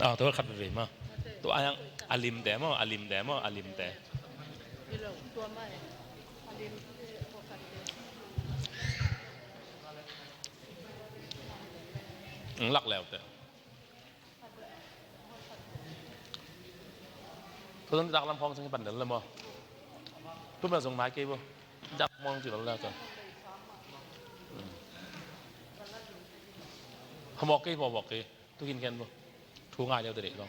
Ah, to khat ve ma. To ayang alim te mo, alim te mo, alim te. Lak leo te. Tôi dak lam phong sang pan dal mo. Tu ma zong mai ke bo. Dak mong ti la ta. Hamok ke bo bok ke. Tu kin ken bo. Thu ngai leo te de lo.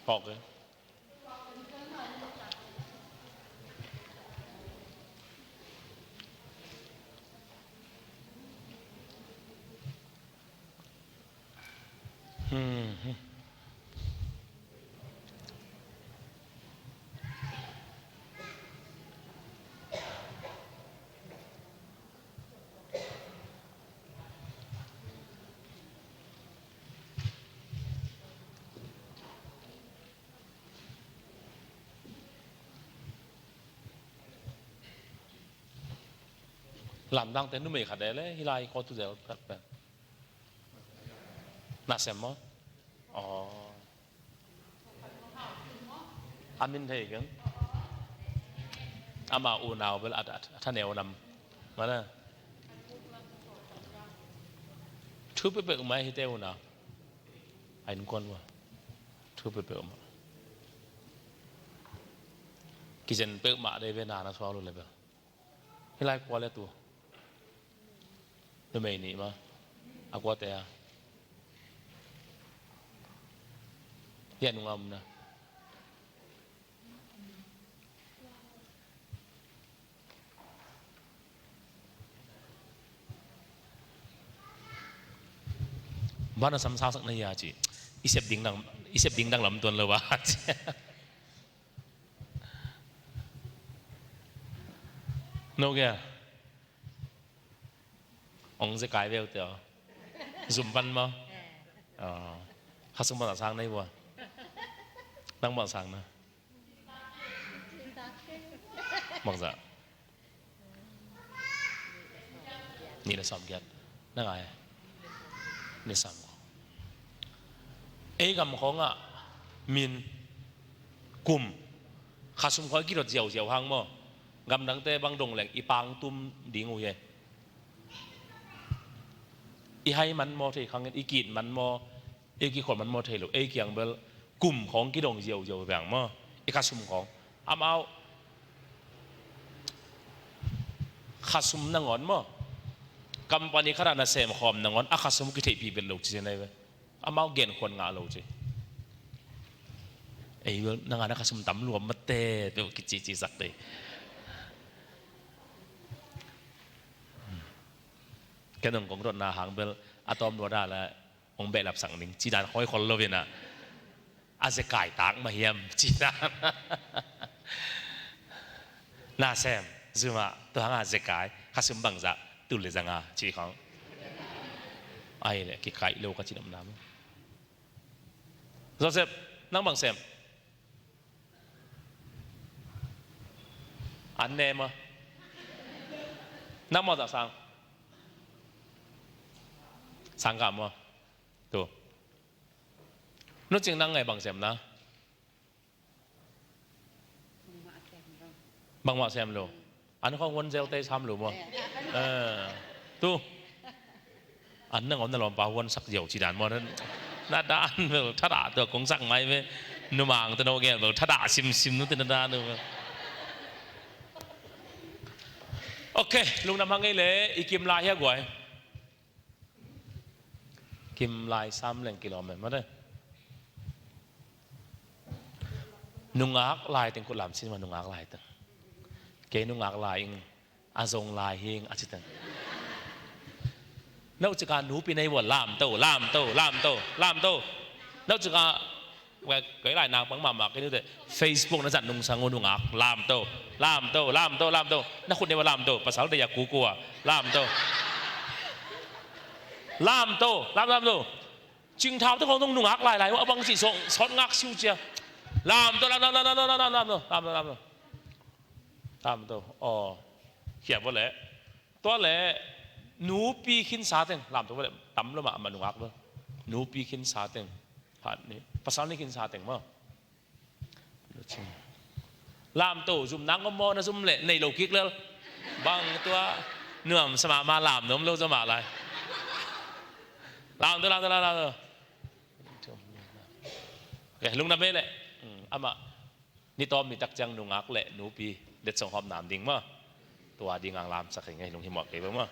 Hok ke. Hmm. Lam dang te nu mei khat le hi lai ko tu zel khat pe. Na sem maw? Oh. Amin thei kan. Ama unau bel at at thaneu nam. Mana? Thu pe pe mai hi te unau. Ain kon wa. Thu pe pe ma. Kizen pe ma de ve na na thwa lu le bel. Hi lai kwa le tu. Nu mei nih ma a kwa te a. Hian nu ngam na. Bana sam sa sak na ya chi. Isep ding dang isep ding dang lam tuan lo wa. No ge. Ong ze kai veu te zum ban ma. Kha sung ban sang nei wa. Nang ban sang na. Mak za. Ni le sam kiat. Na ngai. Ni sam ko. Ei gam ko nga min kum kha sum khoi ki rot jiao jiao hang mo gam dang te bang dong leng i pang tum ding u ye i hai man mo thei khang i kin man mo i ki khon man mo thei lo ei kiang bel kum khong ki dong jiao jiao bang mo i kha sum khong am au kha sum na ngon mo company khara na sem khom na ngon a kha sum ki thei pi bel lo chi nei ve amau gen khon nga lo chi ei na nga na kha sum tam luam ma te te ki chi chi sak te cái nong kong rot na hang bel atom ro da la ong be lap sang ning chi dan khoi khol lo na a ze kai tak ma hiam chi dan na sem zuma to hanga ze kai kha sum bang za tu le zanga chi khong ai le ki kai lo ka chi nam nam Joseph nang bang sem an ne ma nang ma za sang sang ka ma tu nu ching nang ngai bang sem na bang ma sem lo an khong won zel te sam lo mo eh tu an na ngon na lom pa won sak diau chi dan mo nan na dan vel thada to kong sak mai ve nu mang te no ge vel thada sim sim nu te na da nu ok lung nam hangai le ikim lai ha guai kim lai sam leng kilom ma de nungak lai teng ku lam sin ma nungak lai teng ke nungak lai ing azong lai hing a chi teng nau chika nu pi nei wa lam to lam to lam to lam to nau chika cái lại nàng bằng mà mà cái như thế Facebook nó dặn nung sang nung ngạc làm to làm to làm to làm to nó không nên làm to pasal đây cú cua làm to làm to làm làm to 镜头都讲东弄鸭来来，我帮是说说鸭小姐，làm to làm làm làm làm làm làm to làm làm làm làm to哦，其实我咧，多咧奴婢牵沙丁，làm to 我咧抌啦嘛，唔系弄鸭咯，奴婢牵沙丁。Phan ni pasal ni kin sa teng mo. Lam to zum nang mo na zum le nei lo kik lel bang tua nuam sama ma lam nom lo zama lai. Lam to lam to lam to. Okay, lung na me le ama ni tom ni tak chang nungak le nupi det song hom nam ding ma tua ding ang lam sak ngai lung hi mo ke ba ma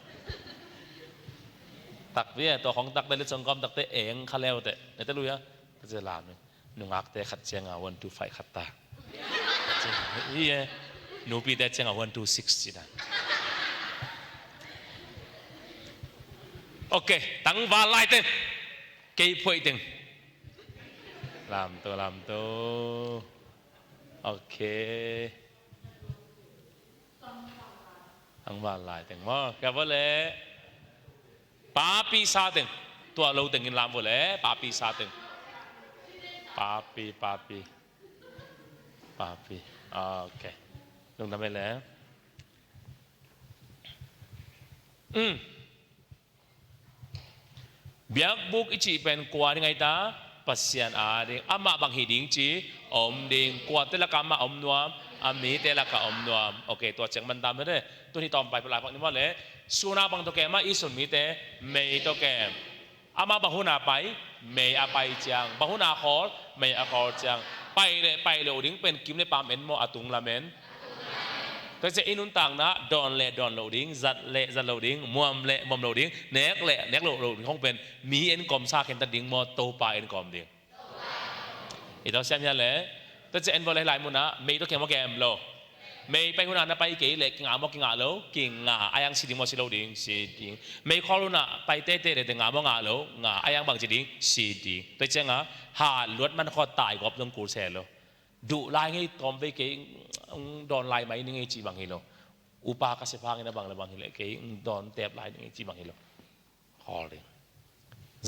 tak ve to khong tak le song kom tak te eng kha leo te ne te lu ya te je lam nungak te khat cheng a 1 2 5 khat ta ye nupi te cheng a 1 2 6 chi na ok tang va lai te kei phoi ting lam to lam to ok ang va lai teng mo ka va le pa pi sa teng tua lo teng in lam vo le pa pi sa teng pa pi pa pi pa pi ok lung dam le um Biakbuk i ci pen kua ni ngai ta Pasian a ding amah bang hi ding ci om ding kua te laka ma om nuam ami te laka om nuam okay tua cheng man tam de tu ni tom pai palai pak ni mo le suna bang to ke ma isun mi te mei to ke ama bang huna pai mei a pai chiang bang huna khol mei a khol chiang pai le pai lo ding pen kim le pam en mo atung la men ก็จะอินุนต่างนะดอนเลดอนโลดิ้งจัดเลจัดโลดิ้งมวมเลมวมโลดิ้งเนกเลเนกโลโลดิ้งคงเป็นมีเอ็นกอมซาเข็นตัดดิ้งมอโตปาเอ็นกอมดิ้งอีตัวเสียมยันเลยแต่จะเอ็นวอลเลหลายมุนะเมย์ตัวเข็มว่าแกมโลเมย์ไปหุนานะไปเก๋เลกิงอามอกิงอาโลกิงงาอายังสีดิ้งมอสิโลดิ้งสีดิ้งเมย์คอรุนะไปเตเตเตงามองาโลงาอายังบางจีดิ้งสีดิ้งตัวเจ้งอ่ะหาลวดมันคอตายกอบตรงกูเซโล duh lai ngei tom ve ke don lai mai ni ngei chi bang hi lo upa ka se phang ina bang le bang hi le ke don tep lai ni ngei chi bang hi lo hol ding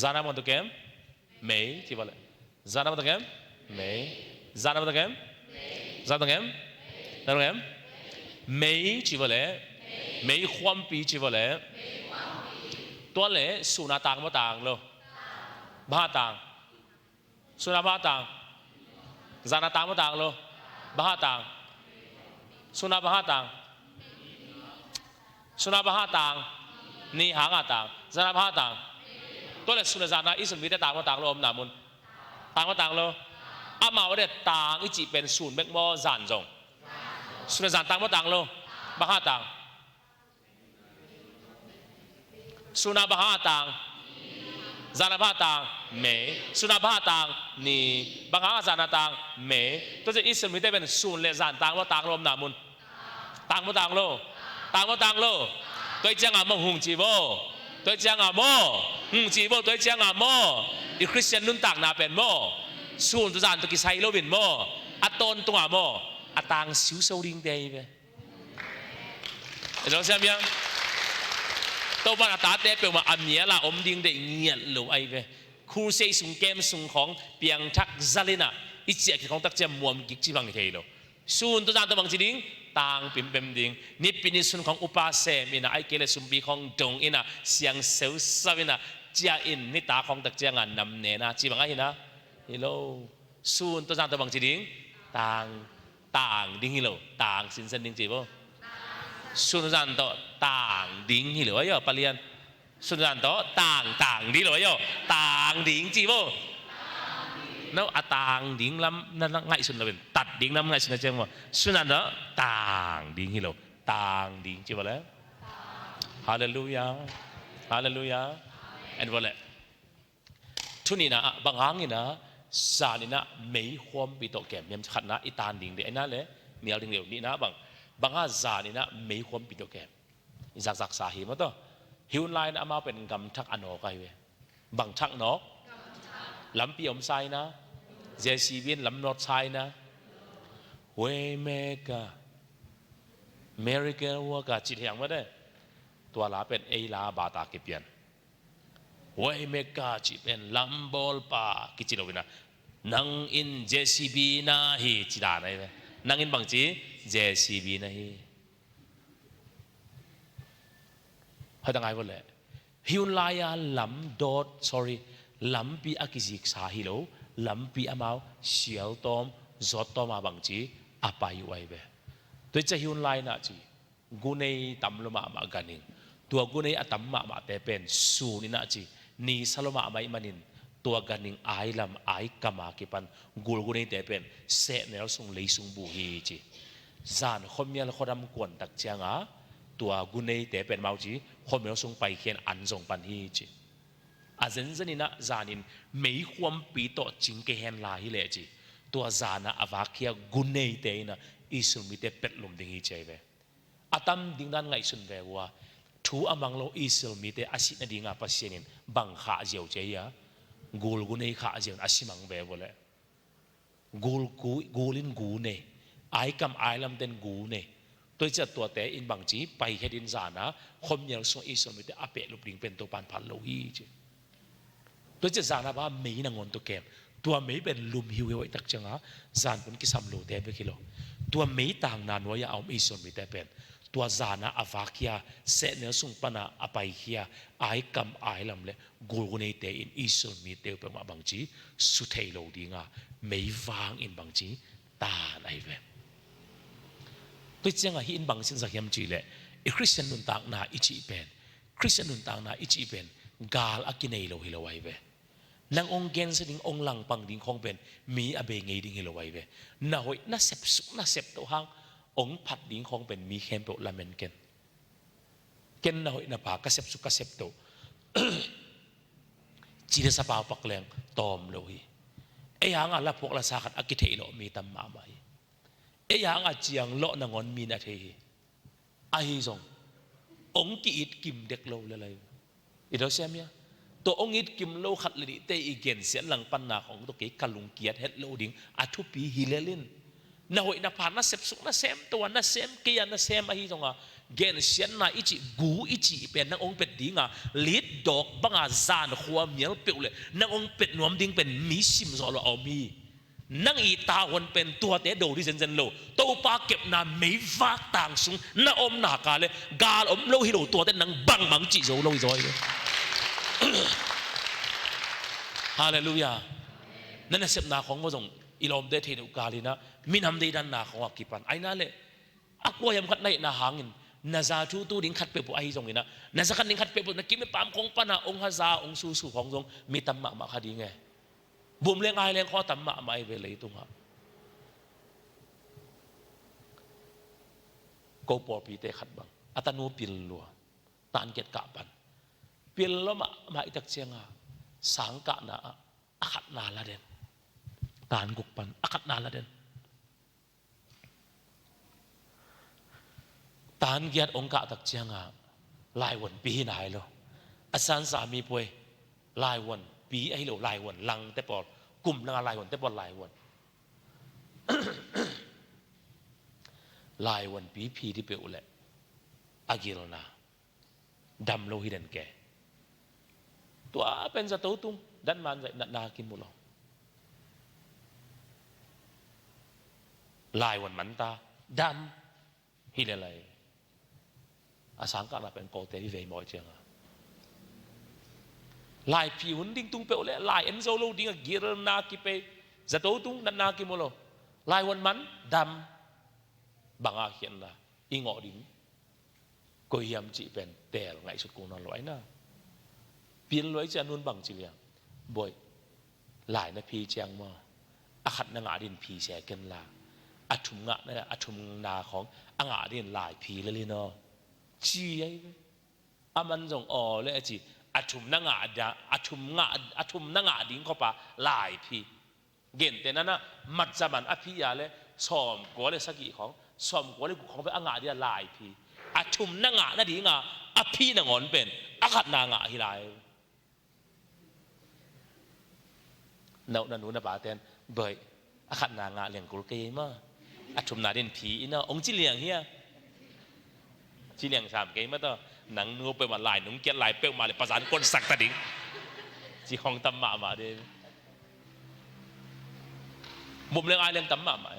zana mon to kem mei chi ba le zana mon to kem mei zana mon to kem zana to kem zana to kem mei chi ba le mei khuam pi chi ba le to le su na tang mo tang lo ba tang Suna ba tang. Zana tang mo tang lo. Baha tang. Suna baha tang. Suna baha tang. Ni hanga tang. Zana baha tang. To le suna zana isun mi te tang mo tang lo om na mun. Tang mo tang lo. Ama de tang i chi pen sun bek mo zan zong. Suna zan tang mo tang lo. Baha tang. Suna baha tang zana baha tang me suna baha tang ni banga zana tang me to je isem mi te ben sun le zan tang lo tang lom na mun tang mo tang lo tang mo tang lo toi chang a mo hung chi bo toi chang a mo hung chi bo toi chang a mo i Christian nun tak na pen mo sun tu zan tu ki sai lo bin mo a ton tung a mo a tang siu so ding te ve เราเสียมยังตัวบ้านตาเตะเปียวมาอันเนี้ยละอมดิ้งได้เงียหรือไอ้เวคูเซสุงเกมสุงของเปียงทักซาลิน่ะอีเจียของตักเจียมวมกิกจีบังเทโลส่วนตัวจานตัวบังจีดิ้งต่างปิมเปมดิ้งนี่ปินิสุนของอุปาเซมินะไอเกลสุมปีของดงอินะเสียงเซลซาวินะเจียอินนี่ตาของตักเจียงานนำเนนะจีบังไอ้นะฮิโลส่วนตัวจานตัวบังจีดิ้งต่าง ต่างดิ้งฮิโลต่างสินเส้นดิ้งจีบ่สุนจันโตต่างดิ้งฮิโลยปะเลียนสุนจันโตต่างต่างดิ้งโลยต่างดิ้งจีบ่นอะต่างดิ้งลำนั่นง่ายสุดเลยตัดดิ้งลำง่ายสุดเจ้าบ่สุนจันโตต่างดิ้งฮิโลต่างดิ้งจีบ่แล้วฮาเลลูยาฮาเลลูยาเอ็นบ่เลย ทุนี้นะบางอังนี่นะสานี่นะไม่ความปิโตแก่เมียมขัดนะอีตานดิ่งเดนะเลยเมียวดิ่งเดียวนี่นะบางบางอาจานี่นะไม่ความปิโตแก่จักจักสาหิมาตัวหิวไลน์นะมาเป็นกำทักอนอกันเวบางทักนอกลำปีอมไซนะเจซีเวียนลำนอดไซนะเวเมกาเมริกาวกาจิตยังไม่ได้ตัวลาเป็นเอลาบาตากิเปียน Waymaker chi pen lambol pa ki chi lovina nang in JCB na hi chi da nai nang in bang chi JCB na hi hai tang ai le hiun lai a lam dot sorry lam pi akizik sa hi lo Lampi amau sial tom zot tom a bang chi apai uai ve. Toi cha hiun lai na chi gunei tam lo ma ma ganing tua gunei atam ma ma te pen su ni na chi ni saloma mai manin tua ganing ai lam ai kama ki pan gul gunei te pen se nel sung lei sung bu hi chi zan khomial khoram kuan tak chianga tua gunei te pen mau chi khomial sung pai khian an zong pan hi chi a zen zen ina zanin mei huam pi to ching ke hen la hi le chi tua zana awakhia gunei te ina isul mi te pet lum ding hi chei ve atam ding nan ngai sun ve wa thu amang lo isul mi te asi na dinga pasianin bang kha jiu che ya gul gunei kha jiu asimang ve bole gul ku gulin gu ne ai kam ai lam ten gu ne tôi cha tua te in bang chi pai het in zana khom nyel sung isul mi te ape lup ding pen to pan phan lo hi chi tôi cha zana ba mei na ngon to kem tua mei ben lum hiu hoi tak changa zan pun ki sam lo te be kilo tua mei tang na no ya aum isul mi te pen tua zana avakia se ne sung pana apai hia ai kam ai lam le gul gu nei te in isul mi te pe ma bang chi su thei lo dinga mei wang in bang chi tan ai ve tôi chiang a hi in bang sin za hiam chi le i Christian nun tak na i chi pen Christian nun tak na i chi pen gal akinei lo hi lo ai ve nang ong gen se ding ong lang pang ding khong pen mi a be ngei ding hi lo ai ve na hoi na sep su na sep to hang ong phat ding khong pen mi khem pe lamen ken ken na hoi na pa ka sep su ka sep to chi le sa pau pak leng tom lo hi ei hang a la phok la sa khat aki thei lo mi tam ma ma hi ei hang a chiang lo na ngon mi na thei hi a hi zong ong ki it kim dek lo le lai i do siam ya to ong it kim lo khat le di te i gen sian lang pan na khong to ke kalung kiat het lo ding a thu pi hi lelin na hoi na phan na sep suk na sem to na sem ke ya na sem a hi zonga gen sian na ichi gu ichi pen nang ong pet dinga lit dok banga zan khua mial pe le nang ong pet nuam ding pen mi sim zo lo mi nang i ta won pen tua te do ri zen zen lo to pa kep na mei vak tang sung na om na ka le gal om lo hi lo tua te nang bang mang chi zo lo zoi hallelujah nan na sep na khong mo zong ilom de the nu kalina min ham de dan na khong ki pan ai na le akwa yam khat nai na hangin na za thu tu ding khat pe pu ai zong ina na za khat ding khat pe pu na kim pam khong pa na ong ha za ong su su khong zong mi tam ma ma kha ding e bum leng ai leng kho tam ma ma ai ve lei tung ha ko por pi te khat bang atanu pil lua tan ket ka pan pil lo ma ma itak chenga sang ka na akhat na la den tan guk pan akhat na la den tan giat ong ka tak chianga lai won pi na hai lo asan sa mi pui lai won pi ai lo lai won lang te por kum na lai won te por lai won lai won pi phi di pe ule agil na dam lo hi den ke tua pen za to tung dan man zai na na kim lo lai wan man ta dam hi le lai a sang ka na pen ko te vi ve moi chiang a lai phi hun ding tung pe le lai en zo lo ding a gir na ki pe za to tung na na ki mo lo lai wan man dam banga hian na i ngọ ding koi hiam chi pen tel ngai sut kung non loi na pin loi cha nun bang chi liang boi lai na phi chiang mo a khat na nga din phi se ken la a thum nga na a thum na khong a nga din lai phi le li no chi ai aman jong o le chi a thum na nga da a thum nga a thum na nga ding ko pa lai phi gen te na na mat zaman a phi ya le som ko le saki khong som ko le ku khong ve anga dia lai phi a thum na nga na di nga a phi na ngon pen a khat na nga hi lai no na nu na ba ten bơi a khat na nga leng kul ke ma a thum na den phi ina ong chi liang hia chi liang sam ke ma to nang nu pe ma lai nung kiat lai pe ma le pasan kon sak ta ding chi hong tam ma ma de bum leng ai leng tam ma ma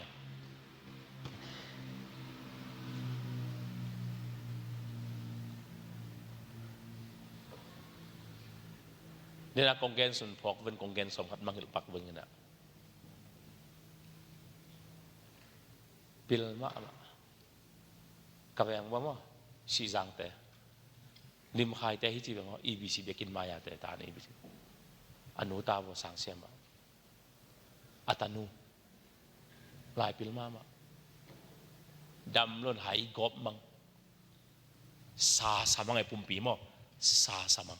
Nila kong gen sun phok ven kong gen som khat mang hil pak ven ina. Pil mah mah. Ka veng ba maw? Sizang te. Lim khai te hi chi bang EBC biakin maya te ta ne EBC. Anu ta bo sang siam ba. Atanu. Lai pil ma ma. Dam lon hai gop mang. Sa samang ai pumpi mo. Sa samang.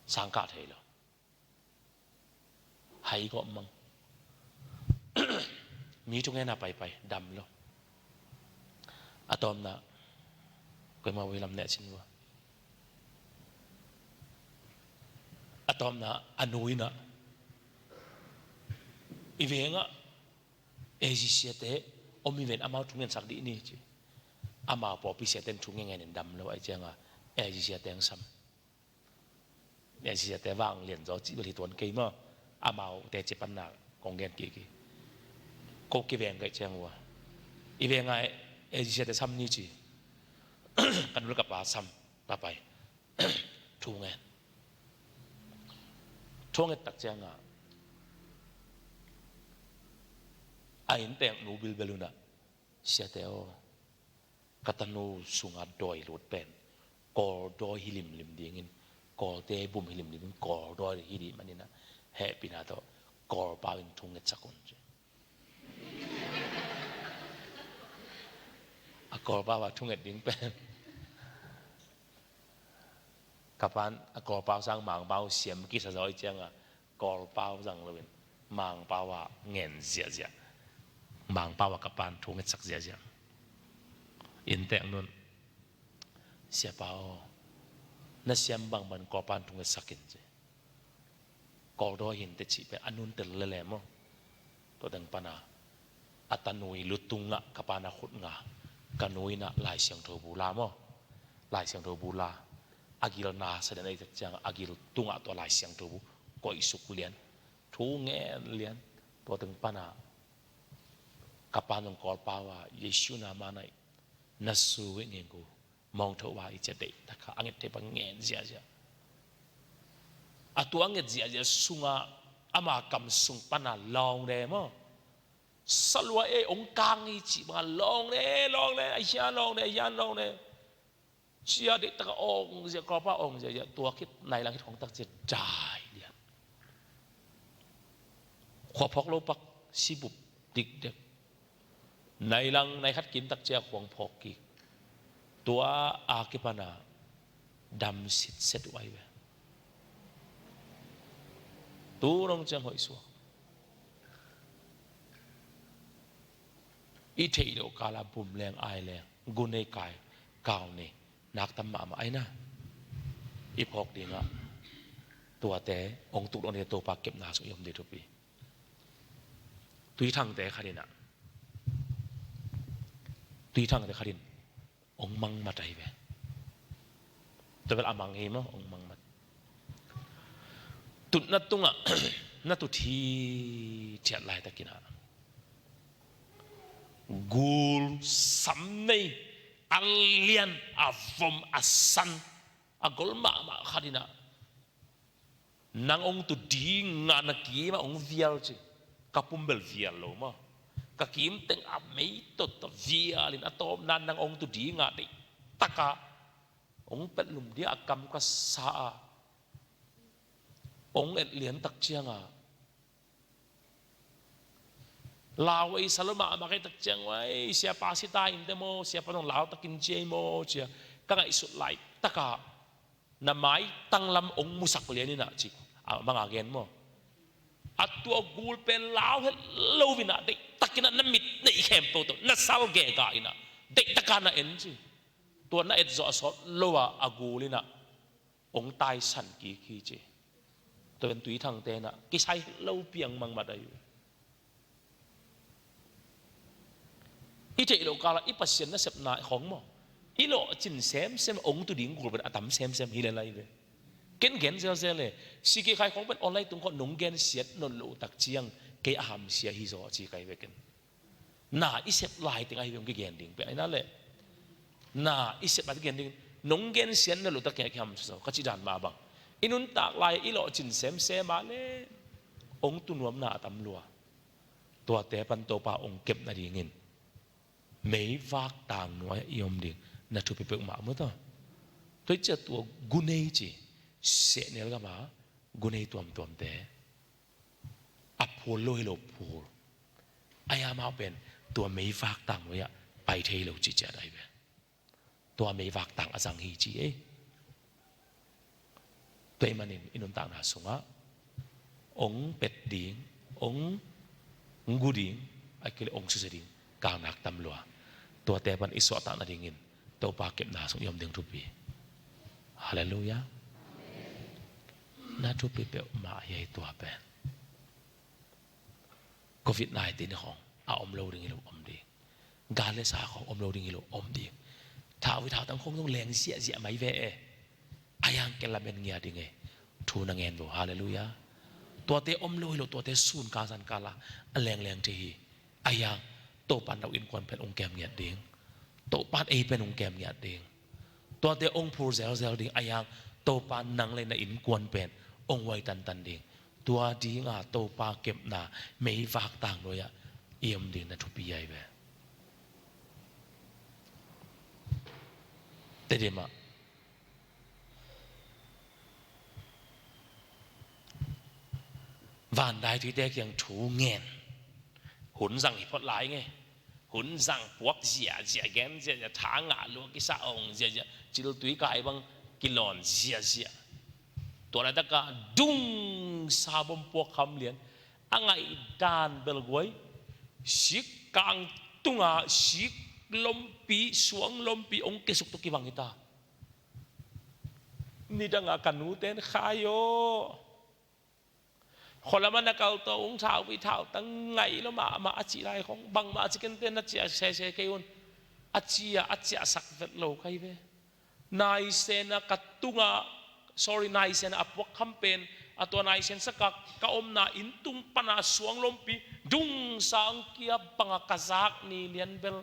Sang ka thei lo. Hai ko mang. Mi tung na pai pai dam lo. Atom na koi ma lam ne chin wa. Atom na anui na i venga AGC te omi ven amau thungen sak di ni chi ama po pi se ten thungen ngen dam lo ai changa AGC teng sam ne si te wang lian zo chi li tuan ke ma amau te che pan na kong gen ki ki ko ki veng kai cheng wa i veng ai e ji te sam ni chi kan lu ka pa sam pa pai thu nge thu nge tak cheng a a in teng nu bil beluna sia te o katanu sunga doi lut pen kawl dawi hi limlim ding in kawlte bum hi limlim in kawl dawi hi di manina he pina to kawl pau in thung nge chakun chu a kawl pau ah thung nge ding pen kapan a kawl pau sang mang pau siam ki sa zoi chiang a kawl pau zang loin mang pau ah ngen zia zia mang pau ah kapan thung nge chak zia zia in teng nun Siapa aw na siam bang ban kawpan tung sakin che kawdo hin te chi pe anun tel le le mo to dang pana atanui lutunga kapana khut nga kanui na lai siang tho bu la mo lai siang tho bu la agil na sa den ai chang agil tunga to lai siang tho bu koi suk lian thu nge lian to dang pana kapan kol pawa Yesu na manai na su we ngen ku mong tho wa i che dei ta kha anget te bang ngen zia zia atu anget zia zia sunga ama kam sung pana long de mo salwa e ong kang i chi ba long de long de ai sia long de yan long de chia de ta ong zia ko pa ong zia zia tua khit nai lang khit hong tak che dai lian khwa phok lo pak si bup dik dek Nai lang nai khat kim tak chia khuang phok ki tua a ki pana dam sit set wai ve tu rong chang hoi suak i thei lo kala bum leng ai leng gune kai kau ne nak tam ma ma ai na i phok dinga tua te ong tuk lo ne to pa kep na so yom de pi Tuithang te kharin ah tuithang te kharin ong mang mat ai ve. Tebel amang hi mo ong mang mat. Tut na tunga na tu thi thiat lai takin ha. Gul sam nei alian a vom a san a gol ma ma kharina Nang ong tu di nga na ki ma ong vial chi ka pum bel vial lo ma ka kim teng a mei to to vial in atom nan nang ong tu di nga dei taka ong pet lum dia akam ka sa a ong et lian tak chiang a Lao ei saloma ma kai tak chiang wai siapa si ta in te mo siapa nong lao takin chiai mo chia ka ngai sut lai taka na mai tanglam ong musak lian ina chi manga gen mo atua gul pen lao he lo vina dei takina na mit nei khem to to na sal ge ga ina dei taka na en chi tua na et zo so lowa agulina ong tai san ki khi chi to en tui thang te na ki sai lo piang mang ma dai I theih lo kala i pasien na sep na hong mo i lo chin sem sem ong tu ding gul atam sem sem hi le lai ve ken gen zel zel le si ke khai khong ben online tung kho nung gen siat non lo tak chiang ke aham sia hi zo chi kai ve ken na i sep lai ting ai ve ki gen ding pe ai na le na i sep at gen ding nung gen sian na lo tak ke ham so ka chi dan ma bang inun tak lai i lo chin sem sem ma le ong tu nuam na tam lua. Tua te pan to pa ong kep na ding in mei vak tang nuai iom ding na thu pe pe ma mu to. Toi cha tua gunei chi se nel ga ma gunei tuam tuam te a phul lo hi lo phul aya mau pen tua mei vak tang nuai pai thei lo chi cha dai ve. Tua mei vak tang azang hi chi e. Tuai manin inun tang na sungah ong pet ding ong ngu ding ai kile ong su ding kang nak tam lua tua te ban iswa ta na ding in to pa kep na sung yom ding rupi. Hallelujah. Na thu pi pe ma ye tua pen COVID-19 hong a om lo ding ilo om ding ga le sa khong om lo ding ilo om ding thau vi thau tang khong dong leng zia zia mai ve e ayang ke lamen ngia ding e thu na ngen bo. Hallelujah. Tua te om lo ilo tua te sun ka san kala a leng leng te hi ayang to pan lo in kwan pen ong kem ngiat ding to pan ei pen ong kem ngiat ding tua te ong phur zel zel ding ayang to pan nang le na in kwan pen ong wai tan tan ding tua ding a to pa kep na mei vak tang lo ya iam ding na thu pi ai ve te de ma van dai thui te kyang thu ngen hun zang hi phot lai nge hun zang puak zia zia gen zia zia tha nga lu ki sa ong zia zia chil tui kai bang kilon zia zia to la taka dung sa bom puak kham lian angai dan bel guai sik kang tunga sik lompi suang lompi ong ke suk to ki bang ita ni danga kanu ten khayo khola na kal to ung thau vi thau tang ngai lo ma ma achi lai khong bang ma chi ken ten na chia se se ke un achia achia sak vet lo kai ve nai se na katunga sorry nai sen apwak khampen atwa nai sen saka ka om na in tung pana suang lompi dung sang kia panga kazak ni lian bel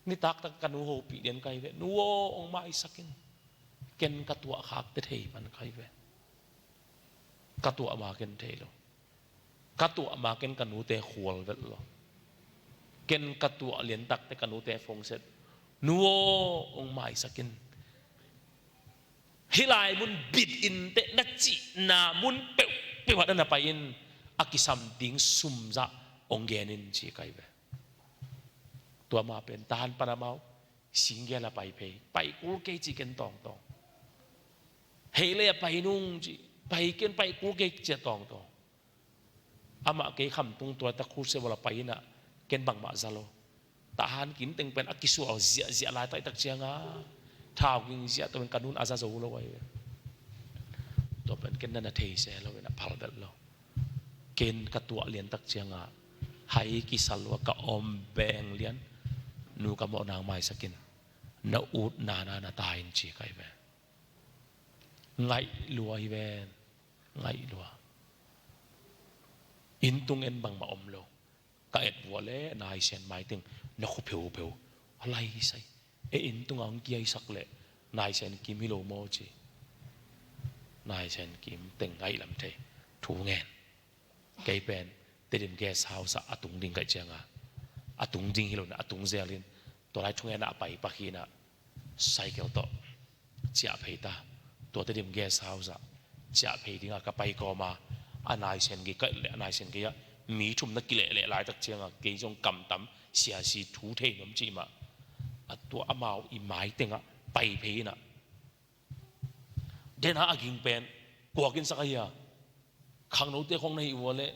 ni tak tak kanu ho pi den kai ve nuo ong mai sakin ken ka tua khak te thei pan kai ve ka tua ma ken thei lo ka tua ma ken kanu te khual vet lo ken ka tua lian tak te kanu te phong set nuo ong mai sakin hilai mun bit in te na chi na mun pe pe wa na pa in akisam ding sum za ong genin chi kai ve tua ma pen tahan panamau singgela pai phei pai kul ke chi ken tong tong hei le pai nung chi pai ken pai kul ke che tong tong ama ke kham tung tua ta khu se wala pai na ken bang ma zalo tahan kin teng pen akisu au zia zia lai tai tak chianga thau king zia to kanun aza zo lo wai to pen ken na thei se lo na phal bel lo ken ka tua lian tak chianga hai ki salwa ka om beng lian nu ka mo nang mai sakin na ut na na na tain chi kai ve ngai lua hi ven ngai lua in tung en bang ma om lo ka et wa le nai sen mai ting na khu pheu pheu alai sai e in tung ang kiai sak le nai sen kim hi lo mo chi nai sen kim teng ngai lam the thu ngen kei pen tedim gas house atung ding kai changa atung ding hi lo na atung zelin to lai thung na pai pa khi na cycle to chia phei ta to tedim gas house a chia phei dinga ka pai ko ma anai sen gi kai le anai sen gi ya mi thum na kile le lai tak chianga ke jong kam tam sia si thu thei nom chi ma atua amau i mai tenga pai phei na den ha aging pen kuakin sakaya khang no te khong na hi wale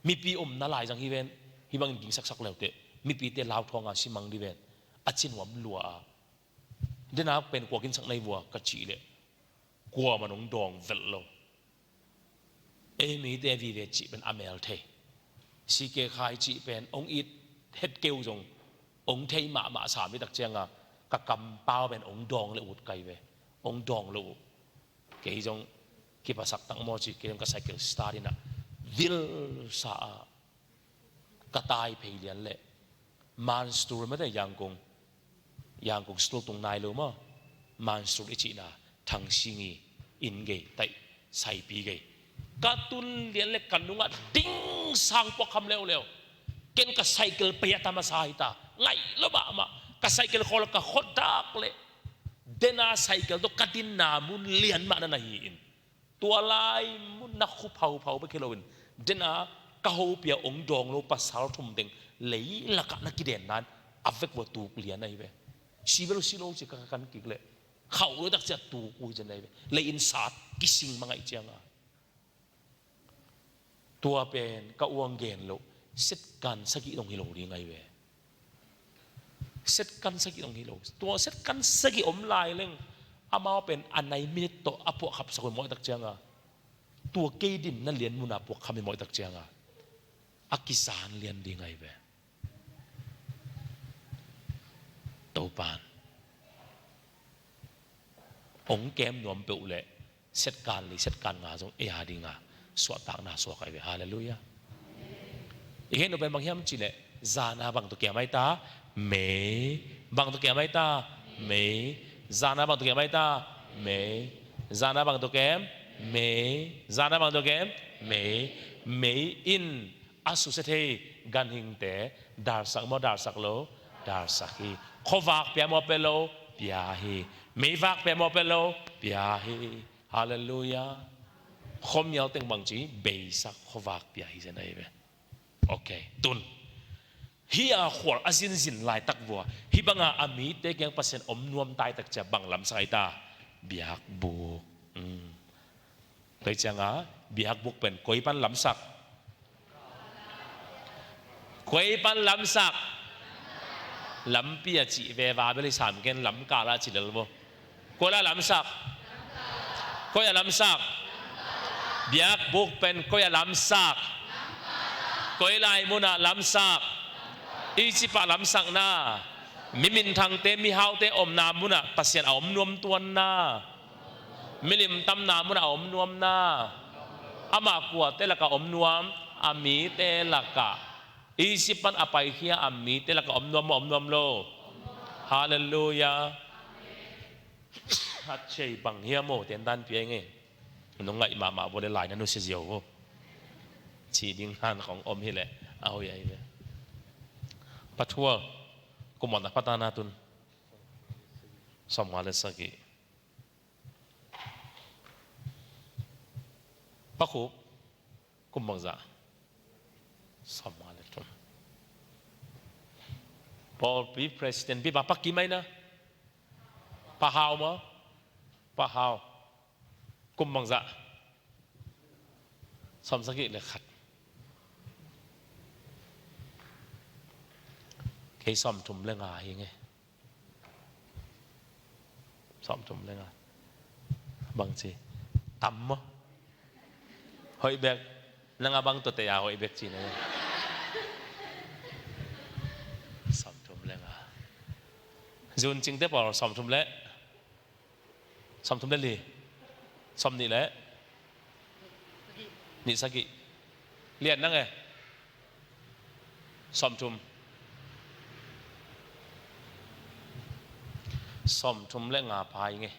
mi pi om na lai jang hi ven hi bang ging sak sak leo te mi pi te lau thonga simang di ven achin wam lua a den ha pen kuakin sak nei wa ka chi le kwa manong dong vel lo e mi te vi ve chi pen amel the si ke khai chi pen ong it het keu jong ong thei ma ma sa mi tak chianga ka kam pao pen ong dong le ut kai ve ong dong lo ke jong ki pasak tang mo chi ke ka cycle start ina vil sa ka tai phei lian le man stur ma te yang kung yang kung stul tung nai lo mo man stur ichi na thang singi in ge tai sai pi ge Ka tun lian le kan nung ah ding sang po kham leo leo. Ken ka cycle pe atama sa hi ta. Ngai lo ba ma ka cycle khol ka khot dak le dena cycle to kadin na mun lian ma na na hi in. Tua lai mun na khu phau phau be khilo in dena ka ho pia ong dong lo pasal thum ding lei laka na kiden nan avek wo tu lian ai ve. Si belo si lo chi ka kan kik le khau lo tak chia tu ku chen ai ve le in sat kising mangai chianga tua pen ka uang gen lo set kan saki dong hi lo ri ngai ve set kan saki dong hi lo tua set kan saki om lai leng amao pen anai minute to apu khap sakoi moi tak chianga tua ke din na lian muna pu khami moi tak chianga akisan lian di ngai ve Topan ong kem nuam pe le set kan li set kan nga zong e ha dinga suwa tak na suwa kai ve. Hallelujah. Ihe no ben bang hiam chi le zana bang to ke mai ta me bang to ke mai ta me zana bang to ke mai ta me zana bang to kem me zana bang to kem me me in asu se thei gan hing te dar sak mo dar sak lo dar sak hi khowak pia mo pe lo pia hi meivak pe mo pe lo pia hi. Hallelujah. Khom yal teng bang chi bei sak khowak pia hi zen ai ve. Okay, tun hi a khwar azin zin lai tak vua hi banga ami te keng pasen om nuam tai tak cha bang lam sai ta biak buk toi changa biak buk pen koi pan lam sak koi pan lam sak lampi a chi ve va beli sam ken lam ka la chi dal bo ko la lam sak koi a lam sak biak buk pen koi a lam sak koi lai muna lam sak i chi pa lam sak na mi min thang te mi hau te om na muna pasian a om nuam tuan na milim tam na mun a om nuam na ama kua te laka om nuam ami te laka isipan apai hia ami te laka om nuam mo om nuam lo. Hallelujah. Hat chei bang hia mo ten dan pi nge nong ngai ma ma bo le lai na nu se zio wo chi ding han khong om hi le a hoi ai ve pathua kumon na patana tun somwa le sagi pakhup kum bang za somwa le tum Paul pi president pi ba pakki mai na pa hau ma pa hau kum bang za som sagi le khat ke som thum le nga hi nge som thum le nga bang chi tam mo hoi bek na nga bang to te ya hoi bek chi ne som thum le nga zun ching te por som thum le som thum le li som ni le ni sagi lian na nge som thum som thum le nga pai nge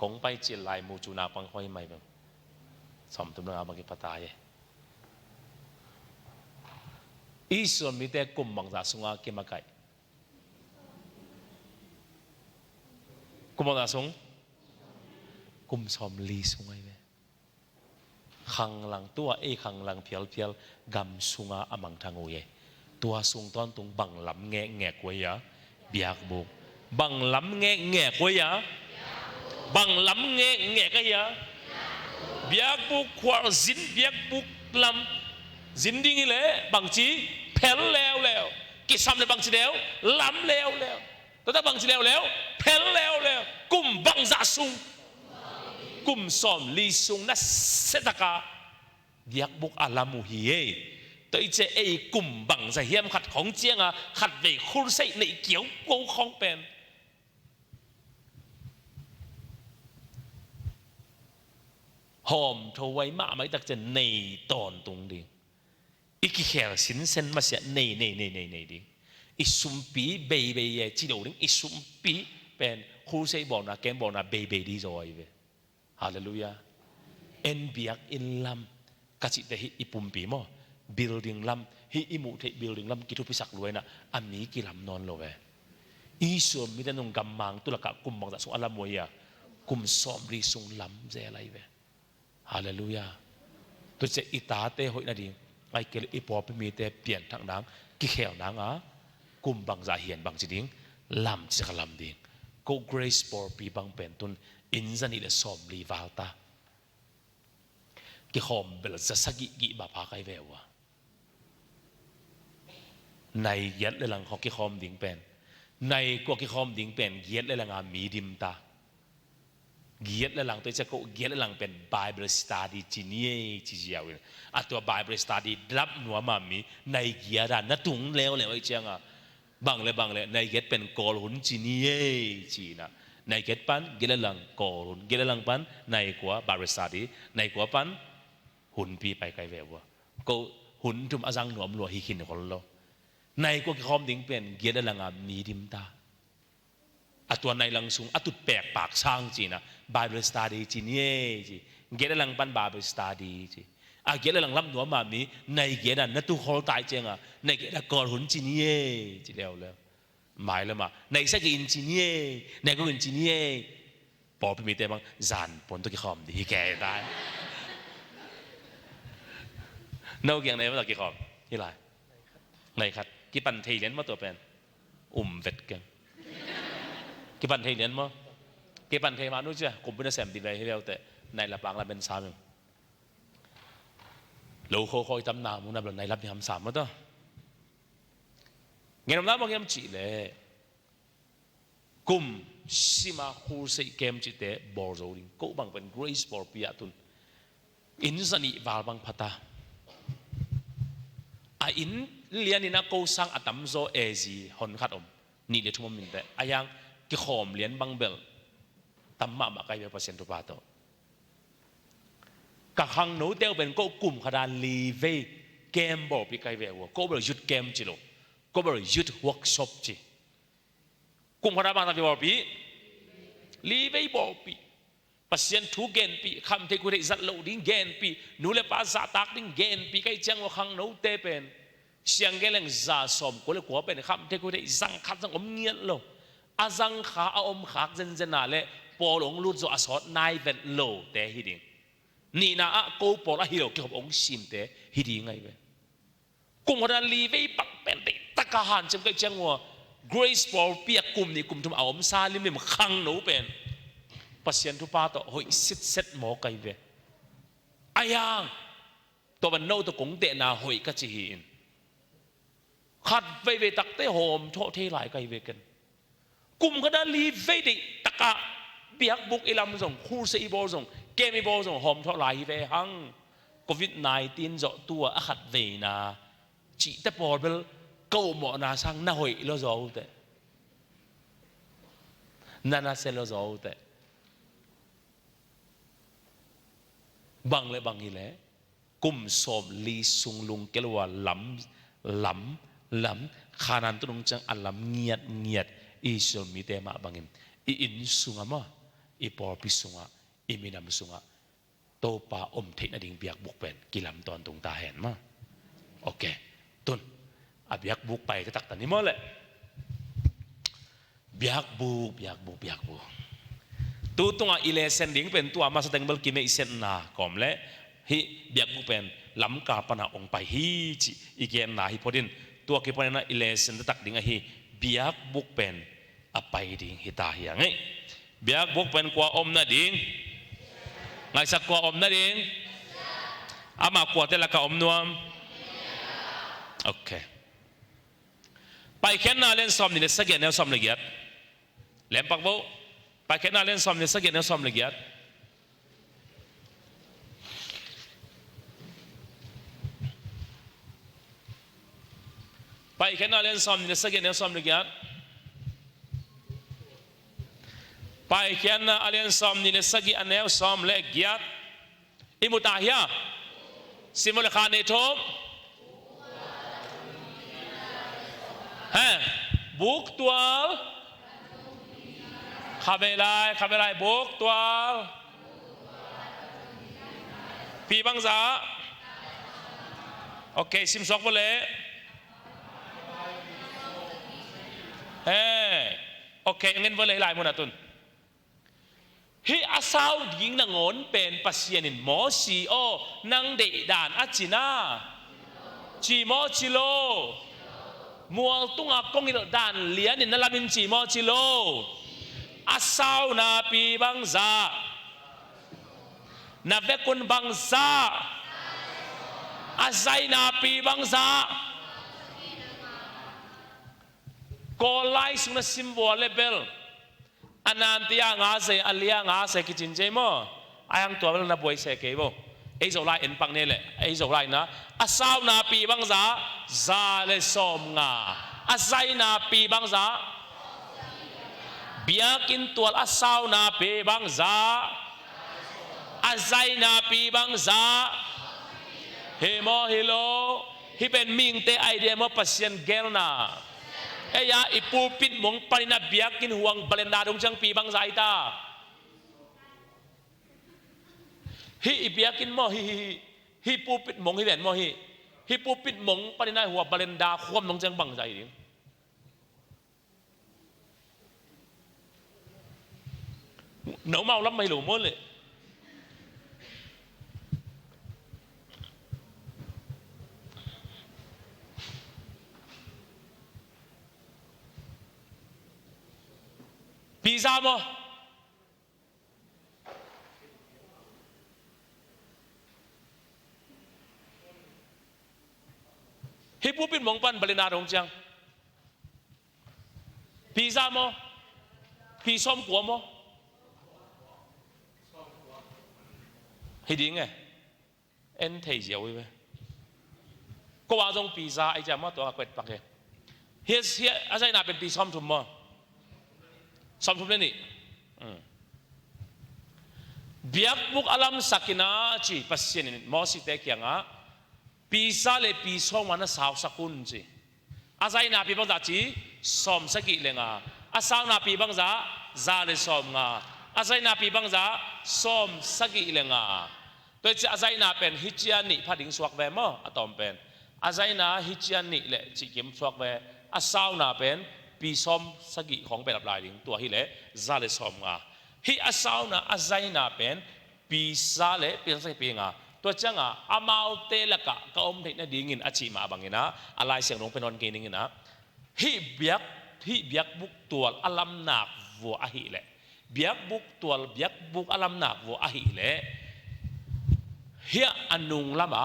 kong pai chi lai mu chu na pang hoi mai bang som thum le nga bang ki pata ye Israel mi te kum bang za sunga ki makai kum bang za sung kum som li sungai ve khang lang tua e khang lang phial phial gam sunga amang thangu ye tua sung ton tung bang lam nge nge ko ya biak buk bang lam nge nge ko ya bang lam nge nge ka ya biak buk khwar zin biak buk lam zin ding le bang chi phel leo leo ki sam le bang chi leo lam leo leo to ta bang chi leo leo phel leo leo kum bang za sung kum som li sung na setaka biak buk alamu hi e toi che ei kum bang za hiam khat khong chiang a khat ve khur sei nei kieu ko khong pen hom tho wai ma mai tak chen nei ton tung ding iki khel sin sen ma sia nei nei nei nei nei ding i sumpi bei bei ye chi do ding i sumpi pen khu sei bo na kem bo na bei bei di rồi ve. Hallelujah. En biakinn lam ka ci te hi i pumpi maw building lam hi i mu thei building lam ki thu pisak luai na ami ki lam non lo ve Israel mi te nung gammang tu laka kum bang za sung alam ya kum som ri sung lam ze lai ve. Hallelujah. Tu che ita te hoi na ding ai kel i pop mi te pian thang nang ki khel nang a kum bang za hian bang chi ding lam chi ka lam ding ko grace por pi bang pen tun in zani le som li wal ta ki khom bel za sagi gi ba pha kai ve wa nei yet le lang kho ki khom ding pen nei ko ki khom ding pen yet le lang a mi dim ta giat le lang te che ko giat le lang pen Bible study chi nie chi jiao in atua Bible study drap nuwa ma mi nei gia ra na tung leo leo ai chiang a bang le bang le nei get pen kol hun chi nie chi na nei get pan giat le lang kol hun giat le lang pan nei kwa Bible study nei kwa pan hun pi pai kai ve wa ko hun tum azang nuam lo hi khin kol lo nei ko ki khom ding pen giat le lang a mi dim ta atuan nai lang sung atut pek pak sang chi na Bible study chi nie chi ge lang pan Bible study chi a ge lang lam nuam ma mi nei ge na na tu khol tai chenga nei ge na kor hun chi nie chi leo leo mai le ma nei sa ki in chi nie nei ko in chi nie po pi mi te bang zan pon to ki khom di ke dai no kyang nei ma ki khom hi lai nei khat ki pan thei len ma to pen um vet ken ki pan thei lian mo ki pan thei ma nu cha kum pina sem di ve hi te nai la pang la ben sam lo kho khoi tam na mu na blo nai lap ni ham sam ma to ngenom na mo ngem chi le kum sima khu sei kem chi te bor zo ding ko bang pen grace bor pia tun in zani wal bang phata a in lian ina ko sang atam zo ezi hon khat om ni le thumom min te ayang ki khom lian bang bel tamma ma kai be pasien tu pa to ka khang no teu ben ko kum khada li ve kem bo pi kai ve wo ko bel yut kem chi lo ko bel yut workshop chi kum khada bang ta bi bo pi li ve bo pi Pasien thu gen pi kham te ku rei zat lo ding gen pi nu le pa za tak ding gen pi kai chiang wa khang no te pen siang ge leng za som ko le ko pen kham te ku rei zang khat zang om ngian lo a zang kha a om khak zen zen na le pol ong lut zo a sot nai vet lo te hi ding ni na a ko pol a hi lo ki hop ong sim te hi ding ngai ve kum hora li ve pak pen te taka han chem kai chiang wa grace por pia kum ni kum thum a om sa lim lim khang no pen pasien thu pa to hoi sit set mo kai ve ayang to ban no to kong te na hoi ka chi hi in khat ve ve tak te hom tho the lai kai ve ken kum ka da li ve de taka biak buk ilam zong khu se i bo zong kem i bo zong hom tho lai ve hang covid 19 zo tua a khat ve na chi te por bel ko mo na sang na hoi lo zo te na na se lo zo te bang le bang hi le kum som li sung lung kelwa lam lam lam khanan tu nung chang alam ngiat ngiat Israel mi te ma bangin i in sunga ma i por pi sunga i minam sunga to pa om theih na ding biak buk pen kilam ton tung ta hen ma okay tun a biak buk pai ka tak ta ni mo le biak buk biak buk biak buk tu tunga ile sen ding pen tua ma sa teng bel kime isen na kom le hi biak buk pen lam ka pana ong pai hi chi igen na hi phodin tua ki pon na ile sen tak ding a hi biak buk pen a pai ding hi ta hi ngai biak buk pen kwa om na ding ngai sak kwa om na ding ama kwa te la ka om nuam okay pai khen na len som ni le saget ne som le giat lem pak bo pai khen na len som ni saget ne som le giat Pai khen na len som ni saget ne som le giat pai khen na alen som ni le sagi aneu som le giat imuta hia simol kha ne thom ha buk tual kha ve lai kha ve lai buk tual. Pi bang za. Okay, sim sok vole. Hey, okay, ngin vole lai mun atun. Hi asau ding na ngon pen pasian in mo si o nang de dan achina. Chi mo chi lo. Mual tunga kongil dan lian in na lamin chi mo chi lo. Asau na pi bang za. Na vekun bang za. A zai na pi bang za. Kawl lai sung na sim vua le bel. Anan tia nga se alia nga se ki chin che mo. Ayang tua bel na buai se ke bo. Ei zo lai en pang ne le ei zo lai na asau na pi bang za za le som nga. Azai na pi bang za biakinn tual a sau na pe bang za a zai na pi bang za he mo hi lo hi pen ming te idea mo pasien gel na eya i pulpit mong palina biakinn huang balenda dong chang pi bang zai ta hi i biakinn mo hi hi hi pulpit mong hi ven mo hi hi pulpit mong palina hua balenda khuam dong chang bang zai ding. No mau lam mai lo mo le. Pizza mo. Hi pupin mong pan balina rong chiang. Pi za maw? Pi som kua maw? Hi ding e. En thei ziau i ve. Ko wa zong pi za ai cha ma to a kwet pak e. Hi hi a zai na pen pi som thum maw? Som thum le ni. Biakbuk alam sakina chi pasien in Moses te kianga pisa le pi song na sau sakun chi azai na pi bang za chi som saki le nga asau na pi bang za za le som nga azai na pi bang za som saki le nga toi chi azai na pen hi chian ni phading suak ve mo atom pen azai na hi chian ni le chi kim suak ve asau na pen pi som sagi khong pe lap lai ding tua hi le za le som nga hi asau na azai na pen pi sa le pi sa pi nga to changa amau te laka ka om theina ding in achi ma bangina alai siang rong penon ke ning ina hi biak hi biak buk tual alam nak vo a hi le biak buk tual biak buk alam nak vo a hi le hia anung lama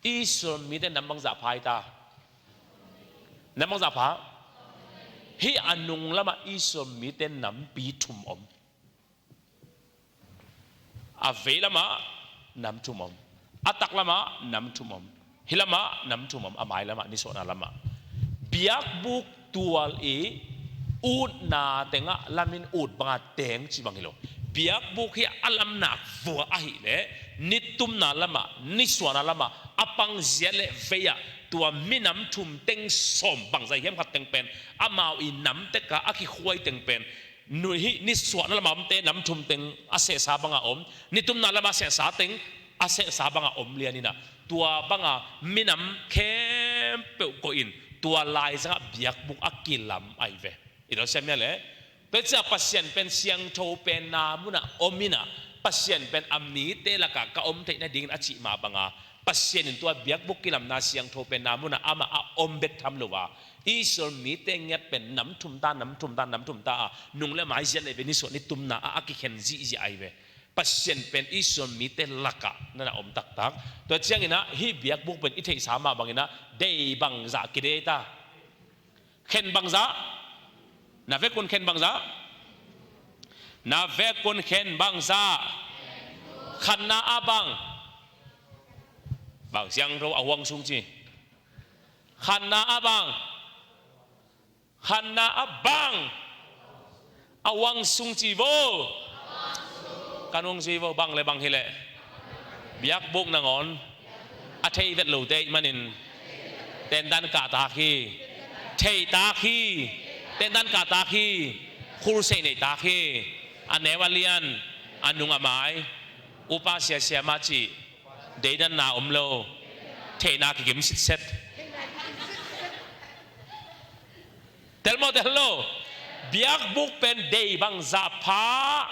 Israel mi te nam bang za phai ta nam bang za pha hi anung lama Israel mi te nam pi thum om a ve lamah nam thum om a tak lamah nam thum om hi lamah nam thum om a mai lamah ni sawhna lamah biakbuk tual i ut na tengah lamin ut banga teng chi bang hilo biakbuk hi alam nak vua a hi le nitum na lama ni suana lama apang zia le veya tua minam thum teng som bang zai hiam khat teng pen amau i nam te ka aki khuai teng pen nu hi ni suah na lamam te nam thum teng a se sa banga om ni tum na lama se sa teng a se sa banga om lian ina tua banga minam khem pe ko in tua lai zanga biak buk akilam ai ve ilo sem ya le pe cha pasien pen siang tho pen na muna omina pasien pen amni te laka ka om theina ding a chi ma banga pasien in tua biak buk kilam na siang tho pen na muna ama a om bet tham lowa Israel mi te nget pen nam thum ta nam thum ta nam thum ta a nung le mai zian le be ni so ni tum na a aki khen zi zi ai ve pasien pen Israel mi te laka na na om tak tak to chiang ina hi biak buk pen i thei sa ma bangina dei bang za ki de ta khen bang za na ve kun khen bang za na ve kun khen bang za khan na a bang bang siang ro a huang sung chi khan na a bang khan na a bang awang sung chi vo kan wong chi vo bang le bang hi le biak buk na ngon a thei vet lo te manin ten dan ka ta khi thei ta khi ten dan ka ta khi khur se nei ta khi a ne wa lian anung amai. Upa sia sia ma chi deidan na um lo the na ki kim sit set. Tel mo tel lo biak buk pen dei bang za pha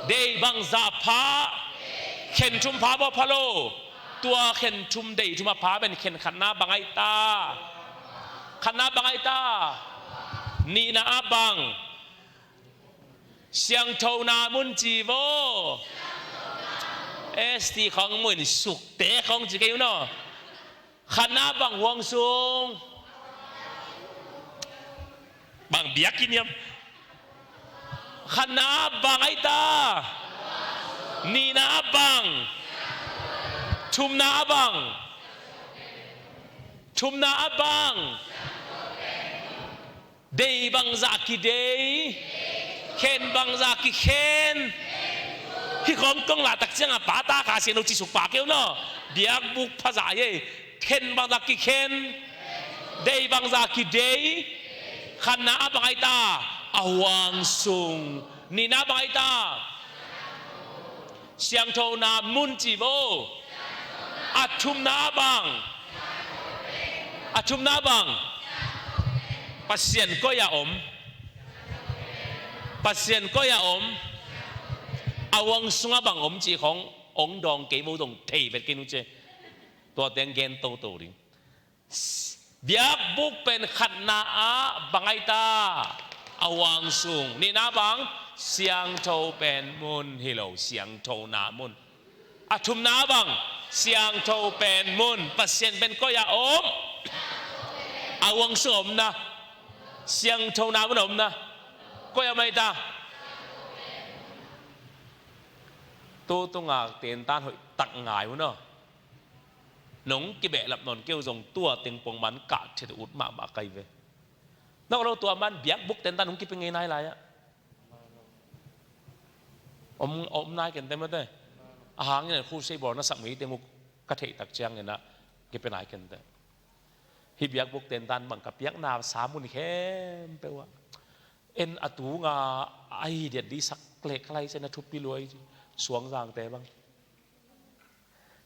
dei bang za pha khen thum pha bo pha lo tua khen thum dei thum a pha ben khen khat na bangai ta khat na bangai ta ni na a bang Siang tho na mun chi vo ST khong mun suk te khong chi keu no khana bang huang sung bang biak kiniam khana bang ai ta ni na bang thum na bang thum na bang Dei bang za ki dei, khen bang za ki khen. Hi khom tong la tak chiang a pa ta ka se no chi suk pa keu no. Biak buk pha za ye khen bang za ki khen, dei bang za ki dei, khan na bang ai ta awang sung ni na bang ai ta siang tho na mun chi vo athum na bang athum na bang Pasian ko ya om Pasian ko ya om awang sunga bang om chi khong ong dong ke mo dong thei vet ke nu che to teng gen to to ding biak buk pen khat na a bangai ta awang sung ni na bang siang tho pen mun hi lo siang tho na mun a thum na bang siang tho pen mun pasien pen ko ya om awang sung om na siang tho na mun om na ko ya mai ta tu tu nga ten tan hoi tak ngai mu no nong ki be lap non keu zong tua teng pong man ka the ut ma ma kai ve nok lo tua man biak buk ten tan hung ki pe ngai nai lai a om om nai ken te ma te a hang in khu sei bor na sak mi te mu ka thei tak chiang ina ki pe nai ken te hi biak buk ten tan bang ka piak na sa mun khem pe wa en atu nga ai det di sak le klai se na thup pi luai suang jang te bang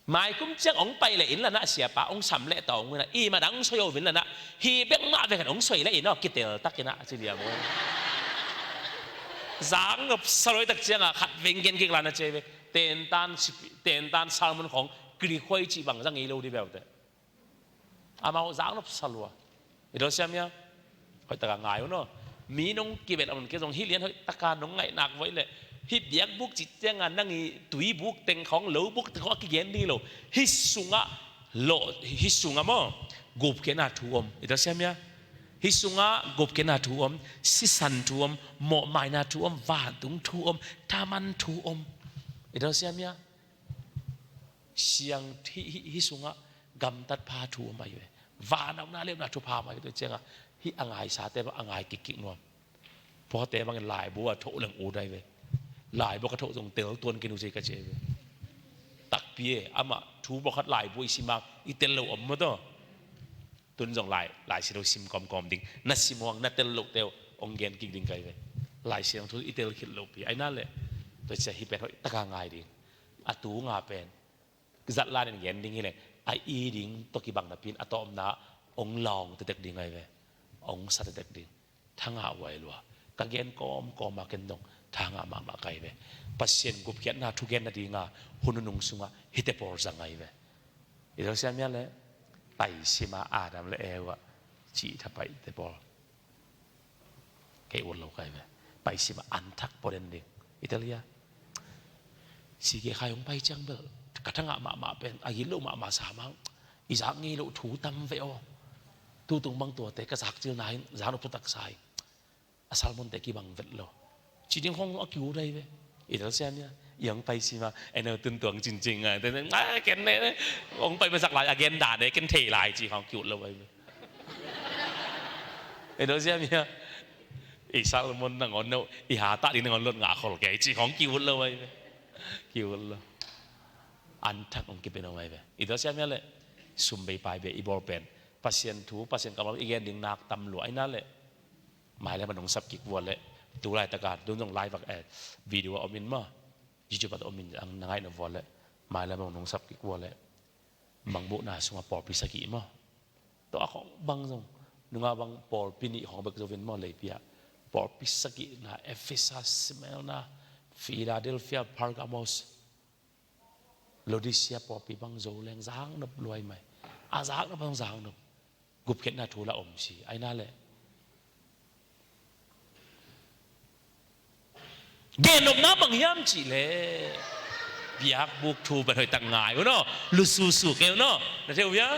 Mai kum chiang ong pai le in la na sia pa ong sam le tong na i ma dang soyo vin la na hi bek ma ve kan ong soi le in no kitel tak ina chi liang we zang ngap saroi tak chiang a khat veng gen kik la na che ve ten tan ten tan salmon khong kri khoi chi bang zang i lo di beu te amao zang nop salwa i do siam ya hoi taka ngai no mi nong ki bet amon ke zong hi lian hoi taka nong ngai nak voi le hi biak buk chi cheng a nang i tui buk teng khong lo buk te ki gen di lo hi sunga lo hi sunga mo gup ke na thu om i do siam ya hi sunga gup ke na thu om si san thu om mo mai na thu om va tung thu om thaman thu om i do siam ya Siang hi hi sungah gamtat pha thu mai ve van au na le na thu pha mai to chenga hi angai sa te ba angai kik kik nuam pho te bang lai bu a tho leng u dai ve lai bo ka tho jong tel tuan ke nu che ka che ve tak pie ama thu bo khat lai bu isi mak i tel lo om mo to tun jong lai lai si lo sim kom kom ding na simwang na tel lo teo ong gen kik ding kai ve lai siang thu i tel khit lo pi ai na le to che hi pe hoi taka ngai ding atu nga pen zat lan in gen ding hi le ai i ding toki bang na pin atom na ong long te tek ding ai ve ong sa te tek ding thanga wai lua ka gen kom kom ma ken dong thanga ma ma kai ve pasien gup khiat na thu gen na dinga hununung sunga hite por zangai ve ilo siam ya le pai sima adam le ewa chi tha pai te por ke ur lo kai ve pai sima an thak poren ding italia si ke khai ong pai chang bel ka thanga ma ma pen a yin lo ma ma sa mang i zak ngi lo thu tam ve o tu tung bang tua te ka zak chil na hin zan pu tak sai a salmon te ki bang vet lo chi ding khong a kiu dai ve i dal siam ya yang pai si ma eno tun tuang chin ching a te na ken ne ong pai ma sak lai again da ne ken thei lai chi khong kiu lo vai i dal siam ya i salmon na ngon no i ha ta ding ngon lot nga khol ke chi khong kiu lo vai kiu lo an thak ong ki pe no vai ve i dal siam ya le sum bei pai be i bor pen pasien thu pasien kamam igen ding nak tam lu ai na le mai le manung sap kik vual le tu lai taka dun jong live video om in ma. YouTube at omin ang nangai na vole mai la bang nung sap ki wole mangbu na sunga por pi saki mo to ako bang zong nunga bang por pi ni hong bek zovin mo le pia por pi saki na Ephesus Smyrna Philadelphia Pergamos Laodicea por pi bang zo leng zang nop luai mai a zang nop bang zang nop gup khet na thu la om si ai na le Genop na bang hiam chi le biak buk thu ba thoi tak ngai no lu su su keu no na theu ya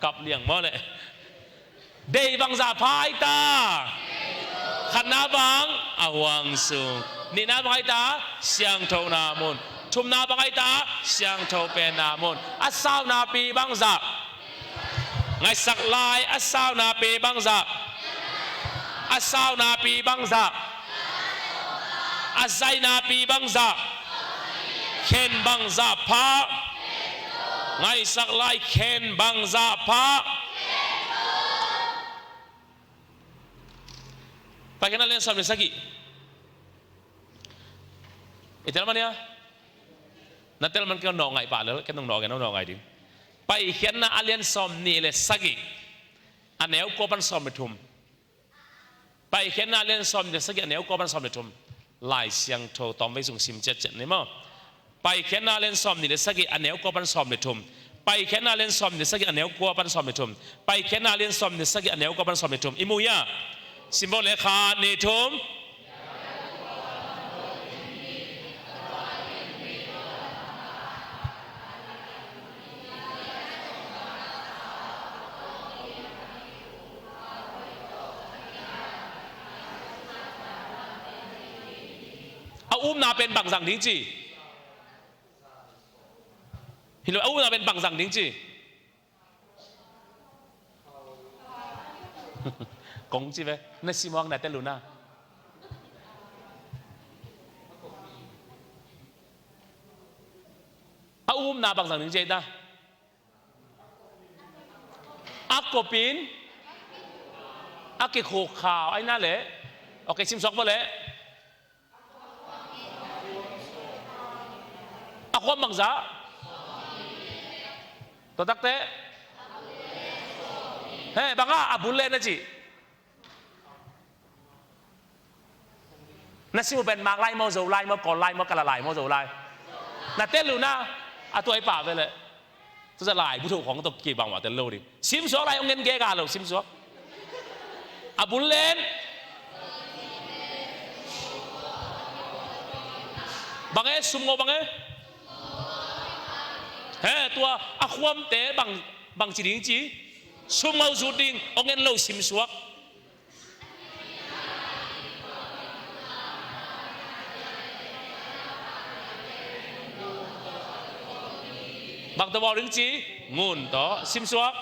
kap liang mo le dei bang za phai ta khat na bang a huang sung ni na bang ai ta siang tho na mun thum na bang ai ta siang tho pen na mun a sau na pi bang za ngai sak lai a sau na pe bang za a sau na pi bang za a zai na pi bang za khen bang za pha ngai sak lai khen bang za pha Pakina len sam saki Itel mania na tel man ke no ngai pa le ke nong no ke no ngai ding pai hian na alian som ni le sagi aneu ko pan som thum pai hian na alian som le sagi aneu ko pan som thum lai siang tho tom vai sung sim chet chet ni mo pai khian na len som ni le sagi aneu ko pan som le thum pai khian na len som ni sagi aneu ko pan som le thum pai khian na len som ni sagi aneu ko pan som le thum imu ya symbol le kha ni thum A um na pen bang zang ding chi hi lo a um na pen bang zang ding chi kong chi ve na si mong na te lu na a um na bang zang ding chi ta a kopin a ke kho khao ai na le okay sim sok bo le A huam bang za. To tak te. He banga a bul le na chi. Na siu ben mak lai mo zo lai mo kol lai mo kala lai mo zo lai. Na te lu na a tuai pa ve le. Tu za lai bu thu khong to ki bang wa te lo di. Sim suak lai ong ngen ge ga lo sim suak. A bul len bang e sum ngo bang e he tua a khuam te bang bang chi ding chi sum ngo zu ding ong en lo sim suak bang to bo ding chi ngun to sim suak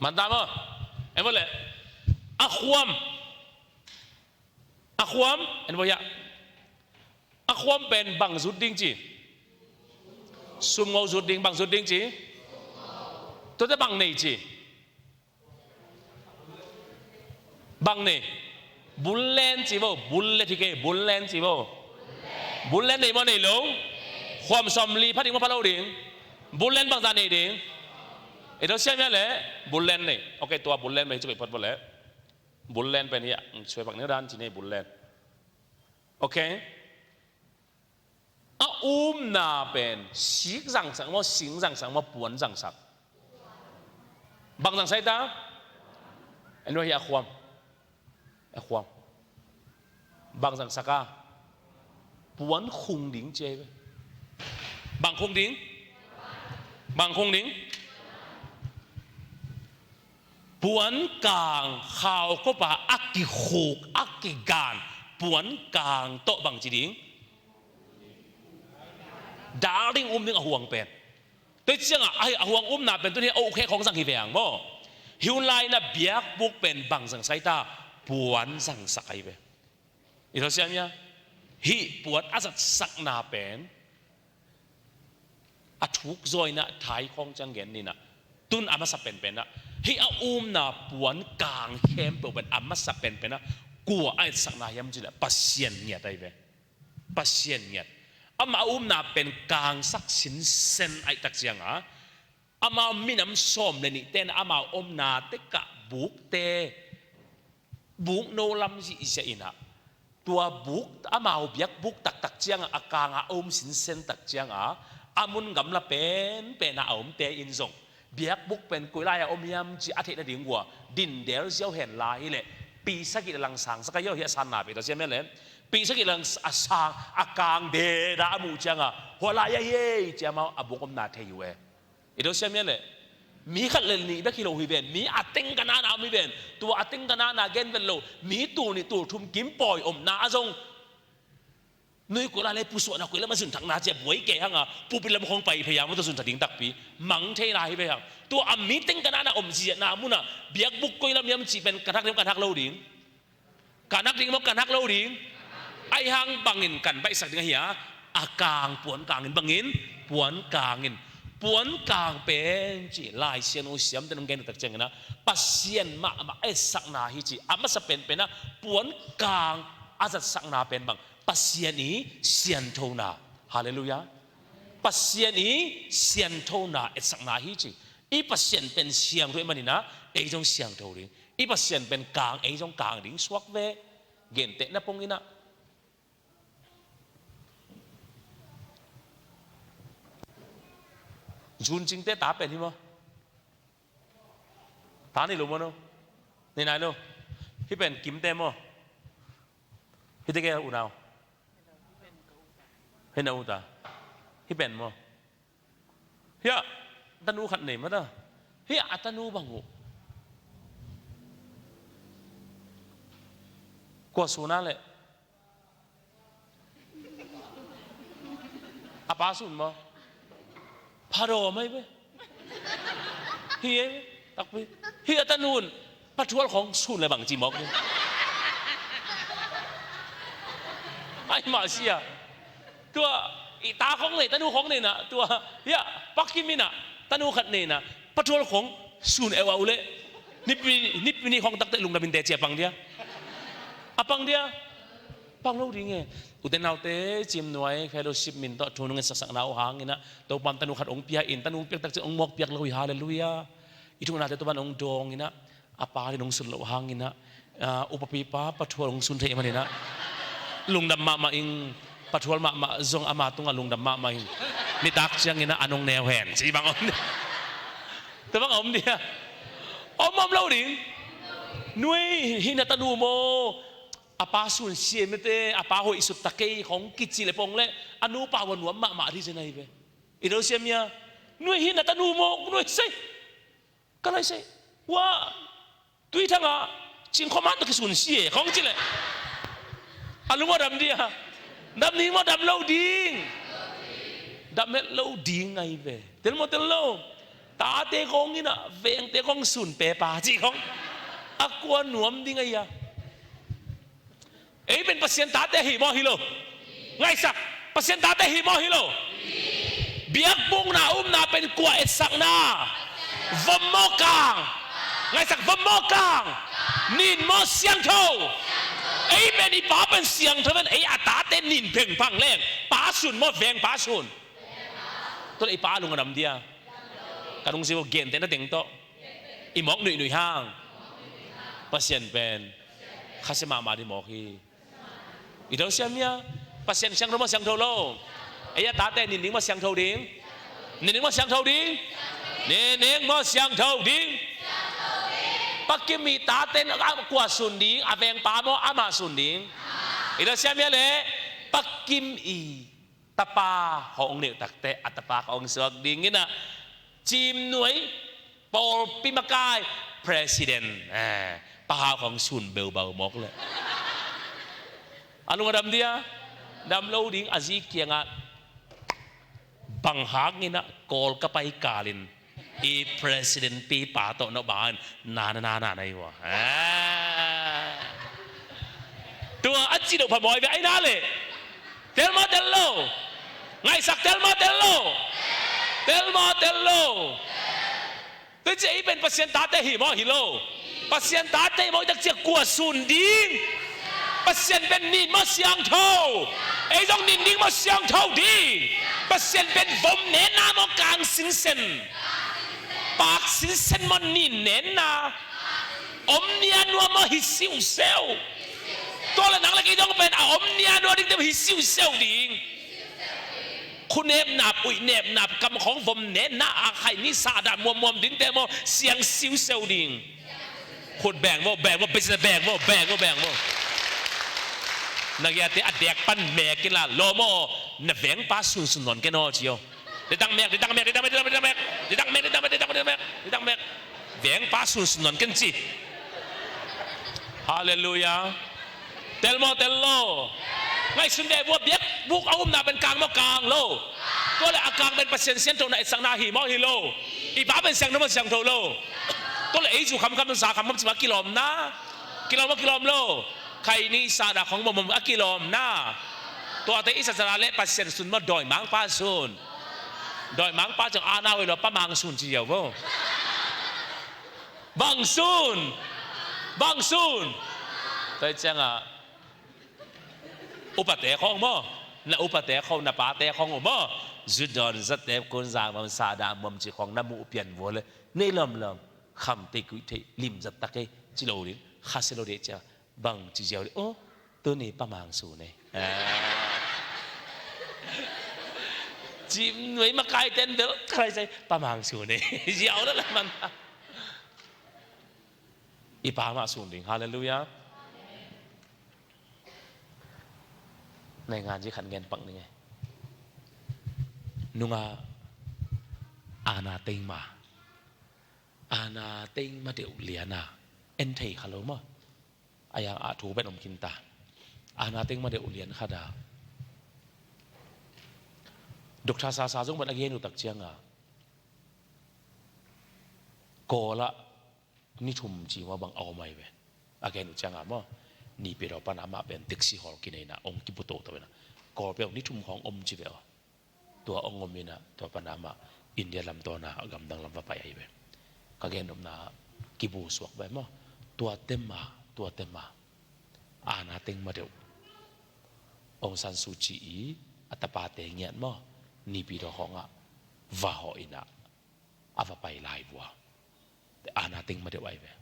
Man ta maw? Em le a khuam a khuam en voya a khuam pen bang zut ding chi sum ngo zut ding bang zut ding chi to te bang nei chi bang nei bul len chi bo bul le thi ke bul len chi bo bul len nei mo nei lo khuam som li phat ding mo phat lo ding bul len bang za nei ding e to siam ya le bul len nei okay tua bul len mai chu phat bo le bul len pe ni sui bak ne ran chi nei bul len okay a um na pen sik zang sang mo sing zang sang mo puan zang sak bang zang sai ta ano hi a khuam a khuam. Bang zang saka puan khung ding che ve. Bang khung ding? Bang khung ding? Puan kang khau ko pa aki khuk aki gan puan kang to bang chi ding. Darling um ding a huang pen. Te chiang ah ai a huang um na pen tu ni o khe khong zang hi ve ang mo. Hiun lai na biak buk pen bang zang sai ta puan zang sak ai ve. I lo siam ya hi puan azat sak na pen a thuk zoi na thai khong chang gen ni na tun ama sa pen pen na hi a um na puan kang khem pe pen ama sa pen pen na kua ai sak na yam chi la pasien ngiat ai ve pasien ngiat ama um na pen kang sak sin sen ai tak chiang a ama minam som le ni ten ama om na te ka buk te buk no lam ji se ina tua buk amau biak buk tak tak chiang a kanga om sin sen tak chiang a amun gam la pen pen a om te in zong biak buk pen kuilai a om yam chi a the na ding wa din del ziao hen la hi le pi saki lang sang saka yo hi san na pe to siam le pi saki lang a sang a kang de da mu chiang a ho la ya ye chiama abukom na the yu e i do siam le mi khat le ni bek hi lo hi ven mi ateng kana na mi ven tua ateng kana na gen ven lo mi tu ni tu thum kim poi om na azong nui ko la le pu so na ko le ma sun thak na che buai ke hanga pu pi lam khong pai phaya mo to sun thading tak pi mang the na hi ve hang tua am mi teng kana na om ji na mu na biak buk koi lam yam chi pen kanak rim kanak lo ding kanak ding mo kanak lo ding ai hang bangin kan bai sak ding hi a akang puan kangin bangin puan kangin puan kang pen chi lai sian o siam te nong gen tak cheng na pasien ma ma e sak na hi chi ama sa pen pen na puan kang azat sak na pen bang pasien i sian tho na hallelujah pasien i sian tho na et sak na hi chi i pasien pen siang rui manina ei jong siang tho ring i pasien pen kang ei jong kang ding suak ve gen te na pong ina Jun ching te ta pen hi mo ta ni lo mo no ni nai lo hi pen kim te mo hi te ke u nau hi na u ta hi pen mo Hiah tanu khat nei mat a. Hiah a tanu bang u. Kua suna le a pa sun maw? Pharo mei ve. Hi e tak pi. Hi a tanun pathual khong sun le bang chi mok ni. Ai ma sia. Tua i ta khong nei tanu khong nei na tua ya pakimina tanu khat nei na patrol khong sun ewa ule nipi nipi ni khong takte lung min te che pang dia apang dia pang lo ding e uten nau te chim nuai fellowship min to thunung sak sak nau hang ina to pam tanu khat ong pia in tanu piak tak che ong mok piak lo hallelujah i thung na te to ban ong dong ina apa ri nong sun lo hang ina upapi pa pathual ong sun thei manina lungdam ma ma ing pathual ma ma zong ama tunga lungdam ma ma ing ni tak chiang ina anong neo hen chi bang om te bang om dia om om lo ding nui hi na tanu mo apa sun sie me te apa hoi su takei hong kichi le pong le anu pa wan nuam ma ma ri zenai ve i do siam ya nui hi na tanu mo nui sei kalai sei wa tui thanga ching khoma to ki sun sie khong chi le alungo dam dia dam ni mo dam lo ding dam het lo ding ngai ve tel mo tel lo ta te kong ina veng te kong sun pe pa chi khong akwa nuam ding ai ya ei ben pasien ta te hi mo hi lo ngai sak pasien ta te hi mo hi lo biak bung na um na pen kwa et sak na vom mo kang ngai sak vom mo kang nin mo siang tho ei ben i pa pen siang tho ben ei ata te nin pheng phang leng pa sun mo veng pa sun to i pa lung ram dia kanung si gen te na ding to i mok nui nui hang pasien pen khase ma ma di mok hi i do siam ya pasien siang ro ma siang tho lo ai ya ta te nin ding ma siang tho ding nin ding ma siang tho ding nin ding ma siang tho ding pakimi ta ten a kwa sun ding a veng pa mo ama sun ding. Ila siam ya le pakim i tapa hong ne takte atapa ka ong suak ding ina chim nuai Paul Pimakai president eh paha kong sun beu bau mok le alung adam dia dam lo ding azi kianga bang hak ina kawl ka pai kalin i president pi pa to no ban na na na na nai wa tua achi do pha moi ve ai na le tel ma tel lo ngai sak tel ma tel lo tel ma tel lo te che i pen pasien ta te hi mo hi lo pasien ta te mo tak chia kua sun ding pasien ben ni ma siang tho ei dong nin ding ma siang tho ding pasien ben vom ne na mo kang sin sen pak sin sen mo ni nen na om nia nua mo hi siu seu to le nang le ki dong pen a om nia nua ding te hi siu seu ding khu nep nap ui nep nap kam khong vom ne na a khai ni sa da muam muam ding te mo siang siu seu ding khut beng mo beng mo business beng mo beng mo beng mo nagya te adek pan me kin la lo mo na veng pa sun sun non ke no chio de dang mek de dang mek de dang mek de dang mek de dang mek de dang mek de dang mek de dang mek de dang mek veng pa sun sun non ken chi Hallelujah. Tel mo tel lo. Ngai sun ve bua biak buk a um na ben kang mo kang lo. To le akang ben pasien sian to na sang na hi mo hi lo. I ba ben sang no mo sang tho lo. To le ei chu kham kham sa kham kham chima kilom na. Kilom mo kilom lo. Khai ni sa da khong mo mo akilom na. To ate isa sara le pasien sun mo doi mang pa sun. Doi mang pa chang ana we lo pa mang sun chi yo bo. Bang sun! Bang sun! Toi chang ah upa te khong mo na upa te khong na pa te khong mo zudon zat te kun zang mam sa da mom chi khong na mu pian wo le nei lom lom kham te kui the lim zat tak e chi lo rin kha se lo de cha bang chi jiao o tu ni pa mang su ne chim nuai ma kai ten del khai sai pa mang su ne jiao la man i pa ma sun ding hallelujah ในงานที่ขันเงินปังนี่ไงนุงาอาณาเต็งมาอาณาเต็งมาเดี๋ยวเหลียนาเอ็นเทคาโลมา ayang a thu ben om kin ta ana ting ma de ulian khada Dr. Sa Sa zong ban again u tak chianga kola ni thum chi wa bang au mai ve again u changa mo ni pe ro pan ama ben taxi hall ki nei na ong ki bu to to na kol pe ni thum khong om chi ve tua ong om ina tua pan ama India lam to na gam dang lam va pai ai ve ka gen om na ki bu suak ve mo tua tema tua tema ana ting ma deuh Aung San Suu Kyi i atapa te ngian mo ni pi do hong ah va ho ina ava pai lai bua ana ting ma deuh ai ve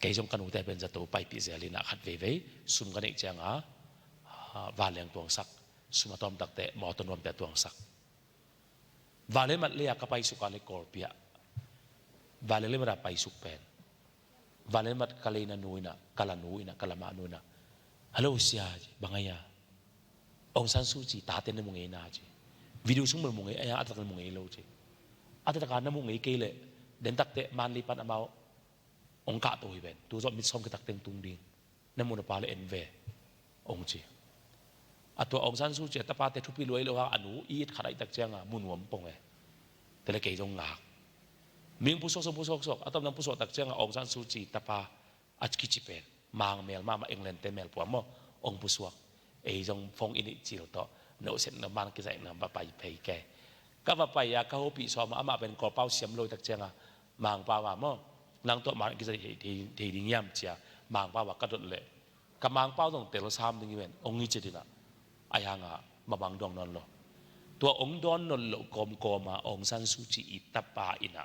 kei zong kan ute ben zato pai pi zelin a khat ve ve sum kan ei chang a va leng tuang sak sum atom tak te mo ton rom te tuang sak va le mat le ka pai suka le kor pia va le le mara pai suk pen va le mat kale na nuina kala nuina kalama nuina hello sia bangaya Aung San Suu Kyi ta te na mu ngei na chi video sung mu ngei aya atak mu ngei lo chi ataka na mu ngei ke le den tak te man li pan amao ong ka to hi ben tu zo mit som ke tak teng tung ding na mu na pa le en ve ong chi ato Aung San Suu Kyi ta pa te thupi loi lo ha anu i kharai tak changa munuam pong e te le ke jong ngak ming pu sok sok pu sok sok atom nang pu sok tak changa Aung San Suu Kyi ta pa achki chi pen mang mel ma ma England te mel puam mo ong pu suak ei jong phong ini chil to no sen na man ki zai na ba pai phei ke ka va pai ya ka ho pi so ma ama ben ko pau siam loi tak chenga mang pa wa mo nang to ma ki zai thei thei ding yam chia mang pa wa ka dot le ka mang pau dong tel sam ding wen ong ni chedina ayanga ma bang dong non lo tua ong don non lo kom ko ma ong san su chi i tapa ina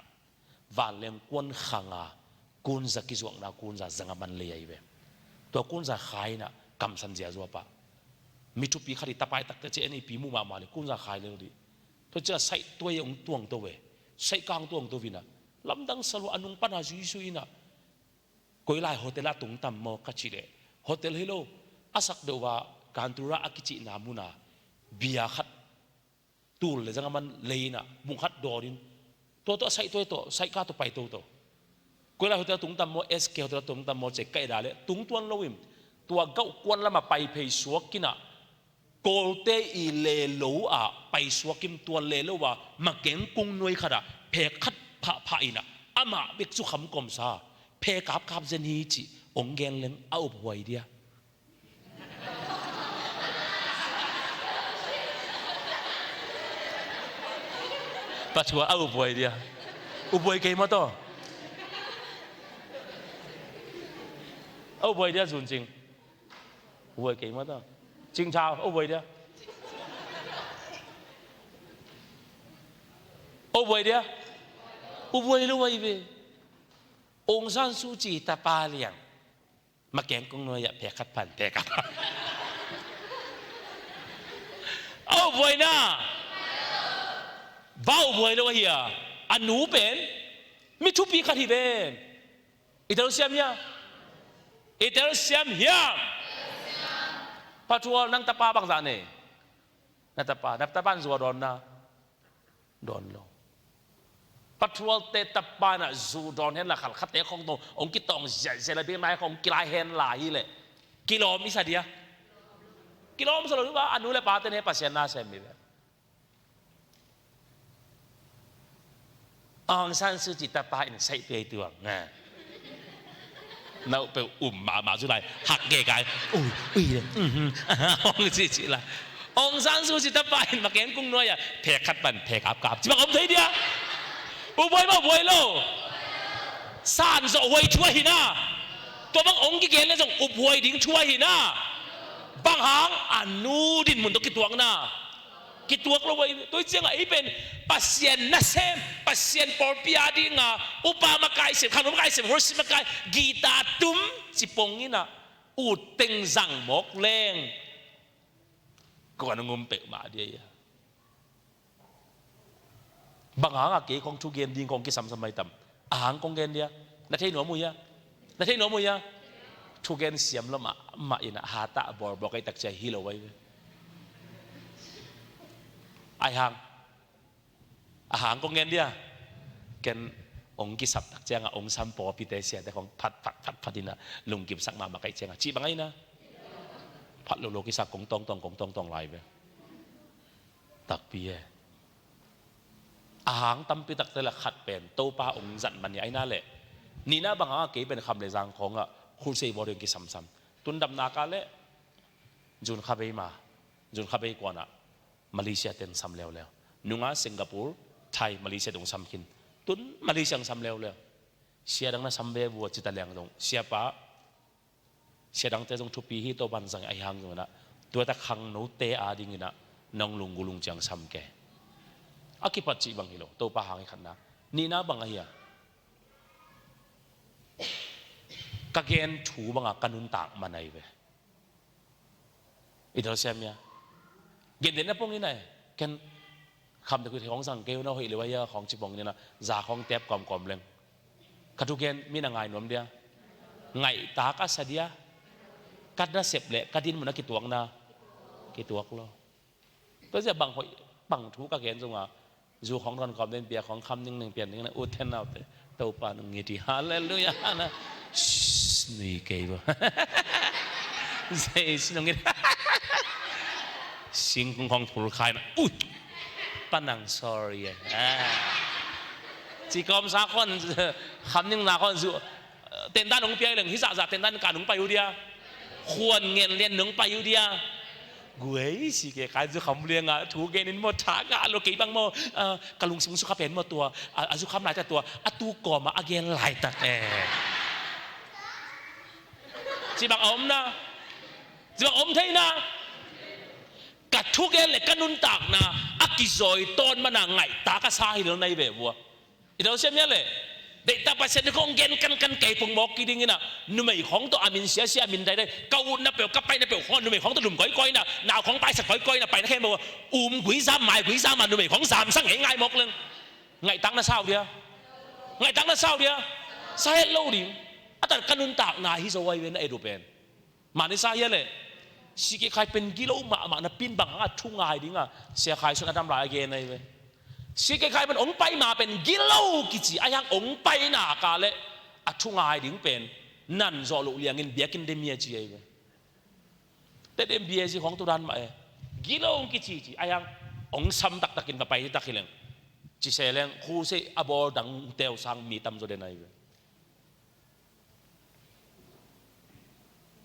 van leng kuan khanga kun za ki zuang na kun za zanga man le ai ve to kun za khai na kam san zia zuwa pa mi thu pi khari tapai tak te che ni pi mu ma ma le kun za khai le di to cha sai tuai ong tuang to we sai kang tuang to vina lam dang salu anung pana ju su ina koi lai hotel a tung tam mo ka chi le hotel hello. Asak deuh wa kantura akichi na muna bia khat tul le zanga man leina bung khat dorin to to sai to to sai ka to pai to to kola hotel tung tam mo SK hotel tung tam mo che kai da le tung tuan loim tua gau kwan lama pai phei suak kina kawlte i le lo a pai suakim tuan le lo wa makeng kung nuai khada phe khat pha pha ina ama bek chu kham kom sa phe kap kap zen hi chi ong gen leng a up huai dia Pathua a upuai dia. Upuai ke ma to. A upuai dia zun ching. Upuai ke ma to. Ching chao upuai dia. Upuai dia. Upuai lu wai ve. Ong San Suu Kyi ta pa liang. Makeng kung no ya phe khat phan phe ka. Au buai na. Bau buai lo hiya. Anu pen mi thu pi khat hi ben. Itel siam ya. Itel siam hiam. Pachual nang tapa bang za ne. Na tapa, na tapa zuwa don na. Don lo. Patrol te tapa na zu don hen la khal khat te khong to ong ki tong ze ze la bi mai khong ki lai hen la hi le. Kilom isa dia. Kilom sa lo ba anu le pa te ne pasien na sem mi be. Aung San Suu Kyi tapa in sai pe tuang nga. Nau pe um ma ma zu lai hak ge kai ui ui le ong chi chi la Aung San Suu Kyi tapa in maken kung noi a phe khat ban phe kap kap chi bak om thei dia u boi ma boi lo san zo hoi chua hi na to bang ong ki gen le jong up hoi ding chua hi na bang hang anu din mun to ki tuang na ki tuak lo wai toi chiang ai pen pasien na sem pasien por pia dinga upa ma kai sem khan ma kai sem horsi ma kai gita tum chi pong ina u teng zang mok leng ko an ngum pe ma dia ya bang hang a ke kong thu gen ding kong ki sam sam mai tam a hang kong gen dia na thei no mu ya na thei no mu ya thu gen siam lo ma ma ina ha ta bor bor kai tak che hi lo wai Ai hang a hang ko ngen dia ken ong ki sap tak changa ong sam po pi te sia te khong phat phat phat phat ina lung kim sak ma ma kai chenga chi bangai na phat lo lo ki sak kong tong tong kong tong tong lai ve tak pi e a hang tampi tak te la khat pen to pa ong zan man ai na le ni na banga ke ben kham le jang khong a khur sei bo ki sam sam tun dam na ka le jun kha bei ma jun kha bei kwana Malaysia ten sam leo leo nunga Singapore Thai Malaysia dong sam khin tun Malaysia sam leo leo sia dang na sam ve bu chita leng dong sia pa sia dang te jong thupi hi to ban zang ai hang na tua ta khang no te a ding ina nong lung gulung chiang sam ke akipat chi bang hilo to pa hang khan na ni na bang a hiya ka gen thu banga kanun tak manai ve i dal sem ya gen den na pong ina ken kham te ku thong sang keu na hoi le wa ya khong chi pong ni na za khong tep kom kom leng khatu gen mi na ngai nom dia ngai ta ka sadia kat na sep le kadin mun ki tuak na ki tuak lo toจะbang hoi bang thu ka gen zunga zu khong ron kom den bia khong kham ning ning pian ning na u then nau te to pa nung ngi ti hallelujah na nui ke bo sei sinong ngi sing kung khong phul khai na ui panang sorry chỉ kom sa kon kham ning na kon zu ten dan ong piai leng hi za za ten dan ka nung pa yu dia khuan ngen len nung pa yu dia guei si ke kai zu kham liang a thu gen in mo tha ga lo ke bang mo ka lung sing su kha pen mo tua a zu kham lai ta tua a tu ko ma again lai ta e chi bang om na chi bang om thei na ka thu gen le ka nun tak na a ki zoi ton mana ngai ta ka sa hi lo nei ve bua i do sem ya le dei ta pa sen kong gen kan kan ke pung mok ki ding ina nu mei khong to amin sia sia min dai dai kau na pe ka pai na pe khong nu mei khong to lum koi koi na nào khong pai sak koi koi na pai na khem bo um quý sam mai quý sam mà nu mei khong sam sang ngai mok leng ngai tang na sao dia ngai tang na sao dia sa hết lâu đi atan kanun tak na hi so wai ven e du pen ma ni sa ye le. Si ke khai pen gilo ma ma na pin bang nga thu ngai ding a sia khai sun adam lai again ai ve. Si ke khai pen ong pai ma pen gilo ki chi ayang ong pai na ka le a thu ngai ding pen nan zo lu liang in biakin de mia chi ai ve. Te dem bia chi hong tu dan ma e. Gilo ki chi chi ayang ong sam tak takin va pai tak hileng. Chi se leng khu se abol dang teu sang mi tam zo den ai ve.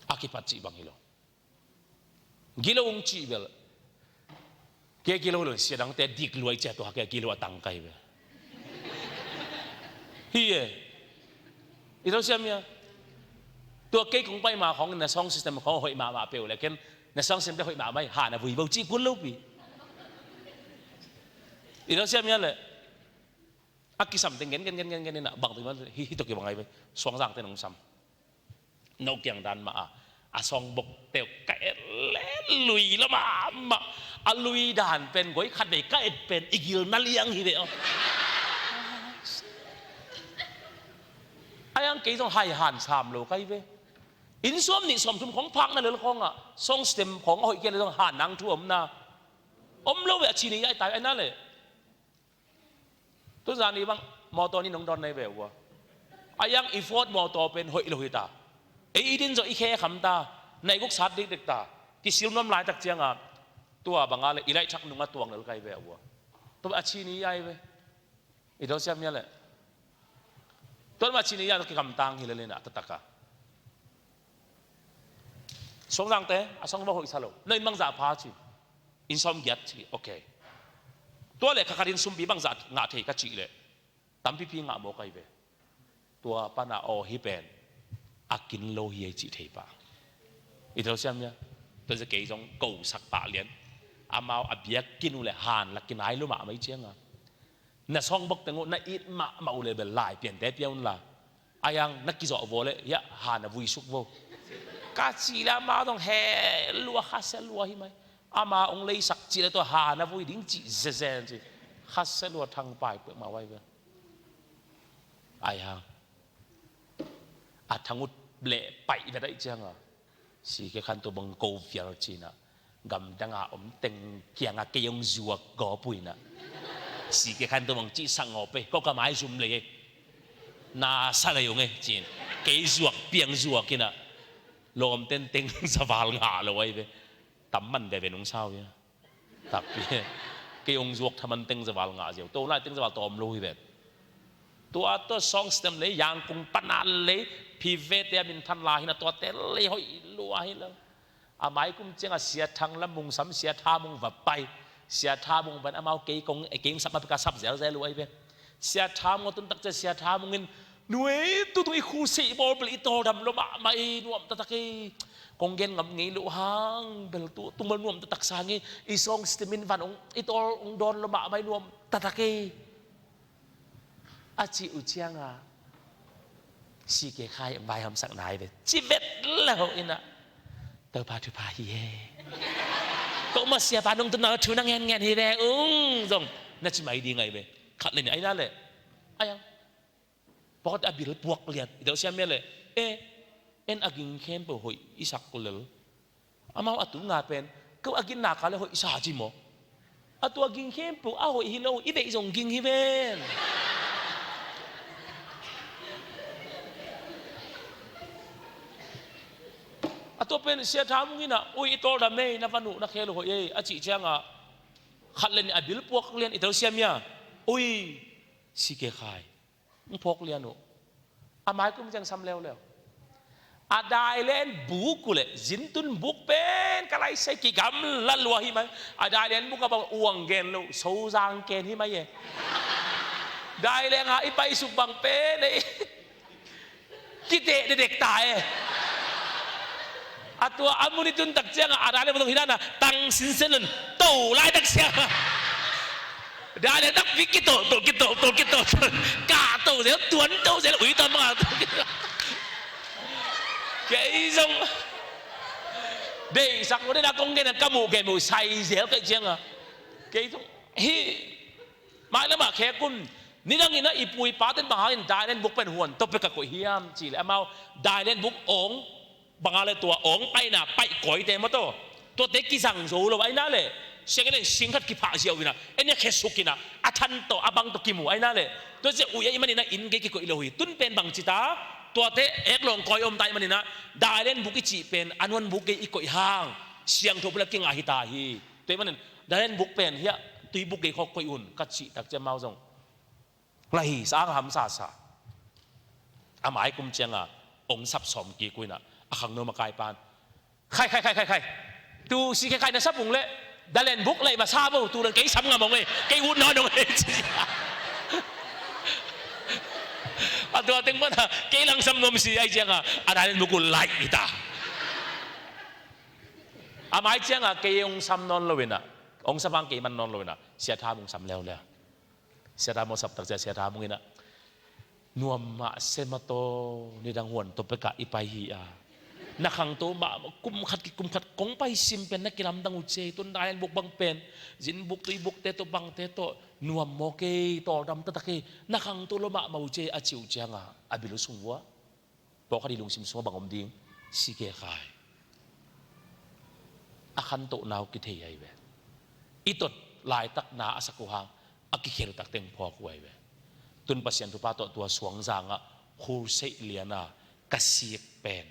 Akipat chi bang hilo. Gilo ung chi bel ke gilo lo sia dang te dik luai che to ha ke gilo atang kai ve. Hi e. Ito sia mia. Tua ke kong pai ma khong na song system khong hoi ma ma peu le ken na song system te hoi ma mai ha na vui bo chi kun lo pi. Ito sia mia le a ki sam te ngen ngen ngen ngen ngen na bang te ma hi hi to ki bangai song jang te nong sam no kyang dan ma a song bok te ka le lui la ma ma a lui dan pen goi khat ve ka et pen igil na liang hi ve o ayang ke jong hai han sam lo kai ve in som ni som thum khong phak na le khong a song stem khong hoi ke le jong han nang thu om na om lo ve chi ni ai tai ai na le Tu zan i bang motor ni nong don nei ve wa. Ayang i fort motor pen hoi lo hi ta. E i din zo i khe kham ta. Nei guk sat dik dik ta. Ki sil nom lai tak chiang a tua banga le ilai thak nunga tuang lel kai ve wa. To a chi ni ai ve. I do siam ya le. Ton ma chi ni ya ki kam tang hi le le na ta taka. Song rang te a song ba hoi salo. Nei mang za pha chi. In som giat chi okay. Tua le khakhat in sumpi bang za nga thei ka chi le tampi pi nga mo kai ve. Tua pana o hi pen akin lo hi chi thei pa. I thau siam ya to se kei zong ko sak pa lian amao abiak kinu le han la kinai lu ma mai chiang a na song bok tengu na it ma ma u le bel lai pian te pian la ayang na ki zo vo le ya ha na vui suk vo ka chi la ma dong he lua kha se lua hi mai ama ong lei sak chi le to ha na vui ding chi ze ze chi kha se lua thang pai pe ma wai ve ai ha a thangut le pai ve dai chiang a si ke khan to bang ko fiar chi na gam danga om teng kiang a ke yong zuak go pui na si ke khan to bang chi sang o pe ko ka mai zum le na sa le yong e chin ke zuak piang zuak ina lom ten teng zawal nga lo wai ve tam man ve ve nung sao ya tak pi ke ong zuak thaman teng zawal nga ziu to lai teng zawal tom lo hi ve to a to song stem le yang kung panan le phi ve te min than la hi na to te le hoi lua hi lo a mai kum cheng a sia thang la mung sam sia tha mung va pai sia tha mung ban amau ke kong e ke sap ka sap zel zel lui ve sia tha mung tun tak che sia tha mung in nuai tu tu i khu si bol bel i to dam lo ma mai nuam ta tak i kong gen ngam ngi lu hang bel tu tung mal nuam ta tak sa ngi i song stimin van ong i tol ong don lo ma mai nuam ta tak i a chi u chiang a si ke khai vai ham sak nai ve chi vet la ho ina tơ pa thu pa hi he ko ma sia pa nong tu na thu na ngen ngen hi ve ung zong na chi mai di ngai ve khat le ni ai na le ayang pakhat a bil puak lian ito siam le e en aging khem po hoi isak lel amau atu nga pen ko agin na ka le hoi sa chi mo atu aging khem po a hoi hi lo i ve zong ging hi ven ato pen sia tha mung ina ui i tol da mei na vanu na khel hoi e a chi changa khat len a bil puak lian ito siam ya ui si ke khai phok lian u amai kum chang sam leo leo a dai len bu ku le zin tun buk pen kalai sai ki gam la lua hi mai a dai len bu ka bang uang gen lo so jang ken hi mai ye dai leng ha i pai suk bang pen ei ki te de dek ta e atua amuni tun tak chiang a dai le bu hi na tang sin sen lun to lai tak siang đã le tak vi ki to to ki to to ki to cả to sẽ tuấn to sẽ ủy tâm mà cái dòng để sắc nó đã công cái là kamu cái mù say dẻo cái chiang à cái dòng hi mãi nó mà khe kun ni nang ina ipui pa ten bang in dai len buk pen huan to pe ka ko hiam chi le amao dai len buk ong. Banga le tua ong pai na pai koi te mo to to te ki zang zo lo ai na le sengene sing khat ki pha ziau ina ene khe sukina athan to abang to kimu ai na le to che u ye manina in ge ki ko ilo hi tun pen bang chita tua te ek long koi om tai manina dailen buki chi pen anwan buk ge i koi hang siang tho pula kinga hi ta hi te manin dailen buk pen hia tui buk ge kho koi un ka chi tak che mau zong lai sang ham sa sa amai kum chianga ong sap som ki kuina akhang no makai pan khai khai khai khai khai tu si khai khai na sapung le dalen buk lai ma sa bo tu lang kei sam nga mong e kei ut no nong e atu ateng mana kei lang sam nom si ai chianga adalen bukul lai ita amai chianga kei ong sam non lowina ong sapang kei man non lowina sia tha mung sam leo leo Siara mo sap tak siara mung ina nuam ma semato ni dang huan to peka ipai hi a na khang to ma kum khat ki kum khat kong pai sim pen na kilam dang u che tun dai buk bang pen jin buk tui buk te to bang te to nuam mo ke to dam ta ta ke na khang to lo ma mau che a chiu chianga abilu sungwa to khadi lung sim sung bang om ding si ke khai a khan to nau ki thei ai ve itot lai tak na asaku hang akikhel tak teng pho ku ai ve tun pasien tu pa to tua suang zanga khur sei liana kasik pen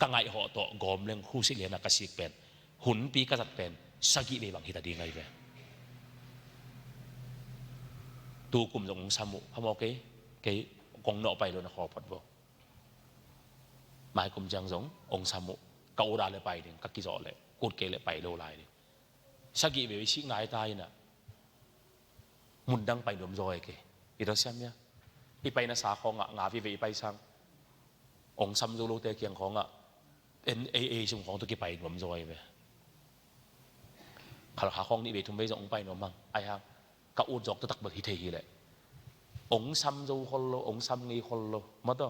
ka ngai ho to gom leng khu si liana kasik pen hun pi ka zat pen sagi be bang hita ding ai ve tu kum jong samu hamo ke ke kong no pai lo na kho phot bo mai kum jang zong ong samu ka ura le pai ding ka ki zo le kut ke le pai lo lai ding sagi be si ngai ta ina mun dang pai nom zoi ke i to siam ya i pai na sa kho nga nga vi ve i pai sang ong sam zo lo te kiang kho nga NAA sung khong to ki pai nom zoi ve khal kha khong ni ve thum ve zong pai nom mang ai hang ka u jok to tak bal hi the hi le ong sam zo khol lo ong sam ngi khol lo ma to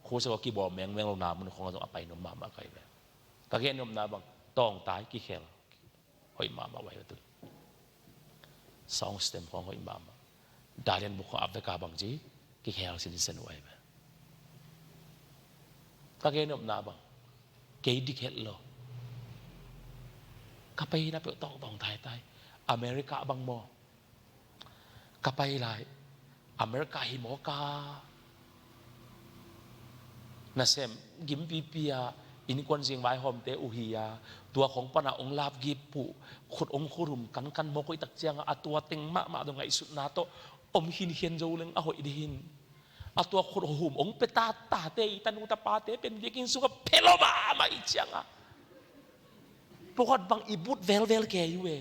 khu sa ki bo meng meng lo na mun khong zong apai nom ma ma kai ve ka gen nom na bang tong tai ki khel hoi ma ma wai tu song stem khong hoi ma ma dalian bu kho ap ka bang ji ki khel sin sen wai ve ka gen nom na bang ke di khel lo ka pai na pe tong tong thai tai America bang mo ka pai lai America hi mo ka na sem gim pi pia in kwan jing vai hom te u hi ya tua khong pana ong lap gi pu khut ong khurum kan kan mo koi tak chiang a tua ting ma ma do ngai sut na to om hin hian zo leng a hoi di hin a tua khut hum ong pe ta ta te tanu ta pa te pen biakin su ka phelo ba ma i chiang a Pakhat bang i but vel vel ke yu e.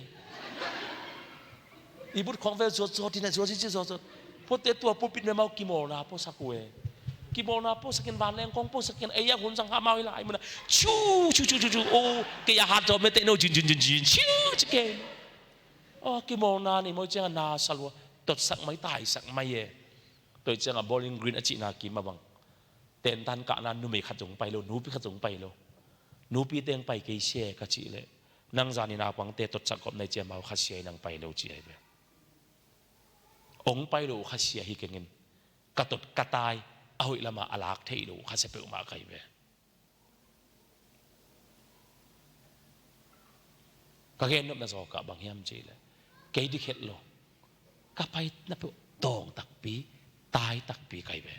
I but khong vel zuat zuat ina zuat chi zuat zuat. Po te tua pu pit me mau kimol na po saku e. Kimol na po sakin van leng kong po sakin eya hun sang ha mau ila ai muna chu chu chu chu chu o ke ya hat me te no jin jin jin jin chu chi ke. O kimol na ni mo chang na salwa tot sak mai tai sak mai e. Toi chang a bowling green a chi na ki ma bang. Ten tan ka na nu me khat jong pai lo nu pi khat jong pai lo. Nupi teng pai kei she ka chi le nang zani na pang te tot chak kop nei che mau kha she nang pai lo chi ai ve ong pai lo kha she hi kengin ka tot ka tai a hoi lama alak thei lo kha se pe ma kai ve ka gen nop na zo ka bang hiam chi le kei di khet lo ka pai na pe tong tak pi tai tak pi kai ve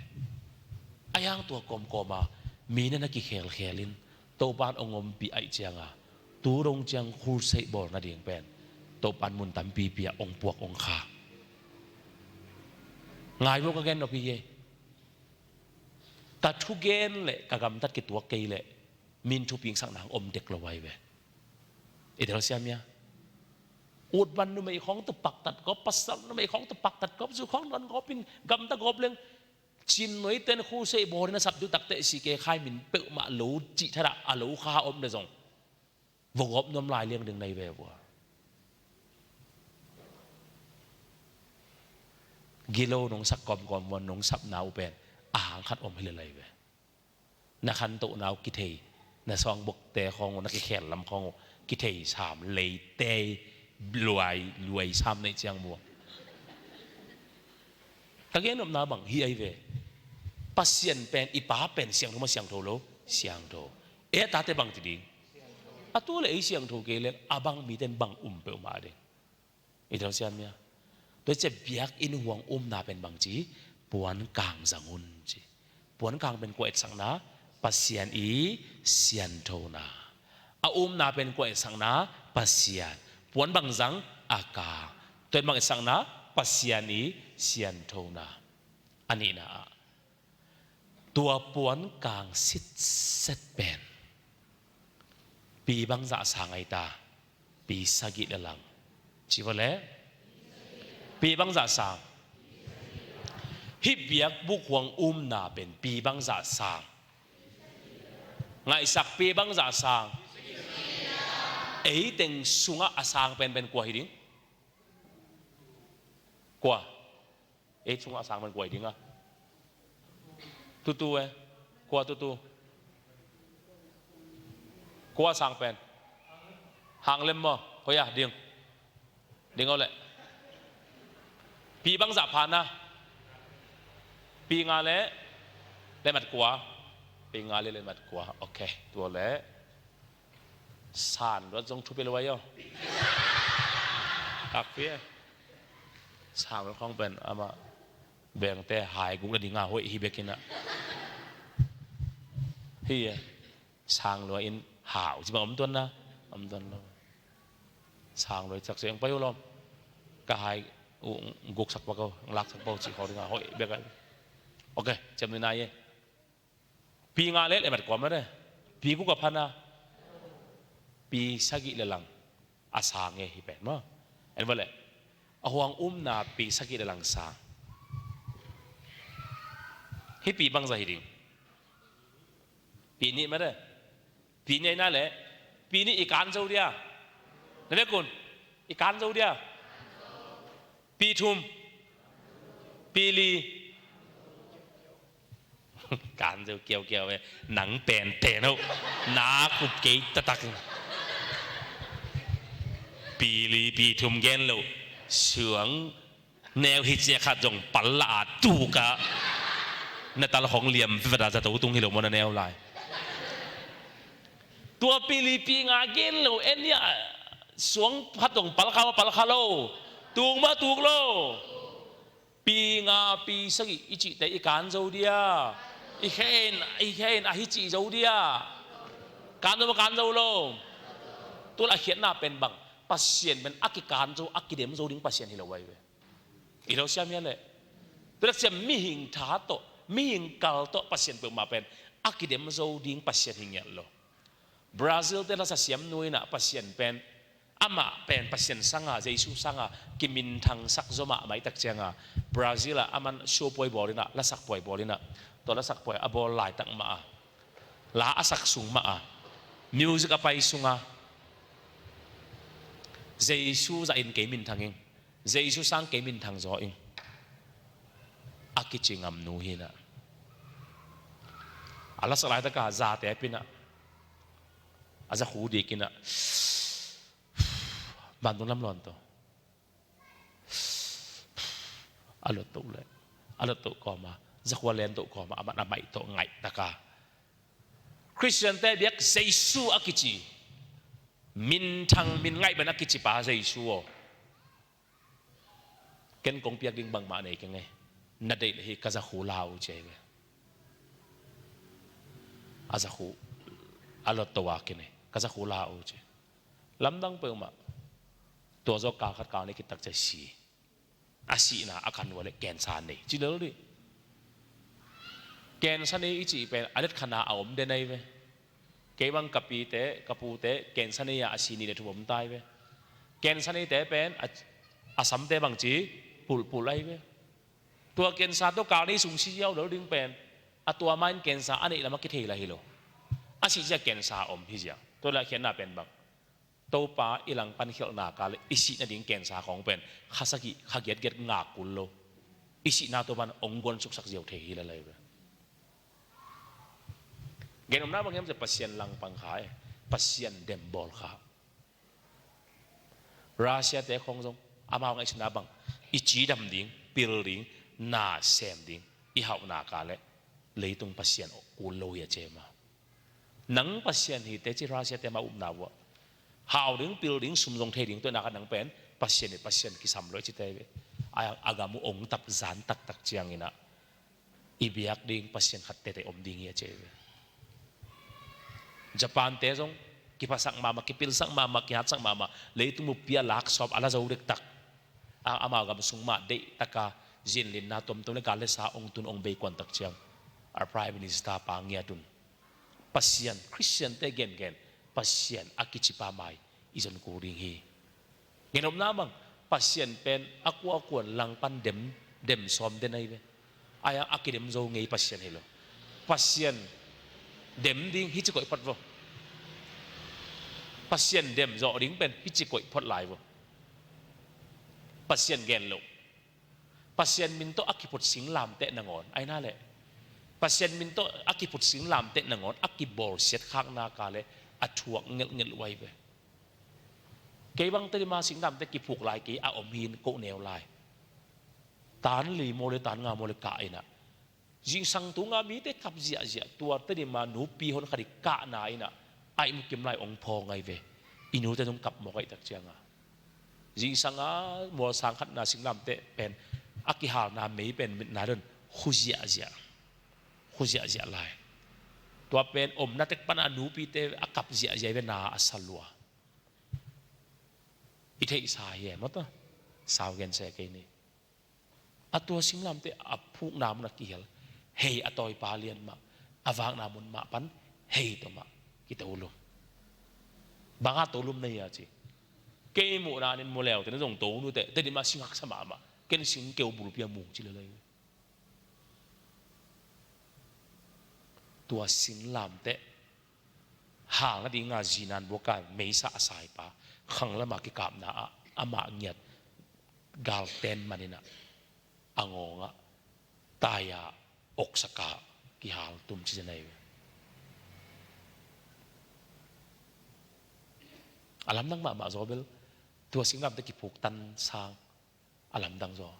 ayang tua kom koma mi na na ki khel khelin to pan ongom pi ai chianga tu rong chiang khur sei bol na ding pen to pan mun tam pi pi ong puak ong kha ngai bo ka gen no pi ye ka thu gen le ka gam tat ki tua ke le min thu ping sang nang om dek lo wai ve idel siam ya อุดวันนุไม่ของตุปักตัดก็ปัสสัมนุไม่ของตุปักตัดก็สุของนอนก็ปินกำตะกบเลงชินหน่วยเต้นคู่เสบอรินะสับดูตักเตะสีเกคายมินเปมาโลจิทระอาโลคาอมเดจงวงอบน้ำลายเลี้ยงดึงในเววัวกิโลนงสักกอมกอมวันนงสับนาวเป็นอาหารขัดอมให้เลยเว na khan to nau ki thei na song bok te khong na ki khel lam khong ki thei sam lei te luai luai sam nei chiang mu ta gen om na bang hi ai ve. Pasian pen i pa pen siang tho ma siang tho lo siang tho e ta te bang ti ding atu le ei siang tho ke le abang mi ten bang um pe uma ding i tho siam ya to che biak in huang um na pen bang chi puan kang zangun chi puan kang pen ko et sang na pasian i sian tho na a um na pen ko et sang na pasian puan bang zang aka tuan bang sang na pasian i sian tho na ani na ah tua puan kang sit set pen pi bang za sa ngai ta pi sagi le lang chi va le pi bang za sang hi biak buk huang um na pen pi bang za sang ngaisak pi bang za sang ei teng sunga asang pen pen kwa hi ding kwa e chungah sang man kuai ding a tutu e kua tutu kua sang pen hang lem mo khoya ding ding ole pi bang za phan na pi nga le le mat kua pi nga le le mat kua okay tua le san ruat zong thu pe lo yo tak pi sang lo khong pen ama beng te hai guk le dinga hoi hi bekin a hi sang lo in hau chi bang om tuan na om tuan lo sang lo chak seng payo lom ka hai u guk sak pa ko lak sak pau chi kho dinga hoi bek okay chem ni na ye Pi nga le le mat kwa ma re. Pi ku ka phana. Pi sagi le lang asang e hi pen ma. En vale. A huang um na pi sagi le lang sang. Hi pi bang za hi ding. Pi ni ma re. Pi nei na le pi ni ikan zo dia. Na ve kun ikan zo dia. Pi thum pi li การ就叫叫嘅能病病好，哪个几得得？比哩比通见路，想แนวฮิเจขัดจงปัลลาตูกะในตาของเหลี่ยมเวลาจะตัวตุงฮิโลมนแนวลายตัวปีลีปีงาเกนโลเอ็นเนี่ยสวงพัดตรงปัลคาปัลคาโลตูงมาตูกโล Pi nga pi sagi i chi te i kan zo dia i khen i khen a hi chi zo dia kan zo kan zo lo tu la hian na pen bang pasien ben aki kan zo aki dem zo ding pasien hi lo wai ve i lo siam ya le tu la siam mi hing tha to mi hing kal to pasien pe ma pen aki dem zo ding pasien hi nge lo Brazil te la sa siam nui na pasien pen Amah pen Pathian sangah Jesuh sangah ki minthang sak zomah mai tak chianga Brazil ah aman show puai bol in ah lasak puai bol in ah to lasak puai a bol lai tak ma ah la a sak sung ma ah music a pai sung ah Jesuh za in ke minthang ing Jesuh sang ke minthang zo ing akichingam nu hi na ala sak lai taka za te pin ah a za hu dik in a bandung lam lon to a lot to le a lot to ko ma za khwa len to ko ma aman amai to ngai taka Christian te biak Jesu akichi min thang min ngai ban akichi pa Jesu o ken kong piak ding bang ma nei ke nge na dei le hi ka za hu lau che ve a za hu a lot to wa ke ne ka za hu lau che lamdang pe ma to zo ka khat ka ne ki tak che si a si na a kan wale ken sa nei chi lo ri ken sa nei chi pen alet khana a om de nei ve ke bang kapi te kapu te ken sa nei a si ni le thu om tai ve ken sa nei te pen a sam te bang chi pul pul ai ve tua ken sa to ka ni sung si yau lo ding pen a tua main ken sa ani lama ki thei la hi lo a si ja ken sa om hi ja to la khian na pen bang to pa ilang pan khel na ka le isi na ding ken sa khong pen khasaki khagiat get nga kul lo isi na to ban onggon suk sak jiu the hi la lai ve genom na bang yam se pasien lang pang kha e pasien dem bol kha Russia te khong zong amau ngai suna bang i chi dam ding pil ding na sem ding i hau na ka le Leitung pasian kul lo hi a che ma. Nang pasian hi te chi Russia te ma um na wa. Hau ding pil ding sum zong thei ding to na ka nang pen pasian ni pasian ki sam lo chi te ayang agamu ong tap zan tak tak chiang ina i biak ding pasian khat te te om ding hi a che ve. Japan te zong ki pasak mama ki pil sak mama ki hat sak mama leitung mu pia lak sop ala zo dek tak a ama gam sung ma de taka zin lin na tom tom le gale sa ong tun ong be kwan tak chiang ar prime minister pa ngia tun pasian christian te gen gen pasian akichipa mai izon ku ring hi ngenom na mang pasian pen akua kuan lang pan dem dem som den ai ve aya akidem zo ngei pasian helo pasian dem ding hi chi koi phot vo pasian dem zo ding pen hi chi koi phot lai vo Pasian gen lo. Pasian min to akiput sing lam te nangon. Ai na le. Pasian min to akiput sing lam te nangon akibol siat khak na ka le athuak ngel ngel wai ve. Ke bang te ma sing lam te ki phuk lai ki a om hin ko neu lai. Tan li mo le tan nga mo le ka ina. Jing sang tu nga mi te kap zia zia tuar te ni ma nu pi hon khari ka na ina ai mu kim lai ong pho ngai ve. Inu te dong kap mo kai tak chianga. Jing sang a mual sang khat na sing lam te pen aki hal na mei pen mit na ron hu zia zia hu zia zia lai. Tua pen om na tek pan a nu pi te akap zia zia ve na asalua. I thei sa hi mo to sao gen se ke ni. Atua singlam te a phuk na mun a ki hel hei a toi pa lian ma a vang na mun ma pan hei to ma ki to lum banga to lum nei a chi ke mu na nin mu leo te na jong to nu te te di ma singak sama ma ken sing keu bul pia mung chi le lai tua singlam te hang na ding nga zinan boka meisa asai pa khang lama ki kap na a ama ngiat gal ten manina angonga taya oksaka ki hal tum chi nei alam dang ma ma zobel tua singnam te ki phuk tan sang alam dang zo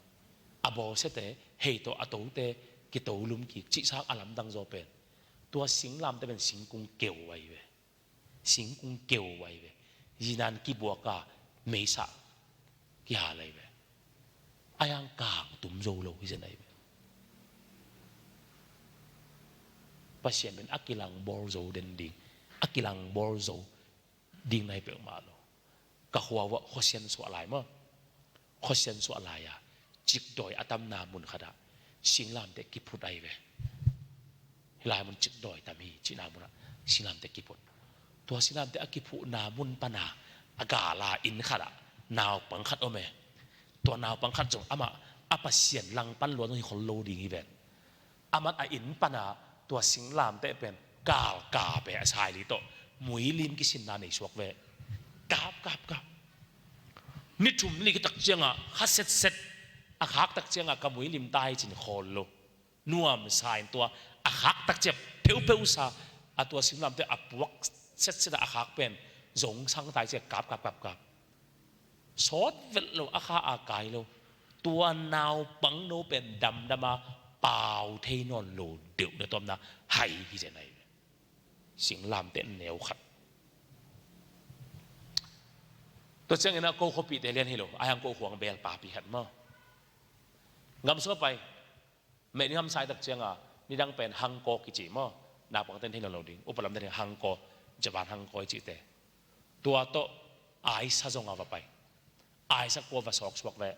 abo se te hei to ato te ki to lum ki chi sang alam dang zo pen tua singlam te ben singkung keu wai ve singkung keu wai ve yinan ki buaka meisa ki ha lai ve ayang kang tum zo lo hi zen ai ve pasien ben akilang bor zo den ding akilang bor zo ding nai pe ma lo ka hua wa khosian so lai ma khosian so lai ya chik doi atam na mun khada singlam te ki phut ai ve lai mun chik doi tam hi chi na mun singlam te ki phut tua singlam te aki phu na mun pana aga la in khada naw pang khat ome tua naw pang khat jong ama apa sian lang pan lo hi khol lo ding hi ven amat a in pana tua singlam te pen kal ka pe a sai li to mui lim ki sin na nei suak ve kap kap kap ni thum li ki tak chianga kha set set a khak tak chianga ka mui lim tai chin khol lo nuam sain tua a khak tak chep pheu pheu sa a tua singlam te a puak set set a khak pen zong sang tai che kap kap kap kap sot vel lo a kha a kai lo tua nau pang no pen dam dama pau thei non lo deuh na tom na hai hi che nei sing lam te neu khat to chang ina ko khopi te lian hi lo ayang ko huang bel pa pi khat mo ngam so pai me ni ham sai tak chiang a ni dang pen hang ko ki chi mo na pang ten thei lo ding upalam den hang ko japan hang ko chi te tua to ai sa zong a va pai ai sa ko va sok suak ve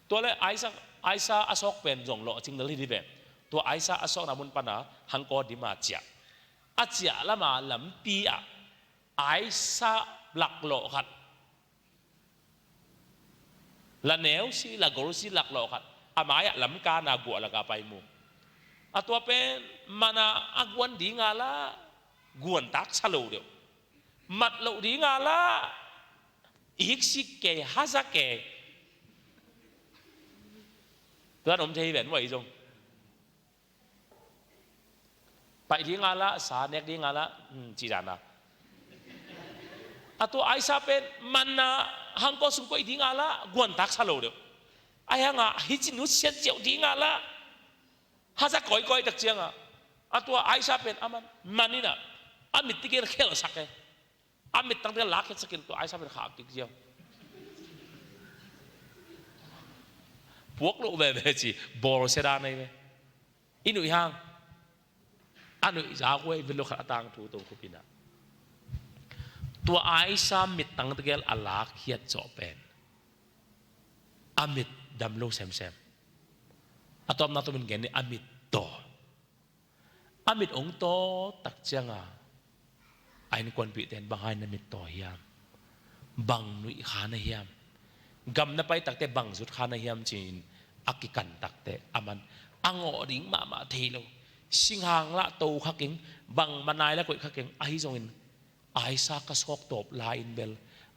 tua le ai sa ai sa a sok pen zong lo ching nal hi di ve tua ai sa a sok na mun pana hang ko di ma chia a chia lama lam pi a ai sa lak lo khat la neu si la gol si lak lo khat amaya lam ka na gua la ka pai mu atua pen mana aguan di nga la guan tak salo deu mat lo di nga la ik si ke haza ke tuan om thei ven wai zong Pai di nga la sa nek di nga la chi dan na atu ai sa pen man na hang ko sung ko di nga la guan tak sa lo de ai hanga hi chi nu sian chiu di nga la ha za koi koi tak chiang a. Atua Aisa pen aman manina amit tikel khel sak e. Amit tang te lak sakin tu Aisa pen kha kik jiao. Puak lo ve ve chi bor se da nei ve. Inu hang anu za ko e vilo khat atang thu to khupina. Tua Aisa mit tang tekel alak hiat cho pen. Amit dam lo sem sem. Atom na to min gen ni amit to. Amit ong to tak chianga ain kwan pi ten bangai na mit to hiam. Bang nui kha na hiam. Gam na pai takte bang zut kha na hiam chin akikan takte aman ango ding ma ma thei lo. Singhang la to khaking bang manai la koi khaking ahi zong in ai sa ka sok top la in bel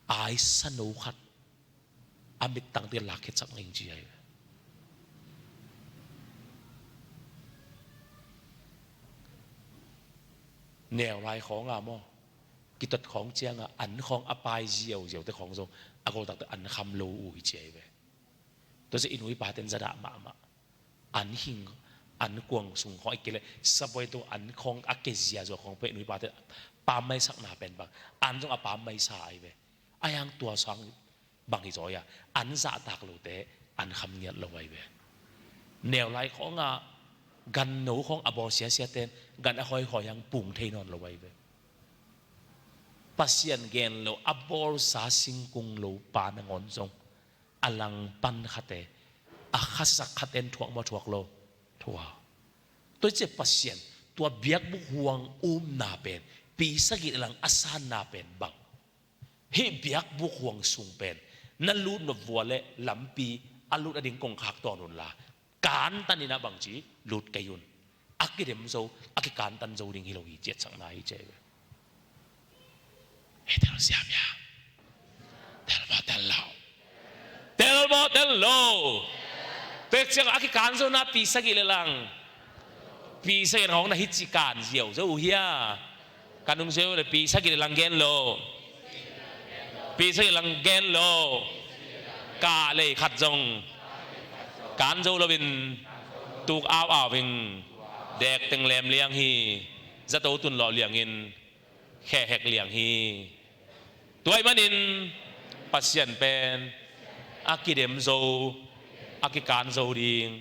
ai sa no khat amit tang te lak he chak nging chi ai. Neo lai khong a mo ki tot khong chiang a an khong a pai ziau ziau te khong zo a ko tak te an kham lo u hi chi ai ve. To se inui pa ten zada ma ma an hing an kuang sung khong ikele saboi to an khong a ke zia zo khong pe inui pa te pa mai sak na pen bang an jong a pa mai sa ai ve. Ayang tua sang bang hi zoya an za tak lo te an kham ngiat lo ai ve. Neo lai khong a gan no khong abo sia sia ten gan a hoi hoi yang pung thei non lo ai ve. Pasian gen lo abor sa sing kung lo pa na ngon zong alang pan khate a khasak khaten thuak mo thuak lo thua tôi che pasien tua biak bu huang um na pen pi sagi lang asan na pen bang hi biak bu huang sung pen na lut na vua le lampi alut ading kong khak to nun la kan tanina bang chi lut kayun akirem zo akikan tan zo ding hi lo hi chet sang na hi che he tel siam ya tel mo tel lo tel mo tel lo pek chiang akikan zo na pi sagi le lang pi sagi hong na hi chi kan ziau zo hia kanung zeu le pi sagi le lang gen lo pi sagi lang gen lo ka le khat zong kan zo lo in tuk au au in dek teng lem liang hi zato tun lo liang in khe hek liang hi tuai manin pasian pen akidem zo akikan zo ding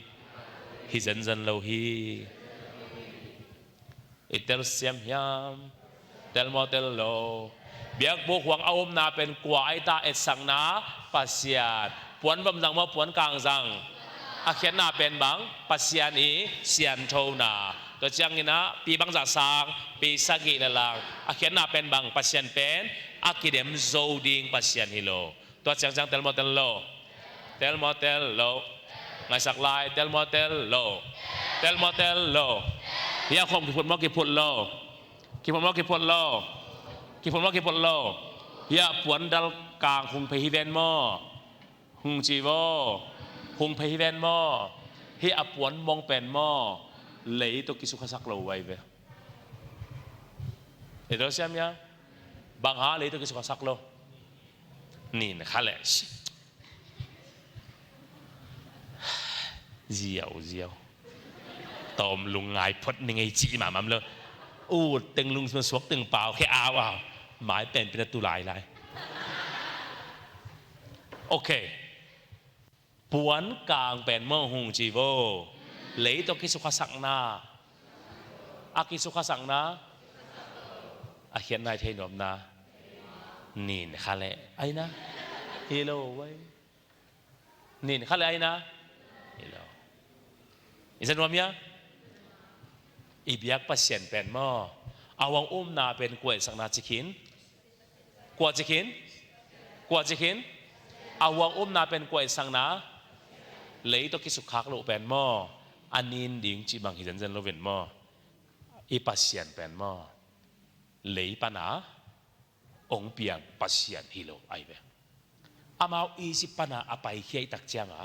hi zen zen lo hi itel siam hiam tel mo tel lo biak bu huang aum na pen kwa ai ta et sang na pasian puan bam zang mo puan kang zang a khian na pen bang pasian i sian tho na to chiang ina pi bang za sang pi sagi la lang a khian na pen bang pasian pen akidem zo ding pasian hilo to chiang chiang tel mo tel lo tel mo tel lo ngai sak lai tel mo tel lo tel mo tel lo hi a khom ki phut mo ki phut lo ki phut mo ki phut lo ki phut mo ki phut lo hi a puan dal kang hung pe hi ven mo hung chi vo hung pe hi ven mo hi a puan mong pen mo lei to ki su khasak lo wai ve e do siam ya bang ha lei to ki su khasak lo nin kha le ziau ziau tom lung ngai phot ni ngai chi ma mam lo u teng lung ma suak teng pau khe aw aw mai pen pen tu lai lai ok puan kang pen mo hung chi vo lấy to ki su kha sang na a ki su kha sang na a hian nai thei nom na nin kha le ai na hello wai nin kha le ai na hello isan nuam ya i biak pasien pen mo awang um na pen kuai sang na chikhin kwa chikhin kwa chikhin awang um na pen kuai sang na lei to ki su khak lo pen mo anin ding chi bang hi jan jan lo ven mo i pasien pen mo lei pana ong piang pasian hi lo ai ve amau Egypt pana apai khiai tak chiang a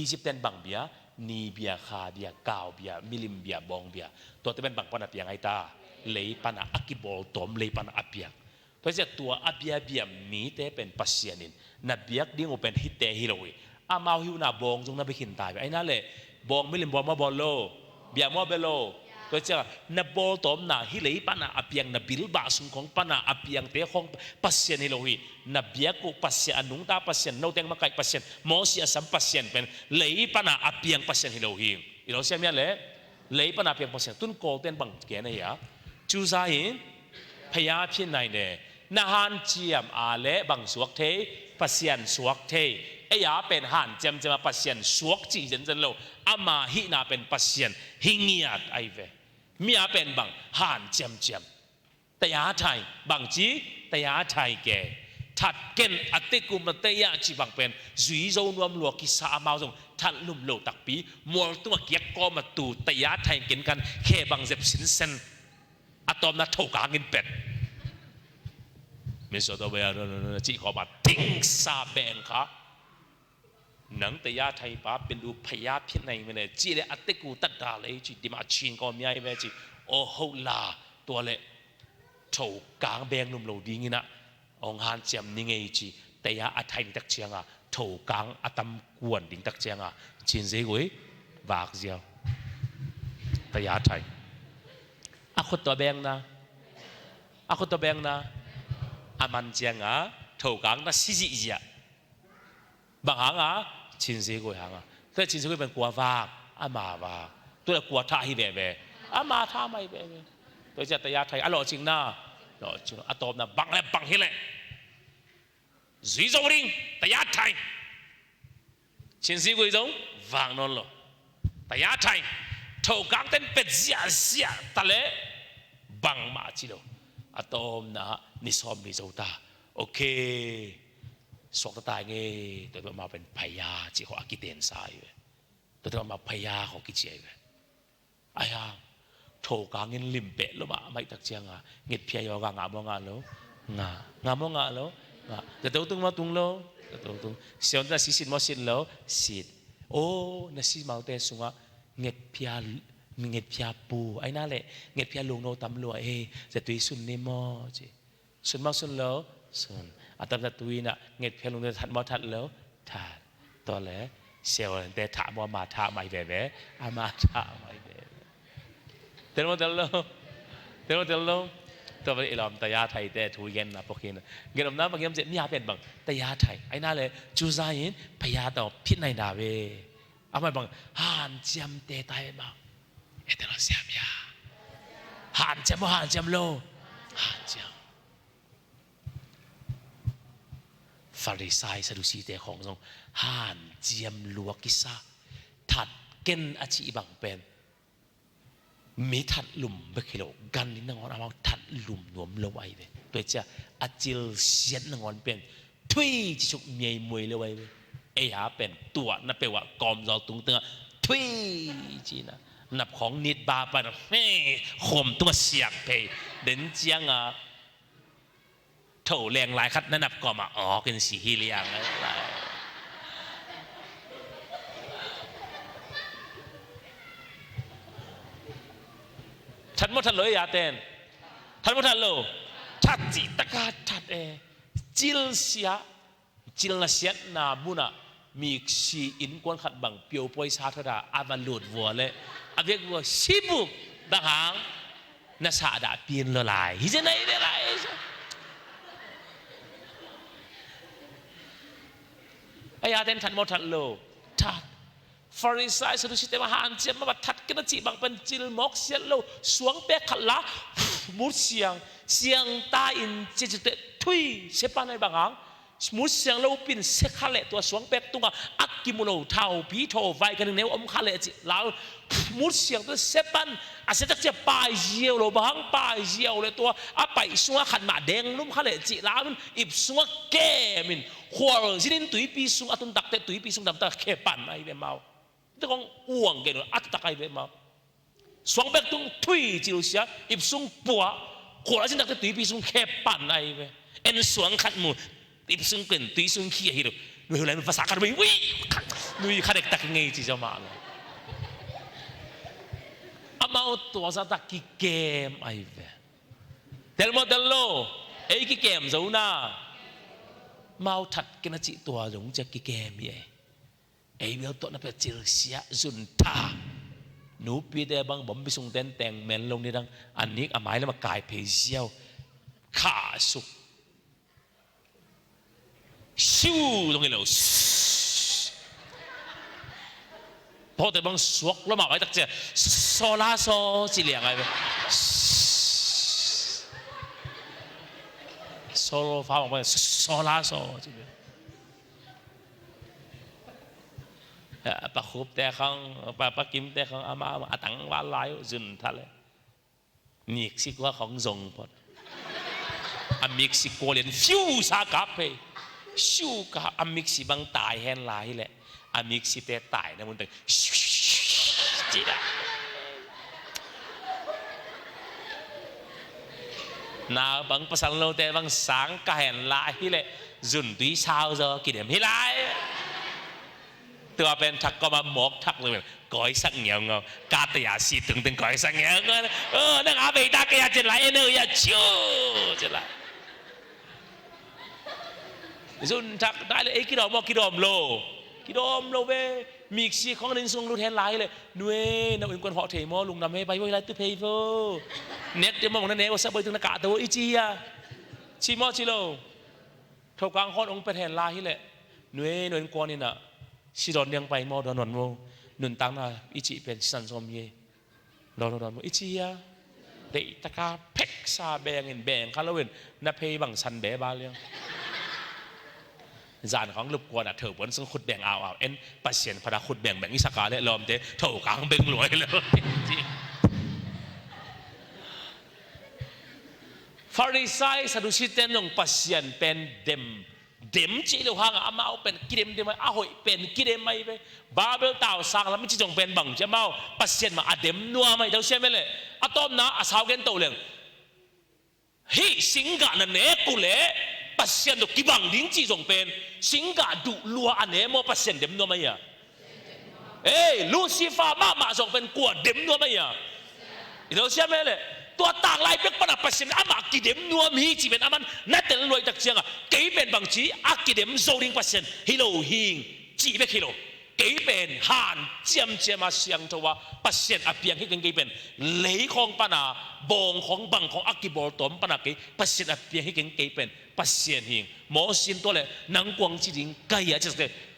Egypt ten bang bia ni bia kha bia kau bia milim bia bong bia to te ben bang pana piang ai ta lei pana akibol tom lei pana apiang to sia tua abia bia mi te pen pasianin na biak ding pen hi te hi loi amau hiu na bong jong na bikin tai ai na le bong milim bong ma bol lo bia mo belo. To cha na bol tom na hi lei pana apiang na bil ba sung khong pana apiang te khong pasien hi lo hi na biak ku pasien anung ta pasien no teng ma kai pasien mo si asam pasien pen lei pana apiang pasien hi lo hi i lo sia mia le lei pana apiang pasien tun kol ten bang ke na ya chu za in phaya phin nai ne na han chiam a le bang suak the pasian suak the eya pen han chem chem pasian suak chi zen zen lo ama hi na pen pasian hingiat ai ve mia pen bang han chem chem တရားထိုင်บังจีတရားထိုင်ကဲทัดเกนอติกุมเตยะจีบังเป็นสุยโจนวมลัวกิสามาจงทัดลุ่มโลตักปีมัวตัวเกียกก็มาตูตยะไทยกินกันเคบังเจ็บสินเซนอะตอมนะโถกางินเป็ดมิสตัวเบียร์จีขอบัดทิ้งซาแบงค่ะหนังตยะไทยป้าเป็นดูพยาพินัยไม่เลยจีเลยอติกูตัดดาเลยจีดิมาชินก็มีไอ้แม่จีโอ้โหลาตัวเละโถกางแบงลุ่มโลดีงี้นะองหานเจียมนี่ไงจีแต่ยาอัไทยตักเชียงอ่ะโถกางอตัมกวนดิ่งตักเชียงอ่ะชินเซกุยวากเจียวแต่ยาไทยอาคุตัวแบงนะอาคุตัวแบงนะอามันเจียงอ่ะโถกางน่ะซิจิเจียบางหางอ่ะชินเซกุยหางอ่ะแต่ชินเซกุยเป็นกัววากอามาวากตัวกัวท่าฮิเบเบอามาท่าไม่เบเบตัวจะแต่ยาไทยอร่อยจริงนะอตอมนะบังและบังฮิเลสุยโจริงแต่ยาไทยชินซีกุยจงวางนอนโลแต่ยาไทยโถกังเต้นเป็ดเสียเสียตะเลบังมาจิโลอตอมนะนิสอมนิโจตาโอเคสวกตายเงตัวมาเป็นพยาจีขออากิเตนสายตัวมาพยาของกิเจยอายาโถกางเงินลิมเปะลมาไม่ตักเจียงอ่ะเงียบเพียยกางามองงาโลงางามองงาโลงาแต่ตัวตุงมาตุงโลแต่ตัวตุงเสียงจะสิสิมอสิโลสิโอ้นาสิมาเตสุงะเงียบเพียเงียบเพียปูไอ้นั่นแหละเงียบเพียลุงโนตำรวจเอจะตุยสุนนิมอจีสุนมาสุนโลสุนอาตมาตุยน่ะเงียบเพียลุงโนทัดมอทัดโลทัดตัวแหละเสียวแต่ถามว่ามาถามไม่เบเบอามาถามไม่เบเดี๋ยวมาเดี๋ยวเดี๋ยวเดี๋ยวตัวไปอีหลอมตายาไทยแต่ทุเย็นนะพวกนี้นะเงินอมน้ำบางยามเจ็บนี่ยเป็นบางตายาไทยไอ้น่าเลยจูซายินพยาต่อพิษในดาเวเอาไปบางหันเจียมเตตายบางเอเตลเสียมยาหันเจียมหันเจียมโลหันเจียมฟาริสายสดุสีเตของทรงหันเจียมลัวกิซาถัดเกนอาชีบังเป็นมีถัดลุ่มเบคิโลกันนี่นงอนเอาถัดลุ่มหนวมลงไอเวตัวเจ้าอาจิลเสียนนงอนเป็นทุยจิชุกเมียมวยเลยไอเวเอหาเป็นตัวนับไปว่ากอมเราตุงเตือทุยจีนะนับของนิดบาไปนะเฮ้ข่มตัวเสียกเพเดินเจียงอ่ะโถแรงหลายคัดนั่นนับกอมาอ๋อกินสีฮิเลียงอะไรทัดมดทัดเลยยาเต้นทัดมดทัดโลทัดจิตกาทัดเอจิลเสียจิลเสียนาบุนะมีสีอินกวนขัดบังเปียวปอยซาทดาอาบัลลุดวัวเลยอาเวกวัวชิบุกบางหางนาสาดาปีนละลายฮิเจไหนได้ไรไอ้ยาเต้นทัดมดทัดโลทัดฟาริสายสดุสิเตมาหันเจียมมาทัดกันจีบางเป็นจิลมอกเสียโลสวงเปขัดละมุดเสียงเสียงตาอินเจจิเตทุยเสปานในบางหางมุดเสียงโลปินเสขะเลตัวสวงเปกตุงอักกิมุโลเท่าผีโทไวกันเนวอมขะเลจิแล้วมุดเสียงตัวเสปันอาเสจักเจียปลายเยียวโลบางปลายเยียวเลยตัวอาไปสวงขันมาแดงลุ่มขะเลจิแล้วมันอิบสวงแกมินหัวจินินตุยปีสุงอตุนตักเตตุยปีสุงดำตาเคปันไอเบมาตะกงอ้วงเกนอัตตะไกเบมาสวงเบกตุงทุยจิลเสียอิบสุงปัวหัวจินตักเตตุยปีสุงเคปันไอเบเอ็นสวงขัดมูอิบสุงเป็นตุยสุงขี้ฮิโรหนุ่ยอะไรมันภาษากันไปวิ่งหนุ่ยขัดเด็กตักเงยจีจะมาเลยอามาตัวซะตักกิเกมไอเบเดลโมเดลโลเอ้กิเกมโซน่าเมาถัดกันจิตัวหลงจะกิเกมเย่ไอ้เบลตัวนั้นเป็นจิลเสียจุนทา Nupi te bang bom bisung ten teng men lo ni dang anik amai le ma kai phe siao kha suk siu dong lo po te bang suak lo ma vai tak che so la so chi liang ai solo fa bang so la so chi pa khup te khang pa pa kim te khang ama atang wa lai zun thale nik si kwa khong zong pot a mik si ko len fiu sa ka pe siu ka a mik si bang tai hen lai le a mik si te tai na mun te chi da na bang pasal lo te bang sang ka hen la hi le zun tui sao zo ki dem hi lai ตัวเป็นทักก็มาหมกทักเลยก้อยสักเงียวเงากาตยาสีตึงตึงก้อยสักเงียวเงาเออนั่งอาเบตากยาเจนไหลเนยาชิวเจนไหลซุนทักได้เลยเอ้กิดอมกิดอมโลกิดอมโลเวมีสีของนินซุงรูเทนไหลเลยนุ้ยน้าอินกวนเหาะเทมอลุงนำให้ไปไว้ไรตุ้เพย์โฟเน็ตเดี๋ยวมองนั่นเองว่าสักใบตึงนากาตัวอีจีอะชิมอชิโล ทกางฮอดองไปแทนลาฮิแหละนุ้ยนุ้ยกวนนี่น่ะสิดอนยังไปมอดอนนโมนุนตังน่ะอิจิเป็นสันสมเยดอนดอนโมอิจิยะเดตะกาเพกซาแบงเงินแบงคาลเวนนาเพบังสันเบบาเลียงจานของลุกกวนอ่ะเถอวนซึ่งขุดแบ่งเอาเอาเอ็นปัสเซียนพระขุดแบ่งแบ่งอิสกาและลอมเตเถากลางเบ่งรวยเลย Farisai Sadusi ten nong pasian pen dem dem chi lo hang amao pen kidem dem a hoi pen kidem mai ve Babel tao sang lam chi jong pen bang che mau pasian ma adem nua mai dau sia mele atom na asau gen to leng hi singa na ne ku le pasian do kibang ding chi jong pen singa du lua ane mo pasian dem nua mai ya เอ้ลูซิฟามามาจงเป็นกัวเด็มนัวไม่อะอีเราเชื่อไหมเลยตัวต่างลายเป็นปนับประสิทธิ์อามากิเด็มนัวมีจีเป็นอามันนัดเตลรวยตักเจียงอ่ะเกเป็นบางจีอากิเด็มโซลิงประสิทธิ์ฮิโลฮิงจีเบคิโลเกเป็นหานเจียมเจียมาเสียงทว่าประสิทธิ์อาเปียงให้เกเป็นเหลยของปนาบงของบังของอากิบอลตอมปนาเกประสิทธิ์อาเปียงให้เกเป็นประสิทธิ์หิงหมอสินตัวเลยนังกวงจีดิงไกอ่ะจะ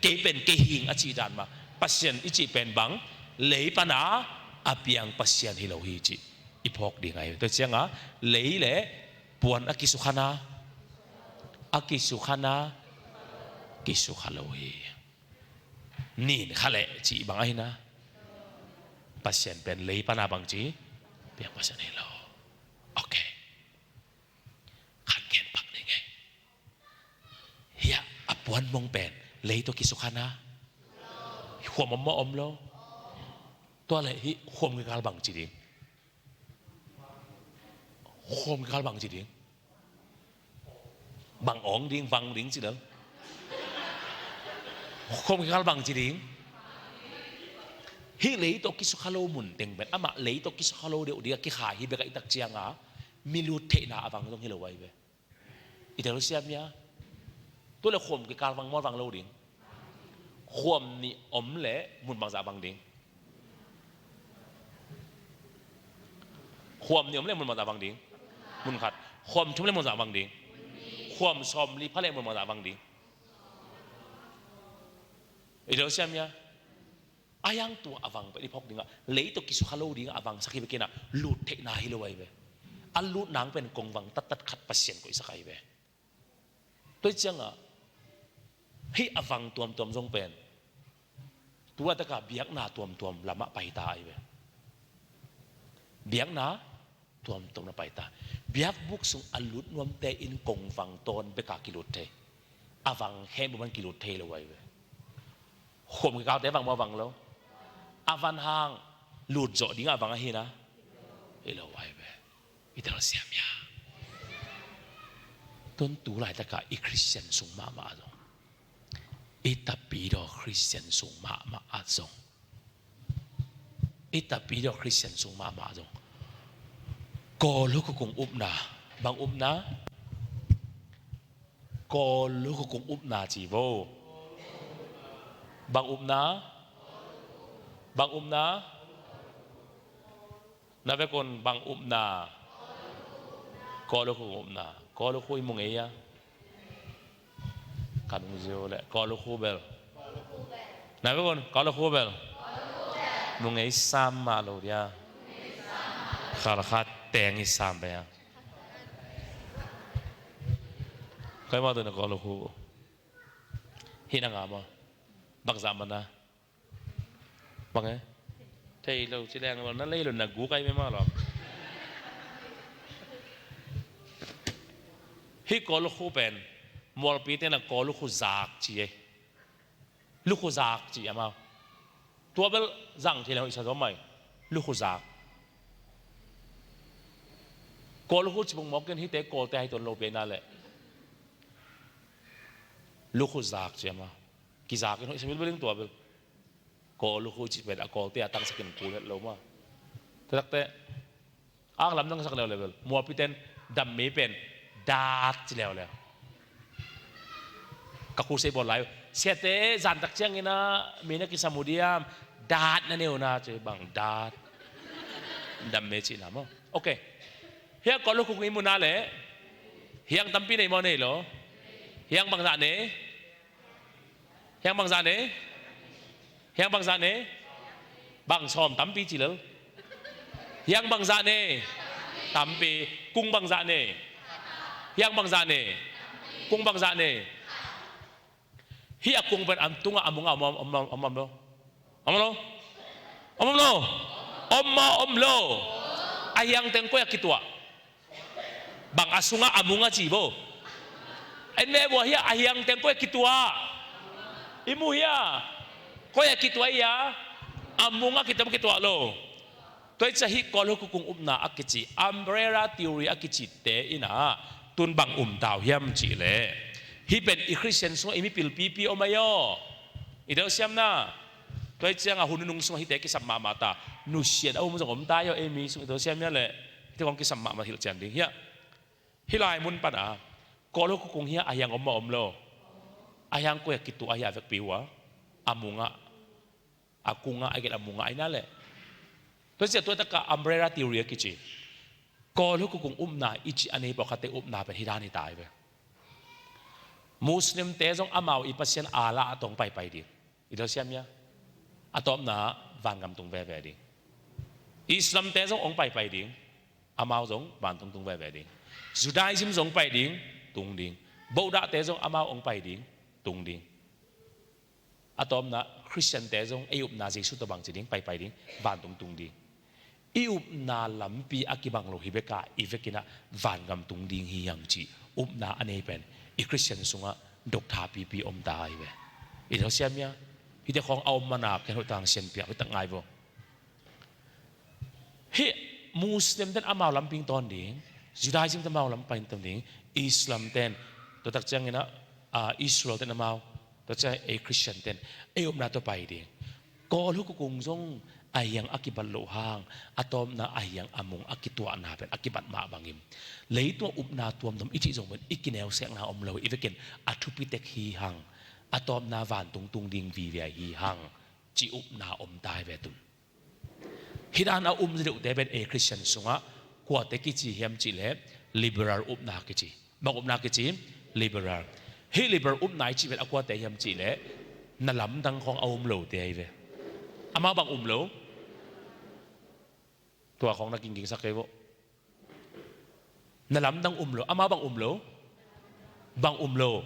เกเป็นเกหิงอาจีดานมา pasien ichi pen bang lei pana apiang pasien hi lo hi chi i phok ding ai to chianga lei le puan akisukhana akisukhana kisukhalo hi nin khale chi bang ai na pasien pen lei pana bang chi piang pasien hi lo okay khan ken pak ni nge hiya apuan mong pen lei to kisukhana huam om om lo ตัวเลยhi huam ke kal bang chi ding huam ke kal bang chi ding bang ong ding vang ding chi lo huam ke kal bang chi ding hi lei to ki su khalo mun teng ben ama lei to ki su khalo deuh dia ki kha hi be ka itak chianga milu the na awang dong hi lo wai ve i tel siam ya ตัวle khom ke kal wang mo wang lo ding khom ni om le mun bang za bang ding ความni om le mun bang za bang ding mun khat khom thum le mun za bang ding khom som li pha le mun bang za bang ding i tel siam ya ayang tua awang pa ipok dinga lei to kisu khalo dinga awang sakhi be kena lut the na hi lo wai ve an lut nang pen kong wang tat tat khat pasien ko isakai ve tôi chang a hi awang tuam tuam jong pen tua ta ka biak na tuam tuam lama pai ta ai ve biak na tuam tuam na pai ta biak buk sung alut nuam te in kong wang ton be ka kilut the awang he bu man kilut the lo wai ve ข่มกาวแต่วังมาวังแล้วอาวันหางหลุดจ่อดิ้งอาวังอาฮีนะเอลไว้เวอิตาเสียมยาต้นตูหลายตะกะอีคริสเตียนสูงมามาจงอิตาปีดอคริสเตียนสูงมามาอาจงอิตาปีดอคริสเตียนสูงมามาจงกอลุกกงอุบนาบางอุบนากอลุกกงอุบนาจีโวบางอุบนาบางอุบนา Na ve kon bang um na. Ko lo khu um na. Ko lo khu i mung ya. Kan zio le ko lo khu bel. Na ve kon ko lo khu bel. Mung ei sam ma lo dia. Khar kha teng i sam be ya. Kai ma tu na ko lo khu. Hi na nga ma. Bak za mana. Bang e. Thei lo chi leng lo na lei lo na gu kai me ma lo. Hi ko lu khu pen mualpi te na ko lu khu zaak chi e. Lu khu zaak chi ama. Tua bel zang thi lo isa zo mai. Lu khu zaak. Ko lu khu chi bung mok ken hi te kol te hai ton lo pe na le. Lu khu zaak chi ama. Ki zaak in hoi samil beling tua bel. Ko lu khu chi pen a kol te a tang sakin kul het lo ma. Tak te ang lam nang sak leo level mua pi ten dam me pen dat chi leo leo ka khu se bol lai se te zan tak chiang ina me na ki samudiam dat na neu na che bang dat dam me chi na mo okay hiang ko lu khu ngi mu na le hiang tampi nei mo nei lo hiang bang za ne Hiang bang za ne? Hiang bang za ne? Bang som tampi chi lo. Hiang bang za ne? Tampi. Kung bang za ne? Hiang bang za ne? Kung bang za ne? Hi a kung ban am tunga amunga om om om om lo. Om lo? Om lo? Om ma om lo. Ayang teng ko ya kitua. Bang asunga amunga chi bo. En me bo hi ahiang teng ko kitua. Imu hiya. Ko ya kitua ya. Amunga kita kitua lo. Toi cha hi kol ku kung upna akichi umbrella theory akichi te ina tun bang um tau hiam chi le. Hi pen i Christian sung imi pil pi pi omayo. Ideu siam na. Toi chiang a hununung sung hi te ki sam ma ma ta. Nu sian au mu jong om ta yo emi sung ideu siam ya le. Ti kong ki sam ma ma hil chian ding hiya. Hi lai mun pan a kolo ku kung hiya ayang om ma om lo. Ayang ko ya kitu aya vek piwa amunga akunga agel amunga aina le. To sia to ta ka umbrella theory ki chi. Kolo ku kung um na ichi ane bo khate um na pe hidani tai ve. Muslim te zong amau i pasien ala atong pai pai ding. Ilo siam ya. Atom na van gam tung ve ve ding. Islam te zong ong pai pai ding. Amau zong van tung tung ve ve ding. Judaism zong pai ding, tung ding. Boda te zong amau ong pai ding, tung ding. Atom na Christian te zong ei up na Jesu to bang chi ding, pai pai ding, van tung tung ding. I up na lampi akibang lo hi beka i vekina van gam tung ding hi yang chi up na anei pen i Christian sunga dok tha pi pi om ta ai ve. I lo siam ya hi te khong aum mana ken ho tang sian pia ho tang ngai vo. Hi Muslim ten amau lamping ton ding, Judaism ten amau lamping ton ding, Islam ten to tak chang ina Israel ten amau to chang a Christian ten ei um na to pai ding. Kawl hu kung zong ayang akibal lo hang atom na ayang amung akitua na pen akibat ma bangim leitua up na tuam dom ichi zong ben ikineu sek na om lo ivekin athupi tek hi hang atom na van tung tung ding vi ve hi hang chi up na om tai ve tum hidan a um deuh te ben a Christian sunga kwa te ki chi hiam chi le liberal up na ki chi bang up na ki chi liberal hi liberal up nai chi ben akwa te hiam chi le na lam dang khong a um lo te ai ve ama bang um lo tua khong na king king sak ke bo na lam dang um lo ama bang um lo bang um lo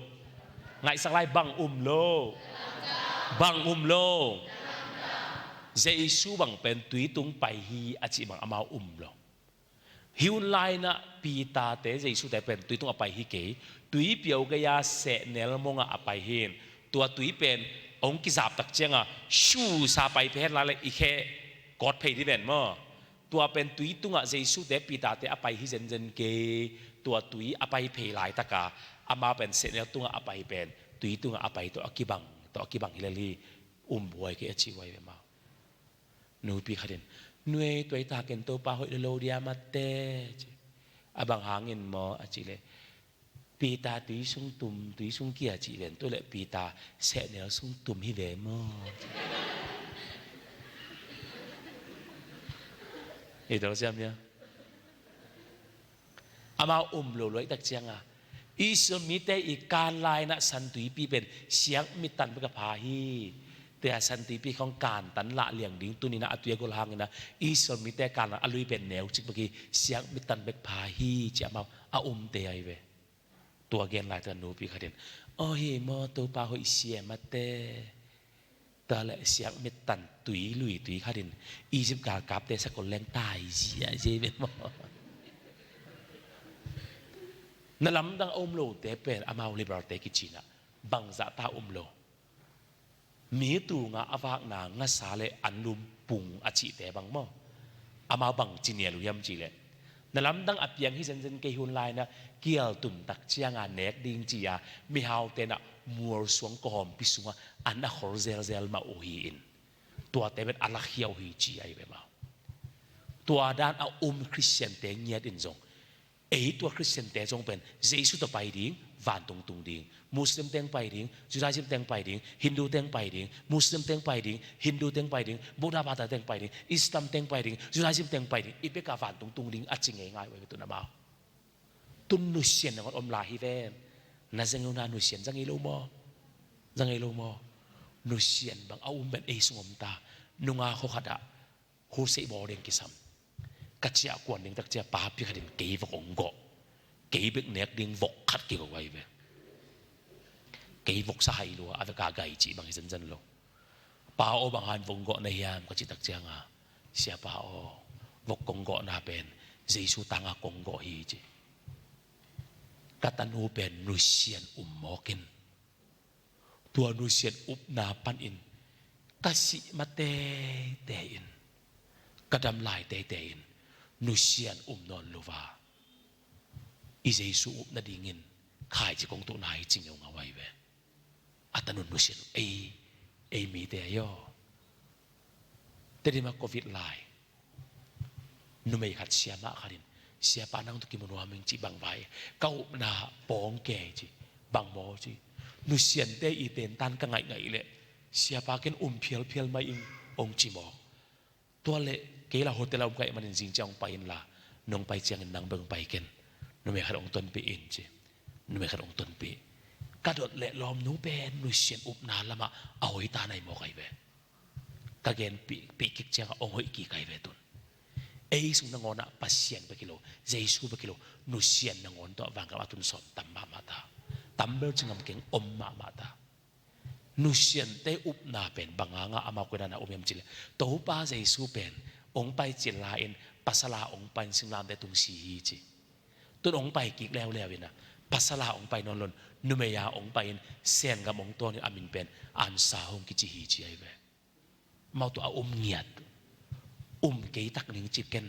ngai sak lai bang um lo bang um lo Jesu bang pen tui tung pai hi a chi bang ama um lo hiun lai na pi ta te Jesu te pen tui tung apai hi ke tui piau ga ya se nel monga apai hin tua tui pen ong ki zap tak chenga shu sa pai phe la le i khe god phei di ben mo tua pen tui tunga Jesu te pita te apai hi zen zen ke tua tui apai phei lai taka ama pen se nel tunga apai pen tui tunga apai to akibang to akibang hilali um buai ke achi wai ma nu pi khatin nuai tuai ta ken to pa hoi lo dia ma te abang hangin mo achi le pi ta tui sung tum tui sung kia chi len to le pi ta se nel sung tum hi ve mo. Hi to siam ya. Ama um lo loi tak chiang a. Israel mi te i kan lai na san tui pi pen siang mi tan ka pha hi. Te a san tui pi khong kan tan la liang ding tunina atuya gol hang ina Israel mi te kan alui pen neu chik baki siang mi tan bek pha hi chi ama a um te ai ve. Tua gen lai ta nu pi khatin. Oh hi mo tu pa hoi sia ma te. Ta le siang mit tan tui lui tui khatin Egypt ka kap te sakol leng tai zia je ve mo. Na lam dang um lo te pen amau liberal te ki china bangza ta um lo. Mi tu nga awak na nga sa le an lum pung a chi te bang mo. Amau bang chinia lu yam chi le. Na lam dang apiang hi zen zen ke hun lai na kial tum tak chianga nek ding chi a mi hau te na muar suang ko hom pi sunga an a khor zel zel ma u hi in. Tua te bet alak hiau hi chi ai be ma. Tua dan a um Christian te ngiat in zong ei tua Christian te zong pen Jesu to pai ding van tung tung ding Muslim teng pai ding Judaism teng pai ding Hindu teng pai ding Muslim teng pai ding Hindu teng pai ding Buddha bata teng pai ding Islam teng pai ding Judaism teng pai ding ipe ka van tung tung ding a ching ngai wai tu na mau tun nu sian na om la hi ve na zeng na nu sian zang lo mo zang lo mo nu sian bang a um ben ei sung om ta nunga kho khada hu se bo ding ki sam ka chia kuan ding tak chia pa pi khatin kei vok ong go kei bek nek ding vok khat ki ko wai ve kei vok sa hai lo a ka gai chi bang zan zan lo pa o bang han vong go na hiam ka chi tak chia nga sia pa o vok kong go na pen Jesu tanga kong go hi chi katanu pen nu sian um mokin tua nu sian up na pan in kasi mate te in ka dam lai te te in nu sian um non lova i Jesu up na ding in khai chi kong tu na hi ching nga wai ve atanun nu sian ei ei mi te yo te ma covid lai nu mei khat sia ma kharin sia pa nang tu ki mun ming chi bang vai kau na pong ke chi bang mo chi nu sian te i ten tan ka ngai ngai le sia pa ken um phial phial mai ing ong chi mo tua le ke la hotel um kai manin jing chang pa in la nong pai chiang in nang beng pai ken nu me khat ong ton pi in chi nu me khat ong ton pi ka dot le lom nu pen nu sian up na lama a hoi ta nai mo kai ve ka gen pi pi kik chiang ong hoi ki kai ve tun ei sung na ngona pasien ba kilo jesu ba kilo nu sian na ngon to wang ka atun som tam ma ma ta tam bel chingam keng om ma ma ta nu sian te up na pen banga nga ama ko na um yam chile to pa jesu pen ong pai chin la in pasala ong pan sing lam te tung si hi chi tun ong pai kik leo leo ina pasala ong pai non lon numeya ong pai in sen gam ong ton amin pen an sa hong ki chi hi chi ai ve mau tu a um ngiat um ke tak ning chi ken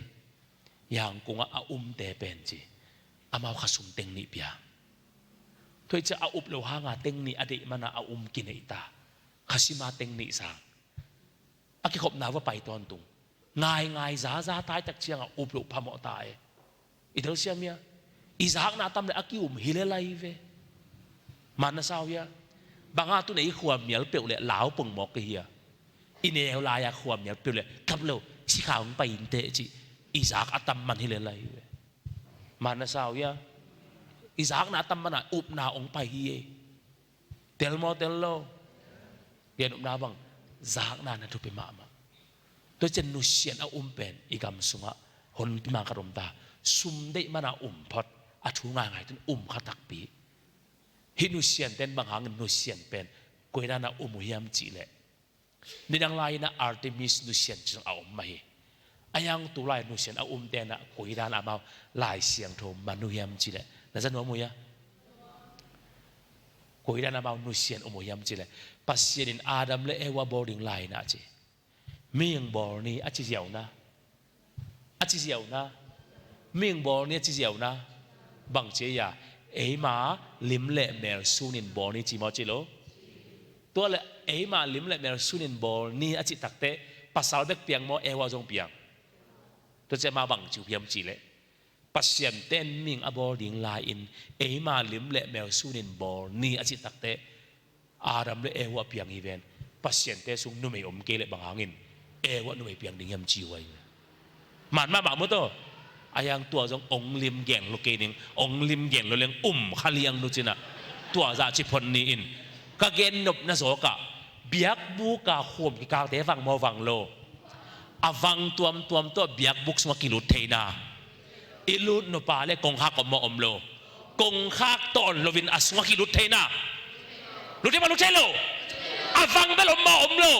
yang kunga a um te pen chi amau khasum teng ni pia thoi cha a up lo ha nga teng ni ade mana a um ki nei ta khasima teng ni sang a ki khop na wa pai ton tung ngai ngai za za tai tak chiang a up lo pha mo ta e i thel siam ya izak na tam le aki um hile lai ve man na sao ya banga tu nei khuam mial pe le lao pung mok ke hiya ineu la ya khuam mial pe le kap lo chi khang pa in te chi izak atam man hile lai ve man na sao ya izak na tam mana up na ong pa hi e tel mo tel lo yan up na bang zak na na thu pe ma ma to chen nu sian a um pen igam sunga hon pi ma ka rom ta sum dei mana um phot a thu nga ngai tun um kha tak pi hi nu sian ten bang hang nu sian pen koina na um hiam chi le nidang lai na Artemis nu sian chung a um ma hi ayang tu lai nu sian a um te na koina na mau lai siang tho manu hiam chi le na zan mu ya koina na mau nu sian um hiam chi le pasian in Adam le Ewa boarding lai na chi ming bor ni a chi ziau na a chi ziau na ming bor ni a chi ziau na bang che ya ei ma lim le mel sunin bor ni chi mo chi lo tua le ei ma lim le mel sunin bor ni a chi takte pasal bek piang mo ewa zong piang to che ma bang chu piam chi le pasian ten ming a bor ding la in ei ma lim le mel sunin bor ni a chi takte Adam le Ewa piang hi ven pasien te sung nu mei om ke le bang hangin Ewa nu mei piang ding yam chi wai. Man ma ma mu to ayang tua zong ong lim geng lo ke ning ong lim geng lo leng um khaliang nu china tua za chi phon ni in ka gen nop na zo ka biak bu ka khom ki kang te wang mo wang lo awang tuam tuam to biak buk sma kilut theina ilut no pa le kong hak om om lo kong khak ton lovin aswa ki lut theina lut ma lut lo awang bel om ma om lo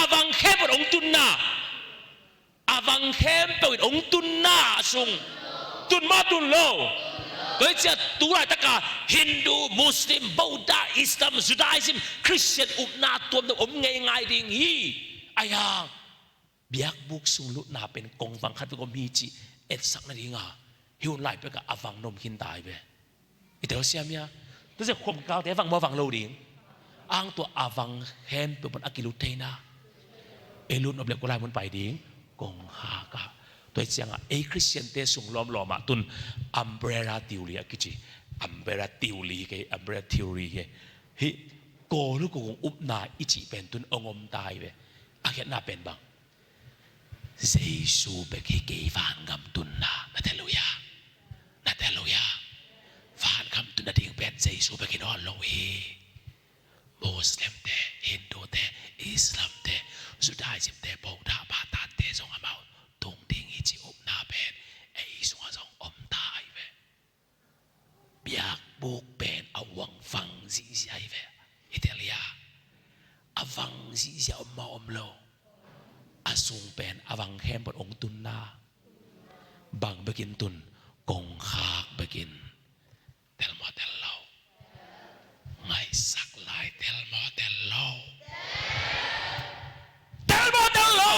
awang khem ong tun na awang khem pe ong tun na sung tun ma tun lo tôi chia tu lại tất cả Hindu, Muslim, Buddha, Islam, Judaism, Christian up na tuam om ngai ngai ding hi ayang biakbuk sung lut na pen kong wang khat ko mi chi et sak na ringa hi un lai pe ka awang nom hin dai ve i tel siam ya tu se khom kao te wang mo wang lo ding ang to awang hem pe bon akilu theina elun oble ko lai mon pai ding kong ha ka toi chiang a e Christian te sung lom loma tun umbrella theory akichi umbrella theory ke umbrella theory ke hi ko lu ko up na ichi pen tun ongom tai ve a khiat na pen bang Jesu bek hi ke van ngam tun na na teluya na teluya van ngam tun na ding pen Jesu bek hi non lo hi Muslim te Hindu te Islam te Judaism te Buddha pa ta te zong amau tung ding hi chi up na pen ei sunga zong om ta ai ve biak buk pen awang fang zi zi ai ve Italia awang zi zi om ma om lo asung pen awang hem bot ong tun na bang bekin tun kong khak bekin tel mo tel lo ngai sak lai tel mo tel lo tel mo tel lo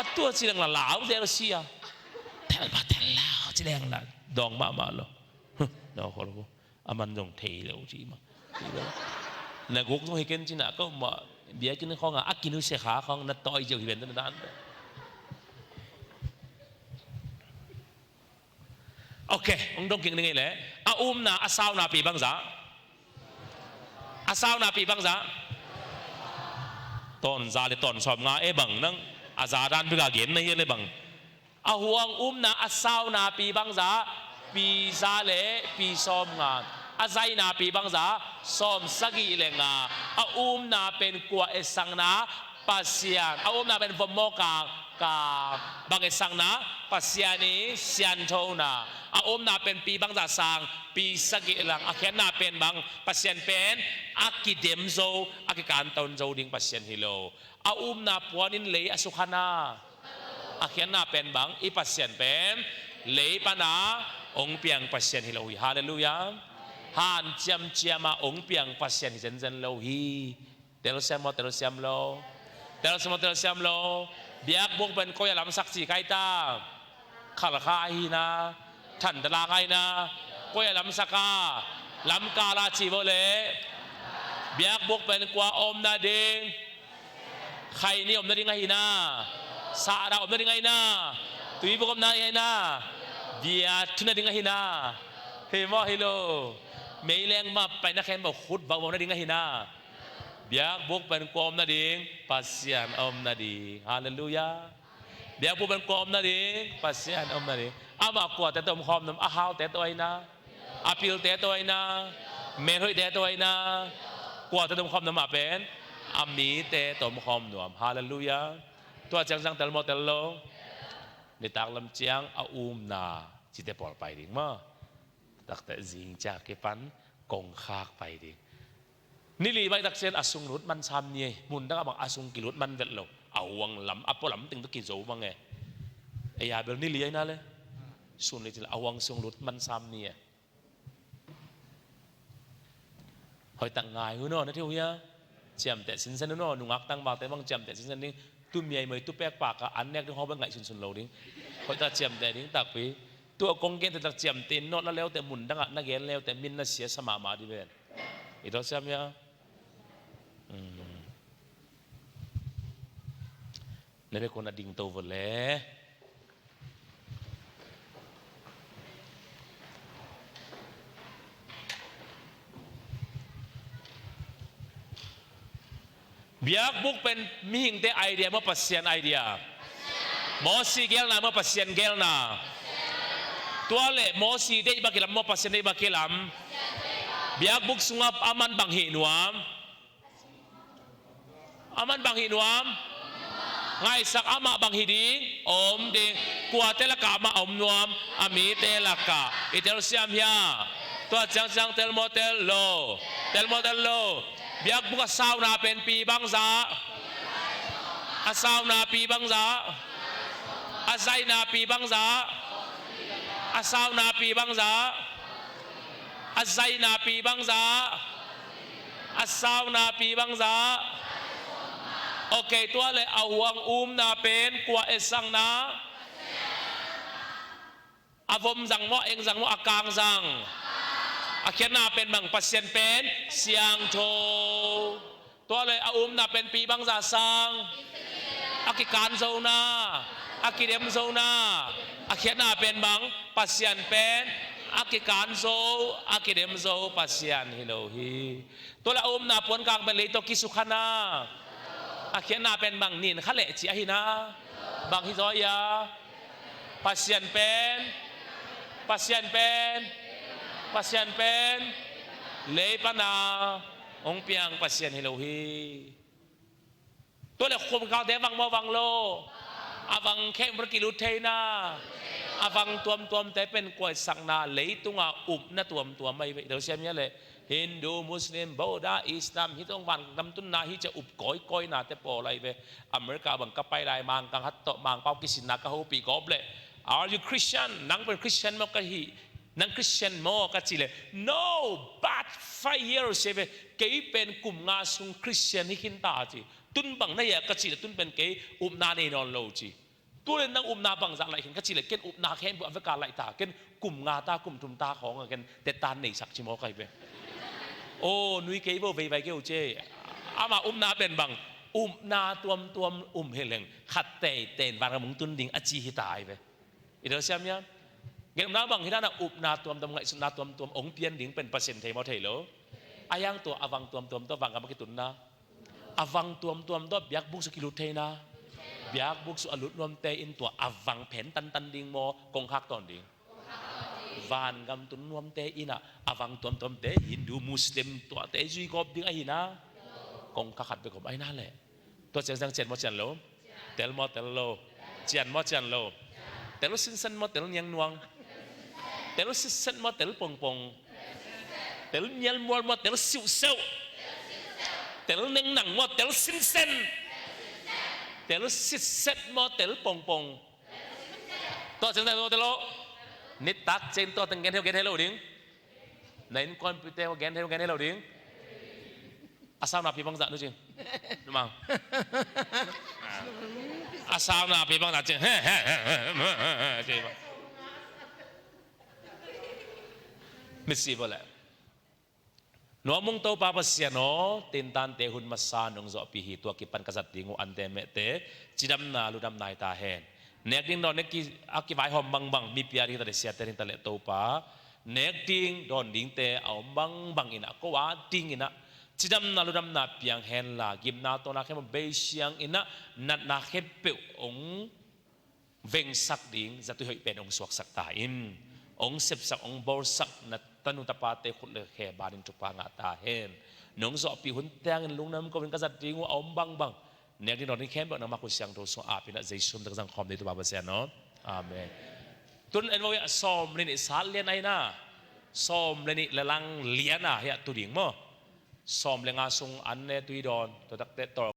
atua chi lang la lau zel sia tel mo tel lo chi leng la dong ma ma lo no ko lo aman jong thei lo chi ma na guk zong hi ken chi na ko ma bia kin khong a akinu se kha khong na toi jo hi ben na dan Ok, ong dong king ngai le. A um na a sau na pi bang za. A sau na pi bang za. Ton za le ton som nga e bang nang a za dan bi ga gen na hi le bang. A huang um na a sau na pi bang za pi za le pi som nga. A zai na pi bang za som sagi le nga. A um na pen kwa e sang na pasian. A um na pen vom mo ka ka bang e sang na pasian i sian tho na a um na pen pi bang za sang pi sagi lang a khen na pen bang pasian pen a ki dem zo a ki kan ton zo ding pasian hilo a um na puan in lei asukhana a khen na pen bang i pasian pen lei pana ong piang pasian hilo hi hallelujah han chiam chiama ong piang pasian hi zen zen lo hi tel siam mo tel siam lo tel siam mo tel siam lo biak buk ben ko ya lam sak chi kai ta khal kha hi na than ta la ngai na ko ya lam saka lam ka la chi bo le biak buk ben kwa om na ding khai ni om na ding hi na sa ra om na ding ai na tui buk om na ai na bia thuna ding hi na he mo hi lo mei leng ma pai na khen bo khut ba na ding hi na Biak buk pen kom na ding pasian om na ding. Hallelujah. Biak buk pen kom na ding pasian om na ding. Ama kwa te tom khom nam a hau te toi na. Apil te toi na. Men hoi te toi na. Kwa te tom khom nam a pen ami te tom khom nuam. Hallelujah. Tua chiang sang tel mo tel lo. Ni tak lam chiang a um na chi te por pai ding ma. Tak te zing cha ke pan kong khak pai ding. Nili bai tak sen asung lut man sam nie mun dang abang asung kilut man vet lo awang lam apo lam ting to ki zo mang e e ya bel nili ai na le sun le til awang sung lut man sam nie hoi tang ngai hu no na thiu ya chiam te sin sen no nungak tang ba te bang chiam te sin sen ding tu miai mai tu pek pa ka an nek ding ho ba ngai sun sun lo ding hoi ta chiam te ding tak pi tu kong gen te tak chiam te no na leo te mun dang na gen leo te min na sia sama ma di ben Ito siam ya. Nebe ko na ding to vole. Biak buk pen mi hing te idea mo pasian idea. Mosi gel na mo Pasian gel na. Tua le Mosi dei ba kilam mo Pasian dei ba kilam. Biak buk sungap aman bang hi nuam. Aman bang hi nuam. Ngai sak ama bang hi ding om ding kua te laka ma om nuam ami te laka itel siam hia tua chang chang tel mo tel lo tel mo tel lo biak buka sau na pen pi bang za a sau na pi bang za a zai na pi bang za a sau na pi bang za a zai na pi bang za a sau na pi bang za okay tua le a huang um na pen kwa e sang na a vom zang mo eng zang mo a kang zang a khian na pen bang pasien pen siang tho tua le a um na pen pi bang za sang a ki kan zo na a ki dem zo na a khian na pen bang pasian pen a ki kan zo a ki dem zo pasian hi lo hi tua le a um na puan kang pen le to ki su khana a khian na pen bang nin kha le chi a hi na bang hi zo ya Pasian pen Pasian pen Pasian pen leipana ong piang Pasian hi lo hi to le khum ka de wang mo wang lo awang khe mur ki lu thei na awang tuam tuam te pen koi sak na leitunga up na tuam tuam mai ve do siam ya le Hindu Muslim Buddha Islam hi tong van nam tun na hi cha up koi koi na te po lai ve America bang ka pai lai mang kang hat to mang pau kisin na ka ho pi ko ble Are you Christian nang pen Christian mo ka hi nang Christian mo ka chi le no but fire se ve kei pen kum nga sung Christian hi khin ta chi tun bang na ya ka chi le tun pen kei up na nei non lo chi tu le nang um na bang za lai khin ka chi le ken up na khen bu ave ka lai ta ken kum nga ta kum tum ta khong ken te tan nei sak chi mo kai ve o nui ke bo ve vai ke u che ama um na pen bang um na tuam tuam um heleng khat te ten van mung tun ding achi hi ta ai ve ilo siam ya ngem na bang hina na up na tuam dam ngai na tuam tuam ong pian ding pen pasien thei mo thei lo ayang to awang tuam tuam to wang ka ma ki tun na Awang tuam tuam to biak buk su kilut thei na biak buk su alut nuam te in tua awang phen tan tan ding mo kong hak ton ding van gam tun nuam te ina awang tuam tuam te Hindu Muslim tua te zui gop ding a hina kong kha khat be kom ai na le to chen sang chen mo chen lo tel mo tel lo chian mo chian lo tel sin sen mo tel niang nuang tel si sen mo tel pong pong tel nial mual mo tel siu seu tel neng nang mo tel sin sen tel sit set mo tel pong pong to chen to tel lo nit tak chen to teng gen theo gen theo lo ding nain computer gen theo gen theo lo ding asau na pi bang za nu ching đúng không asau na pi bang za ching he he he he misi bole no mung to pa pa sia no tin tan te hun ma sa nung zo pi hi tua ki pan ka zat dingu an te me te chidam na ludam nai ta hen nek ding don nek ki aki vai hom bang bang mi pia ri ta de sia te rin ta le to pa nek ding don ding te aum bang bang ina ko wa ding ina chidam na ludam na piang hen la gim na to na khem be siang ina nat na khe pe ong veng sak ding zatu hoi pen ong suak sak ta in ong sep sak ong bor sak na tanu tapa te khut le khe banin tupa nga ta hen nong zo pi hun tang in lungnam ko ka zat ding om bang bang nek ni non khem ba na ma ku siang to so a pina jaisum tak jang khom ni tu ba ba se no amen tun en mo ya som le ni sal le nai na som le ni lalang liana ya tu ding mo som le nga sung an ne tui don to tak te tor.